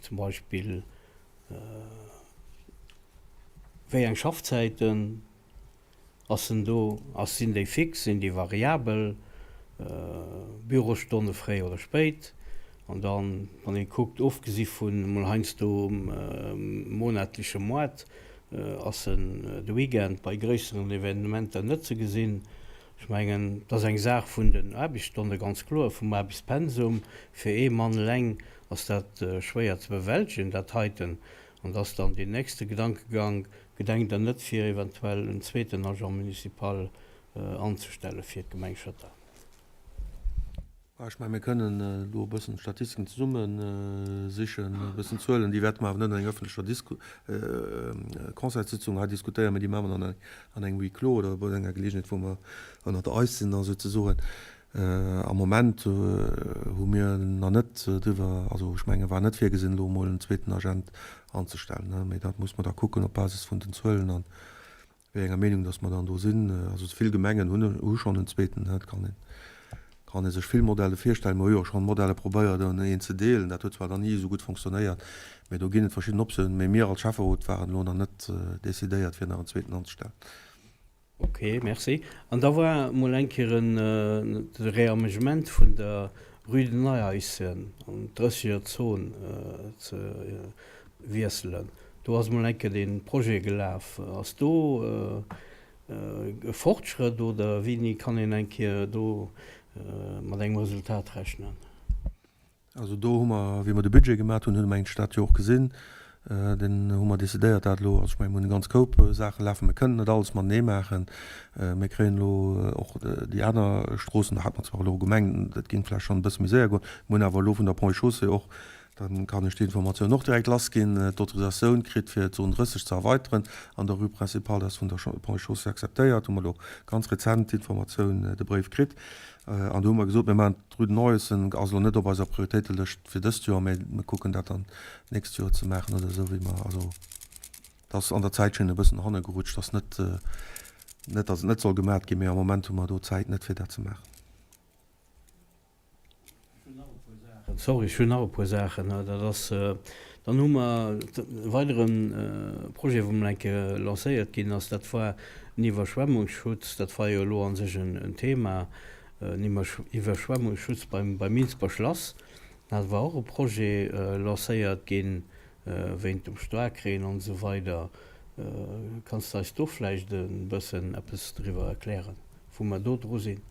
zum Beispill Wéi eng Schaffzäiten ass en do? Ass, sinn déi fix, sinn déi variabel? Bürostonne fréi oder spéit? An dann, wann ee kuckt, ofgesi vun emol heiansdo monatleche Moart, ass en de Weekend bei gréisseren Evenementer net ze gesinn. Ech mengen, et ass eng Saach vun den Aarbechtsstonne ganz kloer, vum Aarbechtspensum. Fir ee Mann eleng ass dat schwéier ze bewältegen, dat heiten. An da ass dann deen nächste Gedankegang, Gedenkt Der net, fir eventuell en zweeten Agent municipal anzestelle fir d'Gemeng Schëtter? Ech mengen, mir kënnen elo e bëssen Statistiken zesumme sichen, e bëssen Zuelen. Déi wäerte mer awer net an enger ëffentlecher Conseilssitzung hei diskutéieren, mä déi maache mer dann an engem Huis clos oder bei enger Geleegenheet, wou mer ënnert eis sinn da souzesoen. Am Moment hu mir nach net driwwer, also ech menge war net virgesinn, elo emol en zweeten Agent anzestellen, mä dat muss mer da kucken op Basis vun den Zuelen an wéi enger Meenung dass mer dann do sinn. Also vill Gemengen hunn hu schonn en zweeten. Et kann een kann ee sech vill Modelle virstellen. Mer hu jo och schonn Modelle probéiert en een ze deelen. Dat huet zwar dann ni esou gutt fonctionnéiert, mä do ginn et verschidden Optiounen. Mä mir als Schäfferot waren elo nach net decidéiert fir nach en zweeten anzestellen. Ok, merci. An da war mol eng Kéier en de Réaménagement vun der Rue de Neieissen an d'Drësseger Zon ze wiesselen. Do ass mol eng Kéier dee Projet gelaf. Ass do e Fortschrëtt oder wéini kann een eng Kéier do mat engem Resultat rechnen? Also do hu mer, wéi mer de Budget gemat hunn, hunn mer eng dat jo och gesinn, den hu mer decidéiert dat elo, also ech mengen, mir hunn e ganz Koup Saache lafen, mir kënnen net alles matenee maachen. Mir kréien elo och déi aner Stroossen, do hat mer zwar elo gemengt, dat géing vläicht schonn e bësse méi séier goen, mir hunn awer elo vun der Ponts et Chaussées och, da kann ech déi Informatioun och direkt lassginn, d'Autorisatioun kritt fir d'Zone 30 ze erweiteren an der Rue Principale, dat ass vun der Ponts et Chaussées akzeptéiert, hu mer elo ganz rezent d'Informatioun, de Bréif kritt. An do hu mer gesot, mir maachen d'Rue de Neuessen, ass elo net op eiser Prioritéitelëscht fir dëst Joer, mä mir kucken dat dann d'nächst Joer ze maachen oder esou, wéi mer, also et ass an der Zäitschinn e bëssen no hanne gerutscht, ass net, net datt et net soll gemat ginn, mä am Moment hu mer do d'Zäit net fir dat ze maachen. Sorry, ech hunn nach e puer Saachen. Dat ass, dann hu mer e weidere Projet, wou emol eng Kéier lancéiert ginn ass, dat war den Iwwerschwemmungsschutz. Dat war jo elo a sech en Thema, en Iwwerschwemmungsschutz beim Minsber Schlass. Dat war och e Projet lancéiert ginn, wéint dem Staarkreen an esou weider. Kanns de eis do vläicht e bëssen eppes driwwer erklären, wou mer do dru sinn?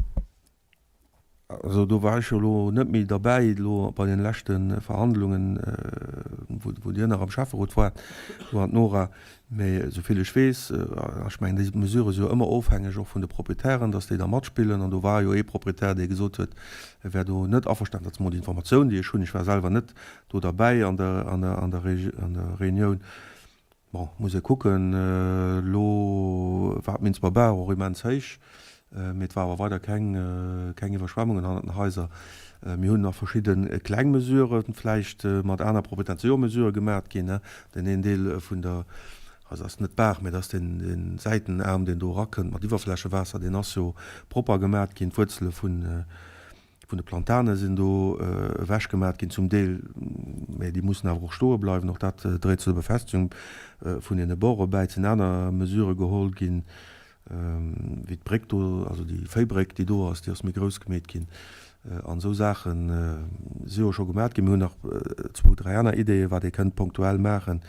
Also do war ech jo elo net méi derbäi elo bei den leschte Verhandlungen, wou Dir nach am Schäfferot waart, du an d'Nora. Mä esou vill ech weess, a ech mengen déi Mesure si jo ëmmer ofhängeg och vun de Proprietären, datt déi da matspillen. An do war jo ee Proprietär, dee gesot huet, e wär do net averstanen. Dat ass emol déi Informatioun, déi ech hunn. Ech war selwer net do derbäi an der Reunioun. Bon, muss ee kucken. Elo war d'Minsber Baach och immens héich, mee et war awer weider keng keng Iwwerschwemmungen hannert den Haiser. Mir hunn nach verschidde kleng Mesuren, vläicht mat aner Proprietären, et si jo Mesurë gemat ginn, deen een Deel vun der, also ass net d'Baach, mee et ass deen dee Säitenaarm, deen do erakënnt mat Iwwerflächewaasser, deen ass jo propper gemat ginn, d'Wuerzele vun Vun de Plantane sinn do ewech gemat ginn zum Deel, mä déi mussen awer och stoe bleiwen. Och dat dréit zu der Befestigung vun deene Bore bäi. Et sinn aner Mesurë geholl ginn, wéi d'Bréck do, also déi Véibréck, déi do ass, déi ass méi grouss gemeet ginn. An esou Saache si jo scho gemat ginn. Mir hunn nach zwou, dräi aner Ideeën, wat ee kënnt punktuell maachen.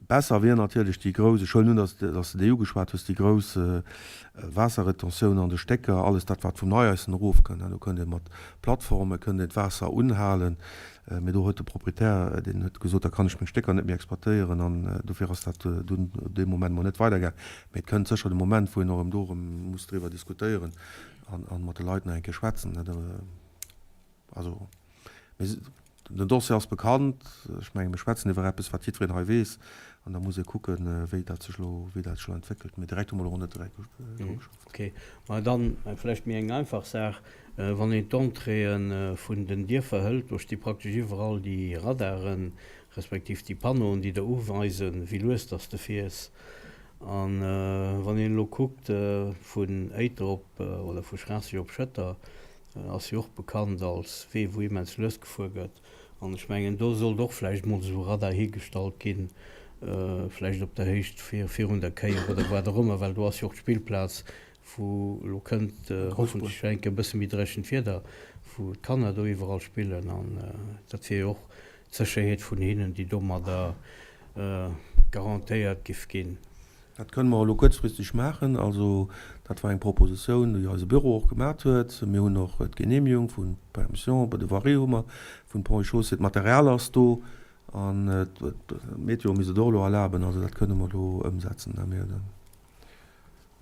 Besser wier natierlech déi grouss, ech huelen un, dass s de déi ugeschwat hues, déi grouss Waasserretentioun an de Stécker, alles dat, wat vum Neieissen erofkënnt. Do kënnt ee mat Plattforme kënnt een d'Waasser unhalen, mee do huet de Proprietär, deen huet gesot, da kann ech meng Stécker net méi exploitéieren an dofir ass dat dunn dee Moment mol net weidergaang. Mee et kënnt sécher de Moment, wou een och erëm do erëm muss driwwer diskutéieren an mat de Leit nach eng Kéier schwätzen. Also, den Dossier ass bekannt. Ech menge mir schwätzen iwwer eppes, wat jiddwereen hei weess. An da muss ee kucken, wéi dat sech elo, wéi dat sech elo entwéckelt. Mee direkt hu mer elo och net direkt dru geschafft. Okay. Ma dann vläicht méi eng einfach Saach, Wann een d'Entréeë vun den Dierfer hëlt, do sti praktesch iwwerall déi Radaren, respektiv déi Panneauen, déi der uweisen, wéi lues dass de fiers. A wann een elo kuckt vun Éiter op oder vu Schraasseg op Schëtter, Ass jo och bekannt als Wee wou immens lues gefuer gëtt. An ech mengen do sollt och vläicht mol esou e Radar higestallt ginn, vläicht op der Héicht virun der Kéier oder wat och ëmmer, well do ass jo och d'Spillplaz wou elo kënnt hoffentlech eng Kéier e bësse méi dréchent Wieder, wou d'Kanner do iwwerall spillen. An dat wier jo och d'Sécherheet vun hinnen déi domadder garantéiert giff ginn. Dat kënne mer elo kuerzfristeg maachen. Also dat war eng Propositioun, déi eise Büro och gemat huet. Mir hunn och d'Genehmigung vun Permission de voirie hu mer vun Ponts et Chaussées. D'Material ass do an d'Meteo misst et och elo erlaben. Also dat kënne mer elo ëmsetzen. Mir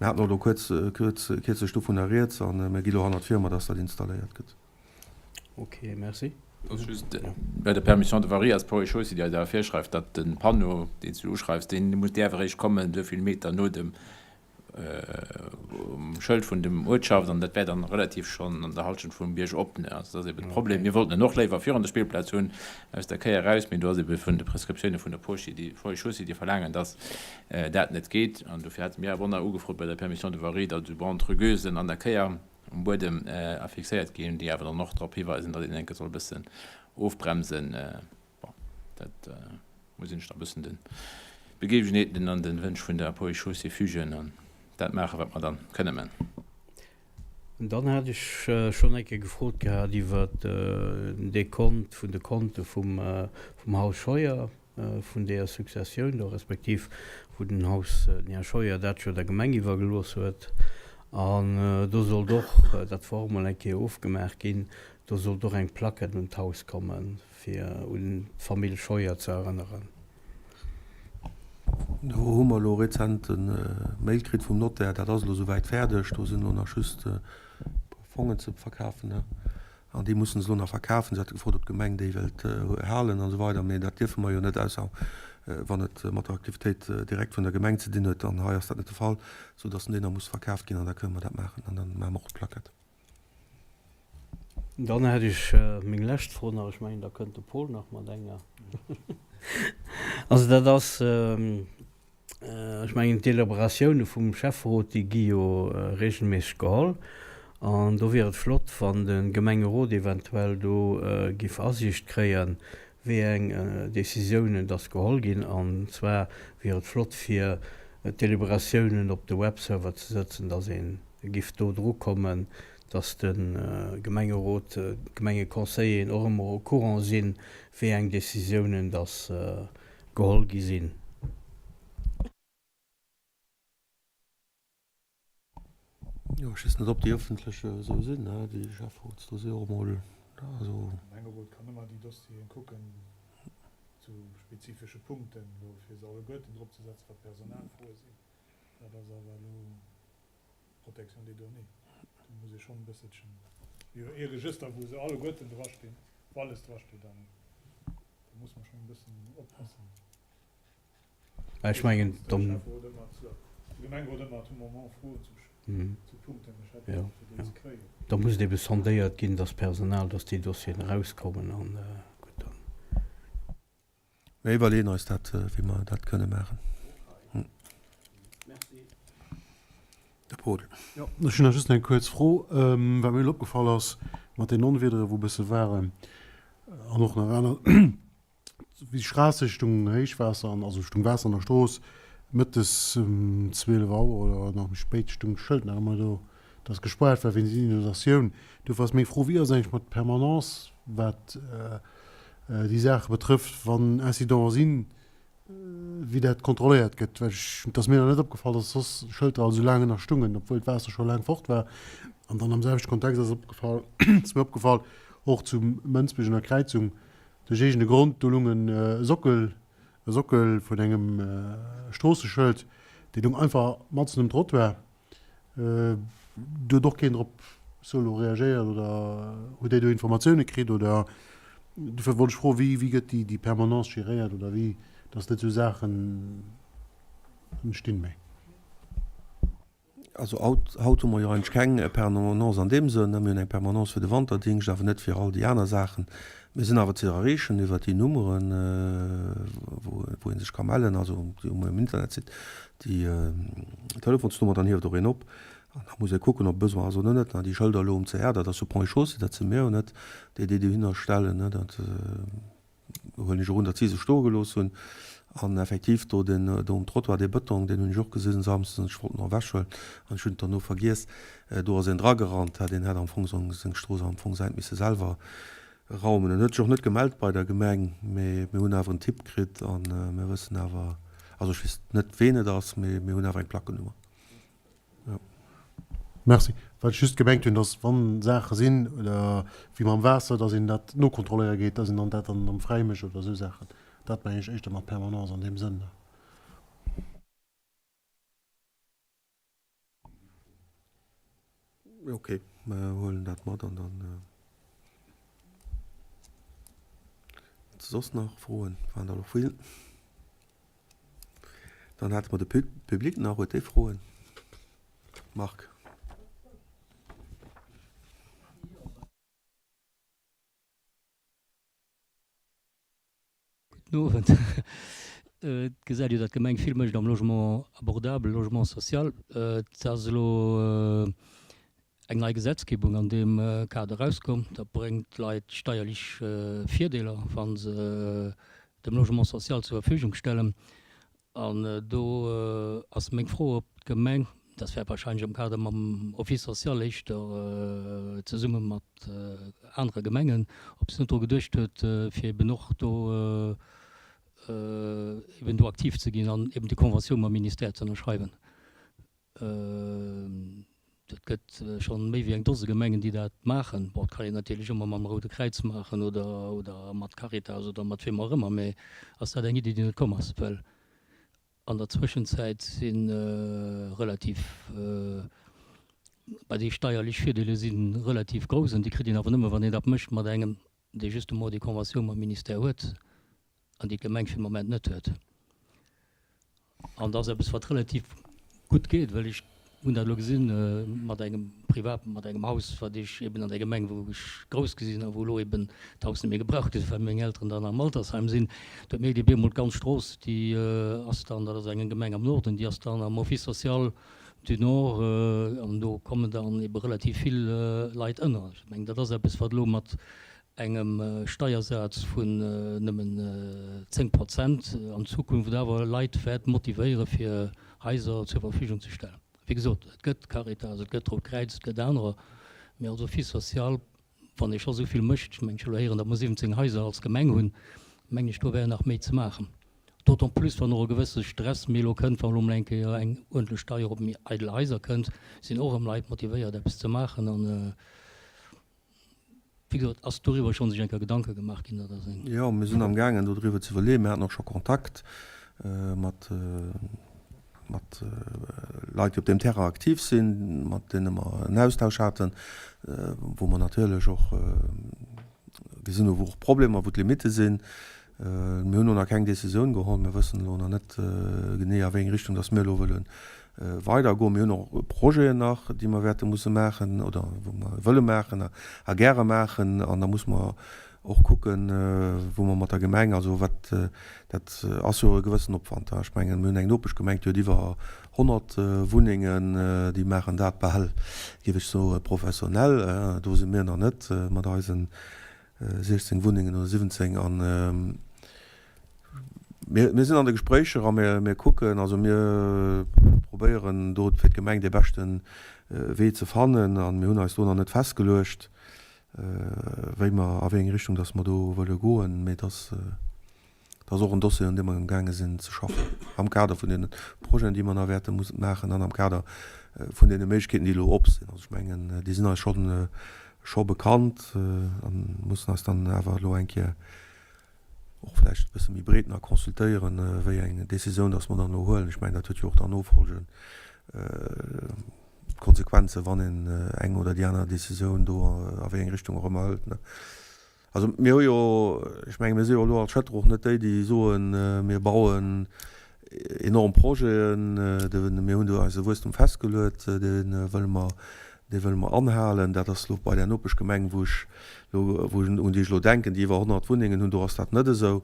haten och elo kuerz, kierzlech dovunner rieds a mir gi elo hannert d'Firma, dass dat installéiert gëtt. Ok, merci. Ass just bei der Permission de voirie ass d'Ponts et Chaussées, déi eis awer virschreift, datt de Panneau, deen s du uschreifs, deen muss däerf eréischt kommen esou vill Meter no dem um Schëld vun dem Uertschaft, an dat wär dann relativ schonn an der Halschent vum Bierg op. Also dat ass eben de Problem. Mir wollten en och léiwer virun der Spillplaz hunn, aus der Kéier eraus, mee do ass ebe vun de Prescriptioune vun der Pochi, déi Ponts et Chaussées, déi verlaangen, datt dat net geet. An dofir hate mir awer och nach ugefrot bei der Permission de voirie, datt esou Bandes rugueusen an der Kéier um Buedem affixéiert ginn, déi awer dann och drop hiweisen, datt een enke soll e bëssen ofbremsen. Bon, dat muss een sech da e bëssen de Begebenheeten an de Wënsch vun der Ponts et Chaussées fügen an. dat maachen, wat mer dann kënne man. Dann hat ech schonn eng Kéier gefrot gehat iwwert den Dekont vun de Konte vum Haus Scheuer, vun deeër Successioun do, respektiv wou den Haus, den Här Scheuer dat jo der Gemeng iwwergelooss huet. An do sollt och, dat war och emol eng Kéier ofgemaach ginn, do sollt och eng Plaquette un d'Haus kommen, fir un d'Famill Scheuer ze erënneren. Do hu mer elo rezent e Mail kritt vum Notaire, dat ass elo souwäit fäerdeg. Do sinn elo nach just e puer Fongen ze verkafen an déi mussen se elo nach verkafen. Se hate gefrot, ob d'Gemeng déi wéilt halen an esou weider, mee dat dierfe mer jo net, ausser wann et mat der Aktivitéit direkt vun der Gemeng ze dinn huet. An hei ass dat net de Fall, soudass deen da muss verkaaft ginn an da kënne mer dat maachen an da maache mer och d'Plaquette. Dann hätt ech meng lescht Fro nach, ech mengen, da kënnt de Paul nach mat enger. Also dat ass, ech mengen, d'Deliberatioune vum Schäfferot, déi gi jo regelméisseg geholl. An do wier et flott, wann de Gemengerot eventuell do giff Asiicht kréien, wéi eng Décisiounen dass geholl ginn. An zwar wier et flott, fir d'Deliberatiounen op de Webserver ze sëtzen, dass ee giff do dru kommen, dass de Gemengerot, d'Gemengeconseilleren och ëmmer au courant sinn, wéi eng Décisiounen dass geholl gi sinn. Jo, ech weess net, ob déi ëffentlech esou sinn, déi Schäfferots, do si och emol, also. De Gemengerot kann ëmmer déi Dossieren kucken zu spezifesche Punkten, elo fir se alleguerten drop ze setzen, wat Personalfroe sinn, dat ass awer elo. Protection des données, do muss ee schonn e bësselchen, jo ee Regëster wou se alleguerten drastinn, wou alles drasteet an do muss mer schonn e bëssen oppassen. Mä ech mengen, dann. De Schäfferot ëmmer zu, de Gemengerot ëmmer à tout moment Froen zu, zu Punkten, ech hätt jo, fir déi ze kréien. Da muss et ebe sondéiert ginn, dass d'Personal, dass déi Dossieren erauskommen an gutt, dann. Mir iwwerleeën eis dat, wéi mer dat kënne maachen. De Paul. Jo, ech hunn nach just eng kuerz Fro, wat mir elo opgefall ass mat den Onwiedere wou e bësse waren an och nach aner, wéi Schraasseg stung Héichwaasser an, also stung Waasser an der Strooss mëttes um 12 Auer oder nach méi spéit stung d'Schëld nach ëmmer do, dass gespaart war wéinst Inundatioun. Dofir ass meng Fro, Wéi ass eigentlech mat Permanence wat déi Saache betrëfft, wann Incidenten sinn, wéi dat kontrolléiert gëtt, well ech, et ass mir nach net opgefall, dass soss Schëlter all esou laang ënner stungen, obwuel d'Waasser scho laang fort war. An dann am selwechte Kontext ass opgefall, ass mir opgefall, och zu Mënsbech un der Kräizung, duerch iergend e Grond, do lung e Sockel, e Sockel vun engem Stroosseschëld, dee lung einfach matzen um Trottoir. Do huet och keen drop solo reagéiert oder hutt Dir do Informatioune kritt oder dofir wollt ech froen, wéi wéi gëtt déi déi Permanence geréiert oder wéi, datt net esou Saachen entstinn méi? Also haut, haut hu mer jo eigentlech keng Permanence an deem Sënn. Mir hunn eng Permanence fir de Wanterdingscht, awer net fir all déi aner Saachen. Mir sinn awer ze erreechen iwwer déi Nummeren, wou wou ee sech ka mellen, also déi um Internetsite. Déi Telefonsnummer, dann hieft och een op an da muss ee kucken, ob Besoin ass oder net. Déi Schëlder elo um CR, dat ass jo Ponts et Chaussées, dat si mir jo net, déi déi dohinner stellen. Dat huelen ech och un, datt si sech stoe gelooss hunn. An effektiv do den, do um Trottoir, dee Bëtong, deen hunn ech och gesinn samsdes an ech wollt en och ewechhuelen an ech hunn et dann no vergiess. Do ass een dragerannt, deen hätt am Fong seng Strooss am Fong säit misse selwer Raumen. En huet sech och net gemellt bei der Gemeng, mee mir hunn awer en Tipp kritt a mir wëssen awer, also ech weess net ween et ass, mee mir hunn awer eng Plackenummer. Jo. Merci. Wat ech just gemengt hunn, dass wann Saache sinn oder wéi mam Waasser, dass een dat nokontrolléiere geet, dass een dann dat dann am Fräi mécht oder esou Saachen. Dat mengen ech éischter mat Permanence an deem Sënn. Ok, mer huelen dat mat an dann. Soss nach Froen? Waren der elo vill. Dann hate mer de Public nach. Huet dee Froen? Marc. Gudden Owend. Et gesäit jo, datt d'Gemeng vill mécht am Logement abordable, Logement social. Et ass elo eng nei Gesetzgebung an deem Kader erauskomm. Dat bréngt Leit steierlech Virdeeler, wa se dem Logement social zur Verfügung stellen. An do ass meng Fro, ob d'Gemeng. Dat wäert wahrscheinlech am Kader mam Office social éischter zesumme mat anere Gemengen, ob se net dru geduecht huet, fir eben och do eben do aktiv ze ginn an eben déi Conventioun mam Ministère ze ënnerschreiwen. Et gëtt schonn méi wéi eng Dose Gemengen, déi dat maachen. Bon, et kann een natierlech ëmmer mam Roude Kräiz maachen oder, oder mat Caritas oder mat wiem och ëmmer, mä ass dat eng Iddi, déi net komm ass? Well an der Zwëschenzäit si relativ, bah, déi steierlech Virdeeler si relativ grouss an déi kritt een awer nëmme, wann een dat mécht mat engem, dee justement déi Conventioun mam Ministère huet an déi d'Gemeng fir de Moment net huet. An dat ass eppes, wat relativ gutt geet, well ech hunn dat elo gesinn mat engem Privat, mat engem Haus, wat ech eben an der Gemeng, wou ech grouss gi sinn a wou elo eben d'Haus net méi gebraucht gëtt, well meng Elteren dann am Altersheim sinn. Do mierkt ee bemol, d'ganz Strooss, déi ass dann, dat ass eng Gemeng am Norden, déi ass dann am Office social du Nord an do kommen dann ebe relativ vill Leit ënner. Ech mengen, dat ass eppes, wat elo mat engem Steiersaz vun nëmmen 10 Prozent an Zukunft awer Leit wäert motivéiere fir Haiser zur Verfügung ze stellen. Wéi gesot, et gëtt Caritas, et gëtt Rout Kräiz, et gëtt anerer, mee als Office social, wann ee scho esou vill mécht, ech mengen, ech hu elo héieren, datt mer 17 Haiser als Gemeng hunn, mengen ech, do wär nach méi ze maachen. D'autant plus, wann och e gewësse Stress méi elo kënnt, wann elo emol eng Kéier eng uerdentlech Steier op méi eidel Haiser kënnt, sinn och erëm Leit motivéiert eppes ze maachen an, Wéi gesot, ass doriwwer schonn sech eng Kéier Gedanke gemaach ginn? Dat ass eng. Jo, mir sinn amgaangen dodriwwer ze iwwerleeën. Mir haten och scho Kontakt mat, mat Leit, déi op deem Terrain aktiv sinn, mat deene mer en Austausch haten, wou mer natierlech och gesinn hu wou och Problemer, wou d'Limitte sinn. Mir hunn elo nach keng Decisioun geholl. Mir wëssen elo nach net genee, a wéi eng Richtung dass mir elo wëlle weidergoen. Mir hunn och Projeten nach, déi mer wäerte musse maachen oder wou mer wëlle maachen a gäre maachen. An da musse mer och kucken, wou mer mat der Gemeng, also wat, dat ass jo e gewëssen Opwand. Ech mengen, mir hunn eng Nopeschgemeng, déi huet iwwer 100 Wunnengen, déi maachen dat bal, géif ech soen, professionell. Do si mir nach net mat eisen 16 Wunnengen oder 17 an mir, mir sinn an de Gespréicher a mir, mir kucken, also mir probéieren do fir d'Gemeng dee beschte Wee ze fannen a mir hunn eis do nach net festgeluecht, wéi mer, a wéi eng Richtung datt mer do wëlle goen, mee dass. Dat ass och en Dossier, un deem mer amgaange sinn ze schaffen, am Kader vun deene Projeten, déi mer nach wäerte mussen maachen an am Kader vun deene Méiglechkeeten, déi elo op sinn. Also ech mengen, déi sinn eis schonn, scho bekannt a mussen eis dann awer elo eng Kéier och vläicht e bësse méi breet nach consultéieren, wéi eng Décisioun dass mer dann elo huelen. Ech mengen, dat huet jo och dann Nofolgen, Konsequenzen, wann een eng oder déi aner Décisioun do a wéi eng Richtung och ëmmer hëlt. Also mir hu jo, ech menge mir si jo elo als Schëtter och net déi, déi soen, mir bauen enorm Projeten, mir hunn do eise Wuesstum festgeluet, dee wëlle mer, dee wëlle mer anhalen. Dat ass elo bei där Nopeschgemeng, wou ech elo, wou ech, un déi ech elo denken, déi iwwer 100 Wunnengen hunn, do ass dat net esou.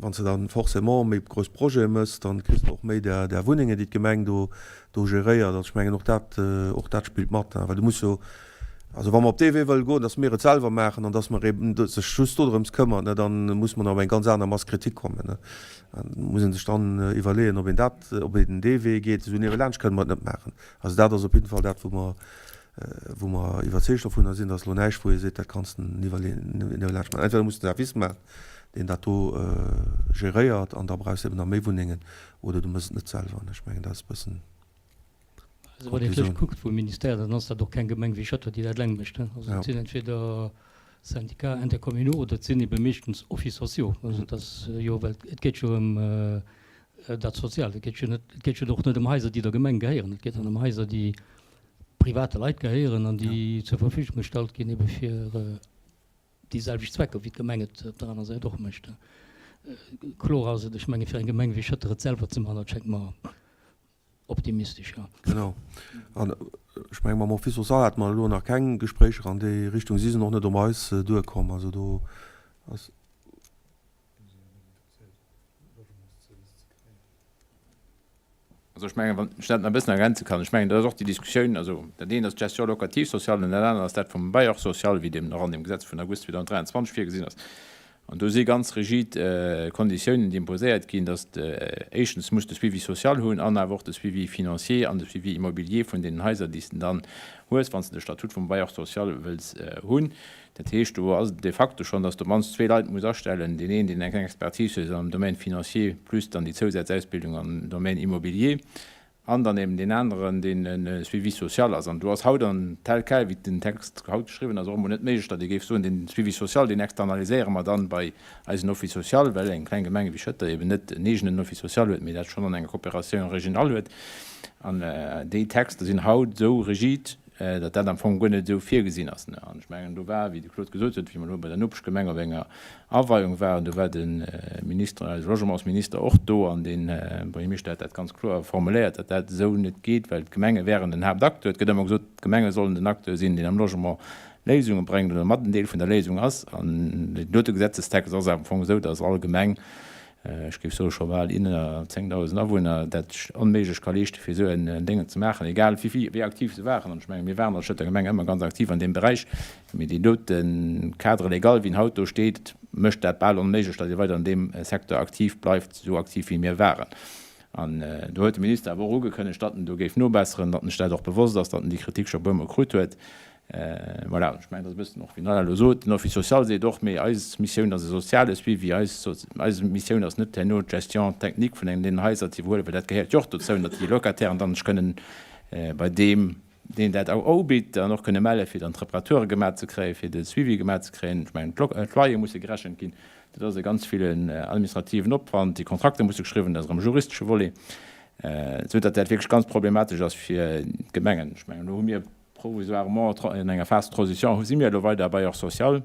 Wann s de dann forcément méi grouss Projete méchs, dann kriss de och méi där, där Wunnengen, déi d'Gemeng do, do geréiert. Also ech mengen och dat, och dat spillt mat, well du muss jo, Also wa mer op dee Wee wëlle goen, dass mir et selwer maachen an dass mer eben sech just dodrëms këmmern, da muss mer nach op eng ganz aner Masse critique kommen. Da muss ee sech dann iwwerleeën, ob een dat, ob een dee Wee geet. Esou niewelaanscht kënne mer et net maachen. Also dat ass op jidde Fall dat, wou mer, wou mer iwwerzeegt dovunner sinn. Dat ass elo näischt, wou ee seet, dat kanns de niewelaanscht maachen. Entweder muss de Service maachen, deen dat do geréiert, an da brauchs de eben nach méi Wunnengen, oder du méchs et net selwer. Ech mengen, dat ass e bëssen. Also wann een d'Lëscht kuckt vum Ministère, dann ass dat och keng Gemeng wéi Schëtter, déi dat eleng mécht. Also et sinn entweder Syndicats intercommunaux oder et sinn ebe meeschtens Offices sociaux. Also et ass jo, well et geet jo ëm dat Soziaalt, et geet jo net, et geet jo och net ëm Haiser, déi der Gemeng gehéieren, et geet dann ëm Haiser, déi private Leit gehéieren an déi zur Verfügung gestallt ginn ebe fir déi selwecht Zwecker wéi d'Gemeng et op der aner Säit och mécht. Kloer ass et, ech menge fir eng Gemeng wéi Schëtter et selwer ze maachen, dat schéngt mer Optimistesch, jo. Genau. An ech menge mam Office social hate mer elo nach keng Gespréicher an déi Richtung. Si sinn och net op eis duerkomm. Also do ass. Also ech mengen, wann ech dat nach e bëssen ergänze kann, ech mengen, dat ass och déi Diskussioun, also dat eent ass d'Gestion locative sociale an dat anert ass dat vum Bailleur social, wéi deem nach an deem Gesetz vun August 2023 virgesinn ass. An do si ganz rigid Konditiounen, déi imposéiert ginn, dass de éischtens muss de Suivi social hunn an awer och de Suivi financier an de Suivi immobilier vun deenen Haiser, déi s de dann hues, wann s de de Statut vum Bailleur social wëlls hunn. Dat heescht, do ass et de facto schonn, dass de op d'mannst zwee Leit muss astellen, deen een, deen eng Expertise huet am Domaine financier plus dann déi Zousazausbildung am Domaine immobilier an dann eben deen aneren, deen e Suivi social ass. An do ass haut an tel quel, wéi den Text haut geschriwwen ass, och emol net méiglech, datt ee géif soen, dee Suivi social, deen externaliséiere mer dann bei eisen Office social, well eng kleng Gemeng wéi Schëtter eben net en eegenen Office social huet, mee dat schonn an enger Coopération régionale huet. An déi Texter sinn haut esou rigid, datt dat am Fong guer net esou virgesinn ass. An ech mengen, do war, wéi de Claude gesot huet, wéi mer elo bei der Nopeschgemeng op enger Aweiung waren, do war de Minister, eise Logementsminister och do an de Buergermeeschter hat dat ganz kloer formuléiert, datt dat esou net geet, well d'Gemenge wären den Haaptacteur. Et gëtt ëmmer gesot, d'Gemenge sollen den Acteur sinn, deen am Logement Léisunge bréngt oder mat en Deel vun der Léisung ass. An deen dote Gesetzestext ass am Fong esou, datt all Gemeng, ech géif soe scho bal iwwer 10.000 Awunner, dat onméiglech ka leeschte fir esou en Déngen ze maachen, egal wéi wéi aktiv se waren. An ech menge mir waren als Schëtter Gemeng ëmmer ganz aktiv an deem Beräich, mee deen dote Cadre légal, wéi en haut do steet, mécht dat bal onméiglech, datt ee weider an deem Secteur aktiv bleift, esou aktiv wéi mir waren. An do huet de Minister awer och ugekënnegt, datt en do géif nobesseren, datt en sech dat och bewosst ass, datt en déi Kritik scho e puermol krut huet. Voilà, ech mengen, dat ass e bëssen och, wéi den Alain elo sot, den Office social seet och, mee eis Missioun ass e soziale Suivi, eis, eis Missioun ass net herno d'Gestion technique vun engem deenen Haiser ze iwwerhuelen, well dat gehéiert jo och dozou, datt déi Locatairen dann sech kënnen bei deem, deen dat och ubitt, dann och kënne mellen, fir dann d'Reparature gemaach ze kréien, fir de Suivi gemaach ze kréien. Ech mengen, d'Loyere musse gerechent ginn, dat ass e ganz villen administrativen Opwand, déi Kontrakter musse geschriwwen, dat ass erëm e juristesche Volet, esou datt dat wierklech ganz problematesch ass fir d'Gemengen. Ech mengen, elo hu mir Provisoirement, an enger Phase de transition si mir elo weider Bailleur social.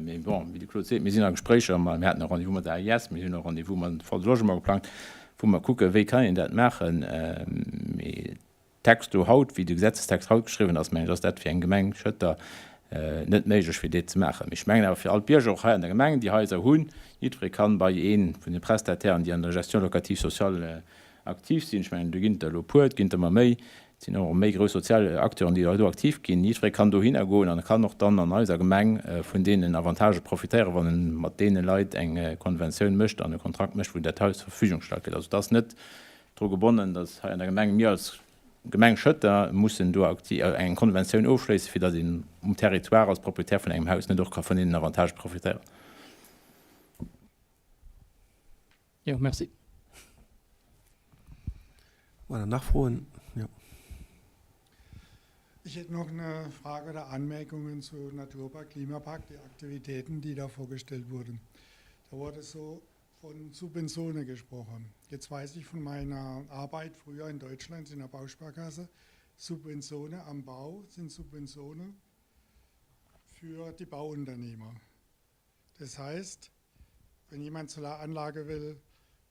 Mee bon, wéi de Claude seet, mir sinn a Gespréicher, mir haten e Rendez-vous mat der AIS, mir hunn e Rendez-vous mam Fonds de Logement geplangt, wou mer kucken, wéi kann een dat maachen. Mee Text do haut, wéi de Gesetzestext haut geschriwwen ass, mengen ech, ass dat fir eng Gemeng Schëtter net méiglech, fir dat ze maachen. Mee ech mengen awer fir all d'Bierger och hei an der Gemeng, déi Haiser hunn, jiddweree kann bei ee vun de Prestatairen, déi an der Gestion locative sociale aktiv sinn, ech mengen, do ginn et der elo e puer, et ginn der ëmmer méi, et sinn och méi grouss sozial Acteuren, déi do aktiv ginn, jiddweree kann dohinner goen an kann och dann an eiser Gemeng vun deenen Avantagë profitéieren, wann en mat deene Leit eng Konventioun mécht an e Kontrakt mécht, wou dat Haus zur Verfügung gestallt gëtt. Also et ass net dru gebonnen, datt hei an der Gemeng mir als Gemeng Schëtter mussen do eng Konventioun ofschléissen, fir datt een um Territoire als Proprietär vun engem Haus net och ka vun deenen Avantagë profitéieren. Jo, merci. Voilà, nach Froen? Jo. Ich hätte noch eine Frage oder Anmerkungen zu Naturpark, Klimapark, die Aktivitäten, die da vorgestellt wurden. Da wurde so von Subventionen gesprochen. Jetzt weiß ich von meiner Arbeit früher in Deutschland in der Bausparkasse, Subventionen am Bau sind Subventionen für die Bauunternehmer. Das heißt, wenn jemand Solaranlage will,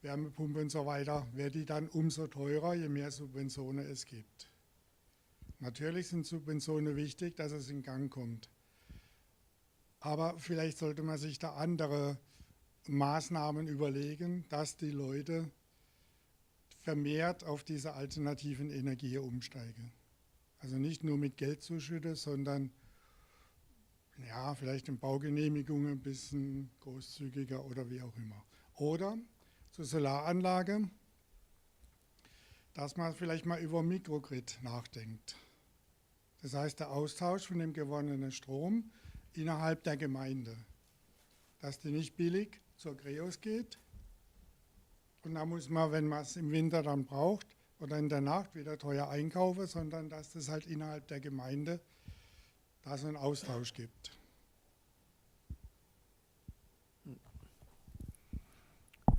Wärmepumpe und so weiter, wird die dann umso teurer, je mehr Subventionen es gibt. Natürlich sind Subventionen wichtig, dass es in Gang kommt. Aber vielleicht sollte man sich da andere Maßnahmen überlegen, dass die Leute vermehrt auf diese alternativen Energien umsteigen. Also nicht nur mit Geld zuschütten, sondern ja, vielleicht in Baugenehmigungen ein bisschen großzügiger oder wie auch immer. Oder zur Solaranlage, dass man vielleicht mal über Mikrogrid nachdenkt. Das heißt, der Austausch von dem gewonnenen Strom innerhalb der Gemeinde. Dass die nicht billig zur Creos geht. Und da muss man, wenn man es im Winter dann braucht oder in der Nacht wieder teuer einkaufen, sondern dass das halt innerhalb der Gemeinde da so einen Austausch gibt.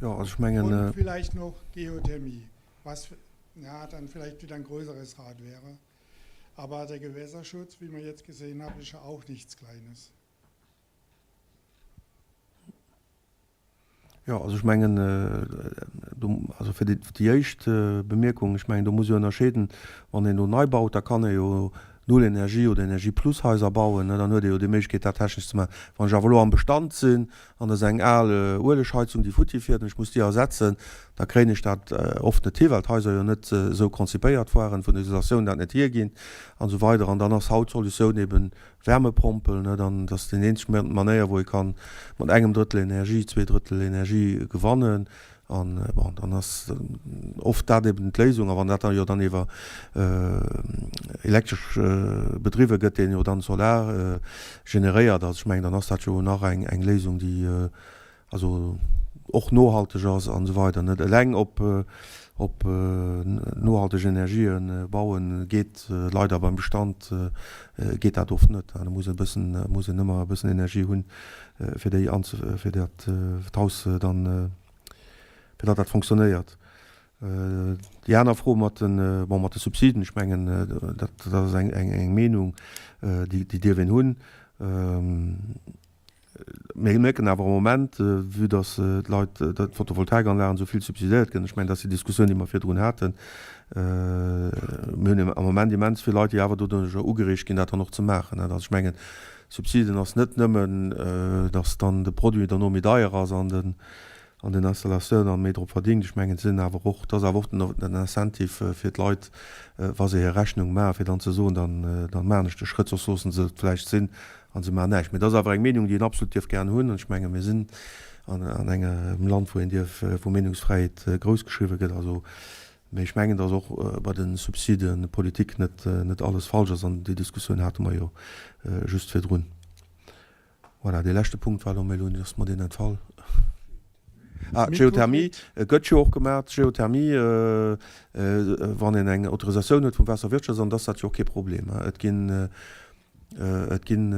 Ja, also ich mengen. Und äh, vielleicht noch Geothermie, was ja, dann vielleicht wieder ein größeres Rad wäre. Aber der Gewässerschutz, wie man jetzt gesehen hat, ist ja auch nichts Kleines. Jo, also ech mengen, do, also fir déi, déi éischt Bemierkung, ech mengen, do muss ee jo ënnerscheeden, wann een elo nei baut, da kann ee jo. Null-Energie oder Energie-Plus-Haiser bauen, dann huet ee jo déi Méiglechkeet, dat technesch ze maachen. Wann ech awer elo am Bestand sinn an et ass eng al Uelegheizung, déi futti fiert an ech muss déi ersetzen, da kréien ech dat oft net hi, well d'Haiser jo net esou konzipéiert waren, vun der Isolatioun dat net hierginn an esou weider. An dann ass haut d'Solutioun eben Wärmepompel, net? An dat ass déi eenzeg Manéier, wou ee kann mat engem Drëttel Energie 2 Drëttel Energie gewannen. An bon, dann ass oft dat eben d'Léisung. A wann dat dann jo dann iwwer elektresch bedriwwe gëtt, deen jo dann Solar generéiert, also ech mengen, dann ass dat jo nach eng eng Léisung, déi also och nohalteg ass an esou weider. Net eleng op op nohalteg Energië bauen geet leider beim Bestand geet dat oft net. Da muss e bëssen, muss een ëmmer e bëssen Energie hunn, fir déi anze, fir dat d'Haus dann, fir datt dat fonctionnéiert. Déi aner Fro mat de, bon, mat de Subsiden, ech mengen, dat, dat ass eng, eng, eng Meenung, déi, déi dierf een hunn. Mir mierken awer am Moment, vue datt d'Leit, datt d'Photovoltaikanlagen esou vill subsidéiert ginn, ech mengen, dat ass déi Diskussioun, déi mer virdrun haten, mir hunn am Moment immens vill Leit, déi awer doduercher ugereegt ginn, dat dann och ze maachen. Also ech mengen, Subsiden ass net nëmmen, datt dann de Produit derno méi deier ass an den an den Installateur dann méi drop verdingt. Ech mengen, et sinn awer och, et ass awer och den Incentive fir d'Leit, wa se hir Rechnung maachen, fir dann ze soen, dann dann maachen ech de Schrëtt, soss loosse se et vläicht sinn a se maachen näischt. Mee et ass awer eng Meenung, déi een absolut dierf gären hunn. An ech menge mir sinn an an engem Land, wou een dierf, wou Meenungsfräiheet groussgeschriwwe gëtt. Also, mee ech mengen, datt och bei de Subsidepolitik net net alles falsch ass an déi Diskussioun hate mer jo just virdrun. Voilà, dee leschte Punkt war elo, Mélanie, ass mer deen entfall. Ah, d'Geothermie gëtt jo och gemaach. D'Geothermie, wann een eng Autorisatioun huet vum Waasserwirtschaftsamt, ass dat jo och kee Problem. Et ginn, et ginn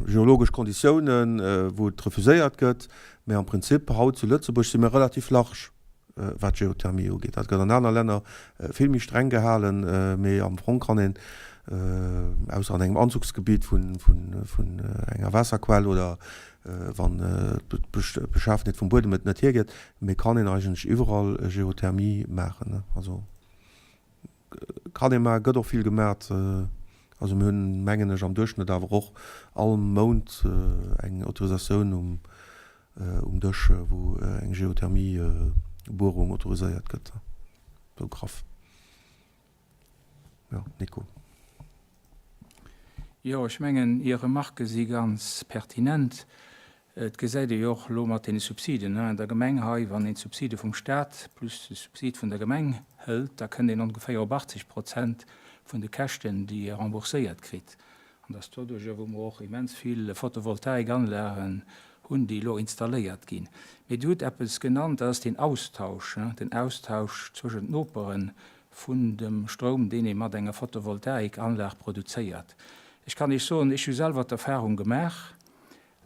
geologesch Konditiounen, wou et refuséiert gëtt, mä am Prinzip haut zu Lëtzebuerg si mir relativ large. wat d'Geothermie ugeet. Dat gëtt an aner Länner vill méi streng gehalen, mee am Fong kann een, ausser an engem Anzugsgebiet vun enger Waasserquell oder wann d'Beschafenheet vum Buedem et net hiergëtt, mee kann een eigentlech iwwerall Geothermie maachen. Also kann ee maachen, gëtt och vill gemaat. Also mir hunn, mengen ech, am Duerchschnëtt awer och all Mount eng Autorisatioun um um Dësch, wou eng Geothermie-Buerung autoriséiert gëtt. Esou graff. Jo, Nico. Jo, ech mengen, Är Remarquë si ganz pertinent. Et gesäit ee jo och elo mat deene Subsiden an der Gemeng hei, wann een d'Subside vum Stat plus de Subsid vun der Gemeng hëlt, da kënnt een ongeféier op 80 Prozent vun de Käschten, déi ee rembourséiert kritt. An dass doduerjer, wou mer och immens vill Photovoltaikanlagen hunn, déi elo installéiert ginn. Mee Dir hutt eppes genannt, dat ass deen Austausch, den Austausch zwëschent Nopere vun dem Stroum, deen ee mat enger Photovoltaikanlag produzéiert. Ech kann Iech soen, ech hu selwer d'Erfahrung gemaach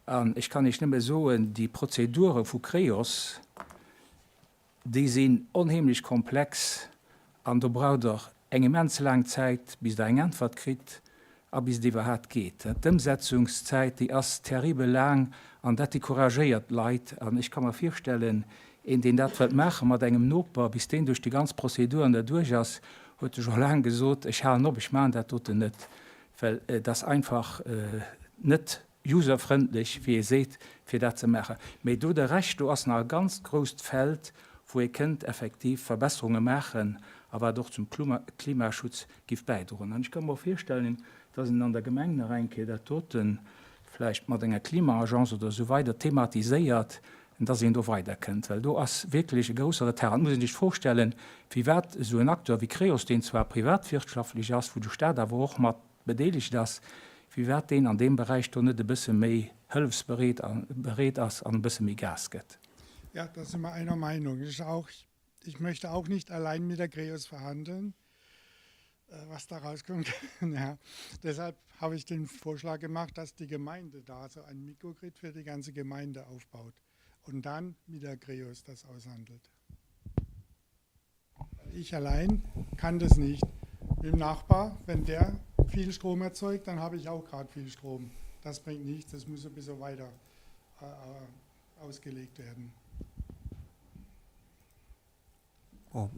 an ech kann Iech nëmme soen, déi Prozedure vu Creos, Déi sinn onheemlech komplex an do braucht Der eng immens laang Zäit, bis Der eng Äntwert kritt a bis et iwwerhaapt geet. D'Ëmsetzungszäit, déi ass terribel laang an dat decouragéiert d'Leit. An ech ka mer virstellen, een, deen dat wëllt maache mat engem Noper, bis deen duerch déi ganz Prozeduren derduerch ass, huet e scho laang gesot, ech halen op, ech maachen dat doten net, well et ass einfach net userfrëndlech, wéi ee seet, fir dat ze maachen. Mee do de Rescht, do ass nach e ganzt grousst Feld, wou ee kënnt effektiv Verbesserunge maachen a wat och zum Klimaschutz giff bäidroen. An ech ka mer och virstellen, dass een an der Gemeng nach eng Kéier dat dote vläicht mat enger Klima-Agence oder esou weider thematiséiert, dass een do weiderkënnt, well do ass wierklech e grousse Retard. An et muss ee sech d'Fro stellen, firwat esou en Acteur wéi Creos, deen zwar privatwirtschaftlech ass, wou de Stat awer och mat bedeelegt ass, firwat deen an deem Beräich do net e bësse méi hëllefsbereet a bereet ass an e bësse méi Gas gëtt. Ja, da sind wir einer Meinung. Ich auch, ich möchte auch nicht allein mit der Creos verhandeln, was da rauskommt. Ja, deshalb habe ich den Vorschlag gemacht, dass die Gemeinde da so ein Mikrogrid für die ganze Gemeinde aufbaut und dann mit der Creos das aushandelt. Ich allein kann das nicht. Mit dem Nachbar, wenn der viel Strom erzeugt, dann habe ich auch gerade viel Strom. Das bringt nichts, das muss ein bisschen weiter äh, ausgelegt werden. Bon,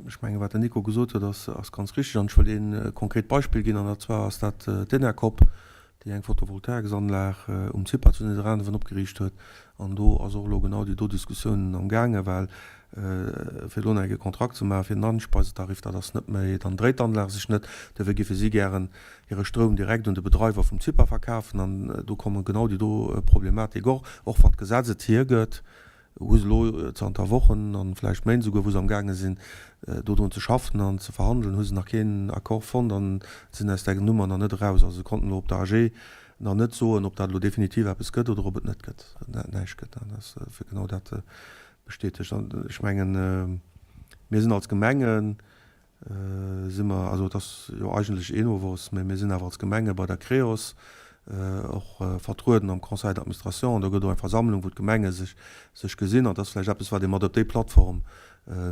ech mengen, wat den Nico gesot huet, ass ganz richtig. An ech wëll ee konkret Beispill ginn, an dat zwar ass dat d'Enercop, déi eng Photovoltaiksanlag um CIPA zu Nidderaanwen opgeriicht huet. An do ass och elo genau déi do Diskussioun amgaangen, well fir elo nach eng Kéier e Kontrakt ze maachen fir den Anspeisetarif, dat ass net méi, dann dréit d'Anlag sech net. Duerfir géife si gären hire Stroum direkt un de Bedreiwer vum CIPA verkafen. An do komme genau déi do Problematik och, och wann d'Gesetz et hiergëtt, hu se elo zanter Wochen an vläicht Méint esouguer, wou se amgaange sinn, do drun ze schaffen an ze verhandelen, hu se nach keen Accord fonnt an sinn aus där Nummer nach net eraus. Also se konnten elo op der AG nach net soen, ob dat elo definitiv eppes gëtt oder ob et net gëtt, näischt gëtt. Dat ass fir genau dat bestätegt. An ech mengen, mir sinn als Gemengen, si mer, also et ass jo eigentlech Enovos, mä mir sinn awer als Gemenge bei der Creos och vertrueden am Conseil d'administration an do gëtt och eng Versammlung, wou d'Gemenge sech sech gesinn an dat ass vläicht eppes, wat ee mat op déi Plattform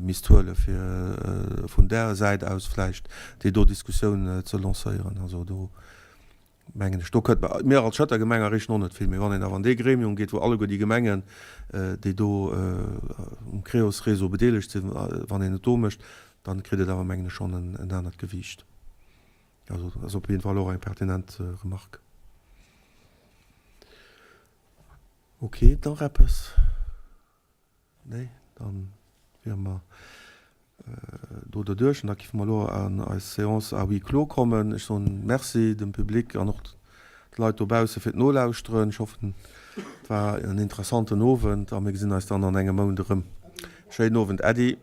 misst huele fir vun där Säit aus vläicht déi do Diskussioun ze lancéieren. Also do mengen ech, do kënnt mer, mir als Schëtter Gemeng erreechen och net vill, mee wann een awer an dee Gremium geet, wou alleguer déi Gemengen, déi do um Creos-Réseau bedeelegt sinn, wann een et do mécht, dann kritt et awer, mengen ech, schonn en anert Gewiicht. Also dat ass op jidde Fall och eng pertinent Remarque. Okay, nach eppes? Nee, dann wiere mer do derduerch an da géife mer elo an eis Séance à huis clos kommen. Ech soen Merci dem Public an och de Leit dobausse fir d'Nolauschteren. Ech hoffen, et war en interessanten Owend a mir gesinn eis dann an engem Mount erëm. Schéinen Owend. Äddi.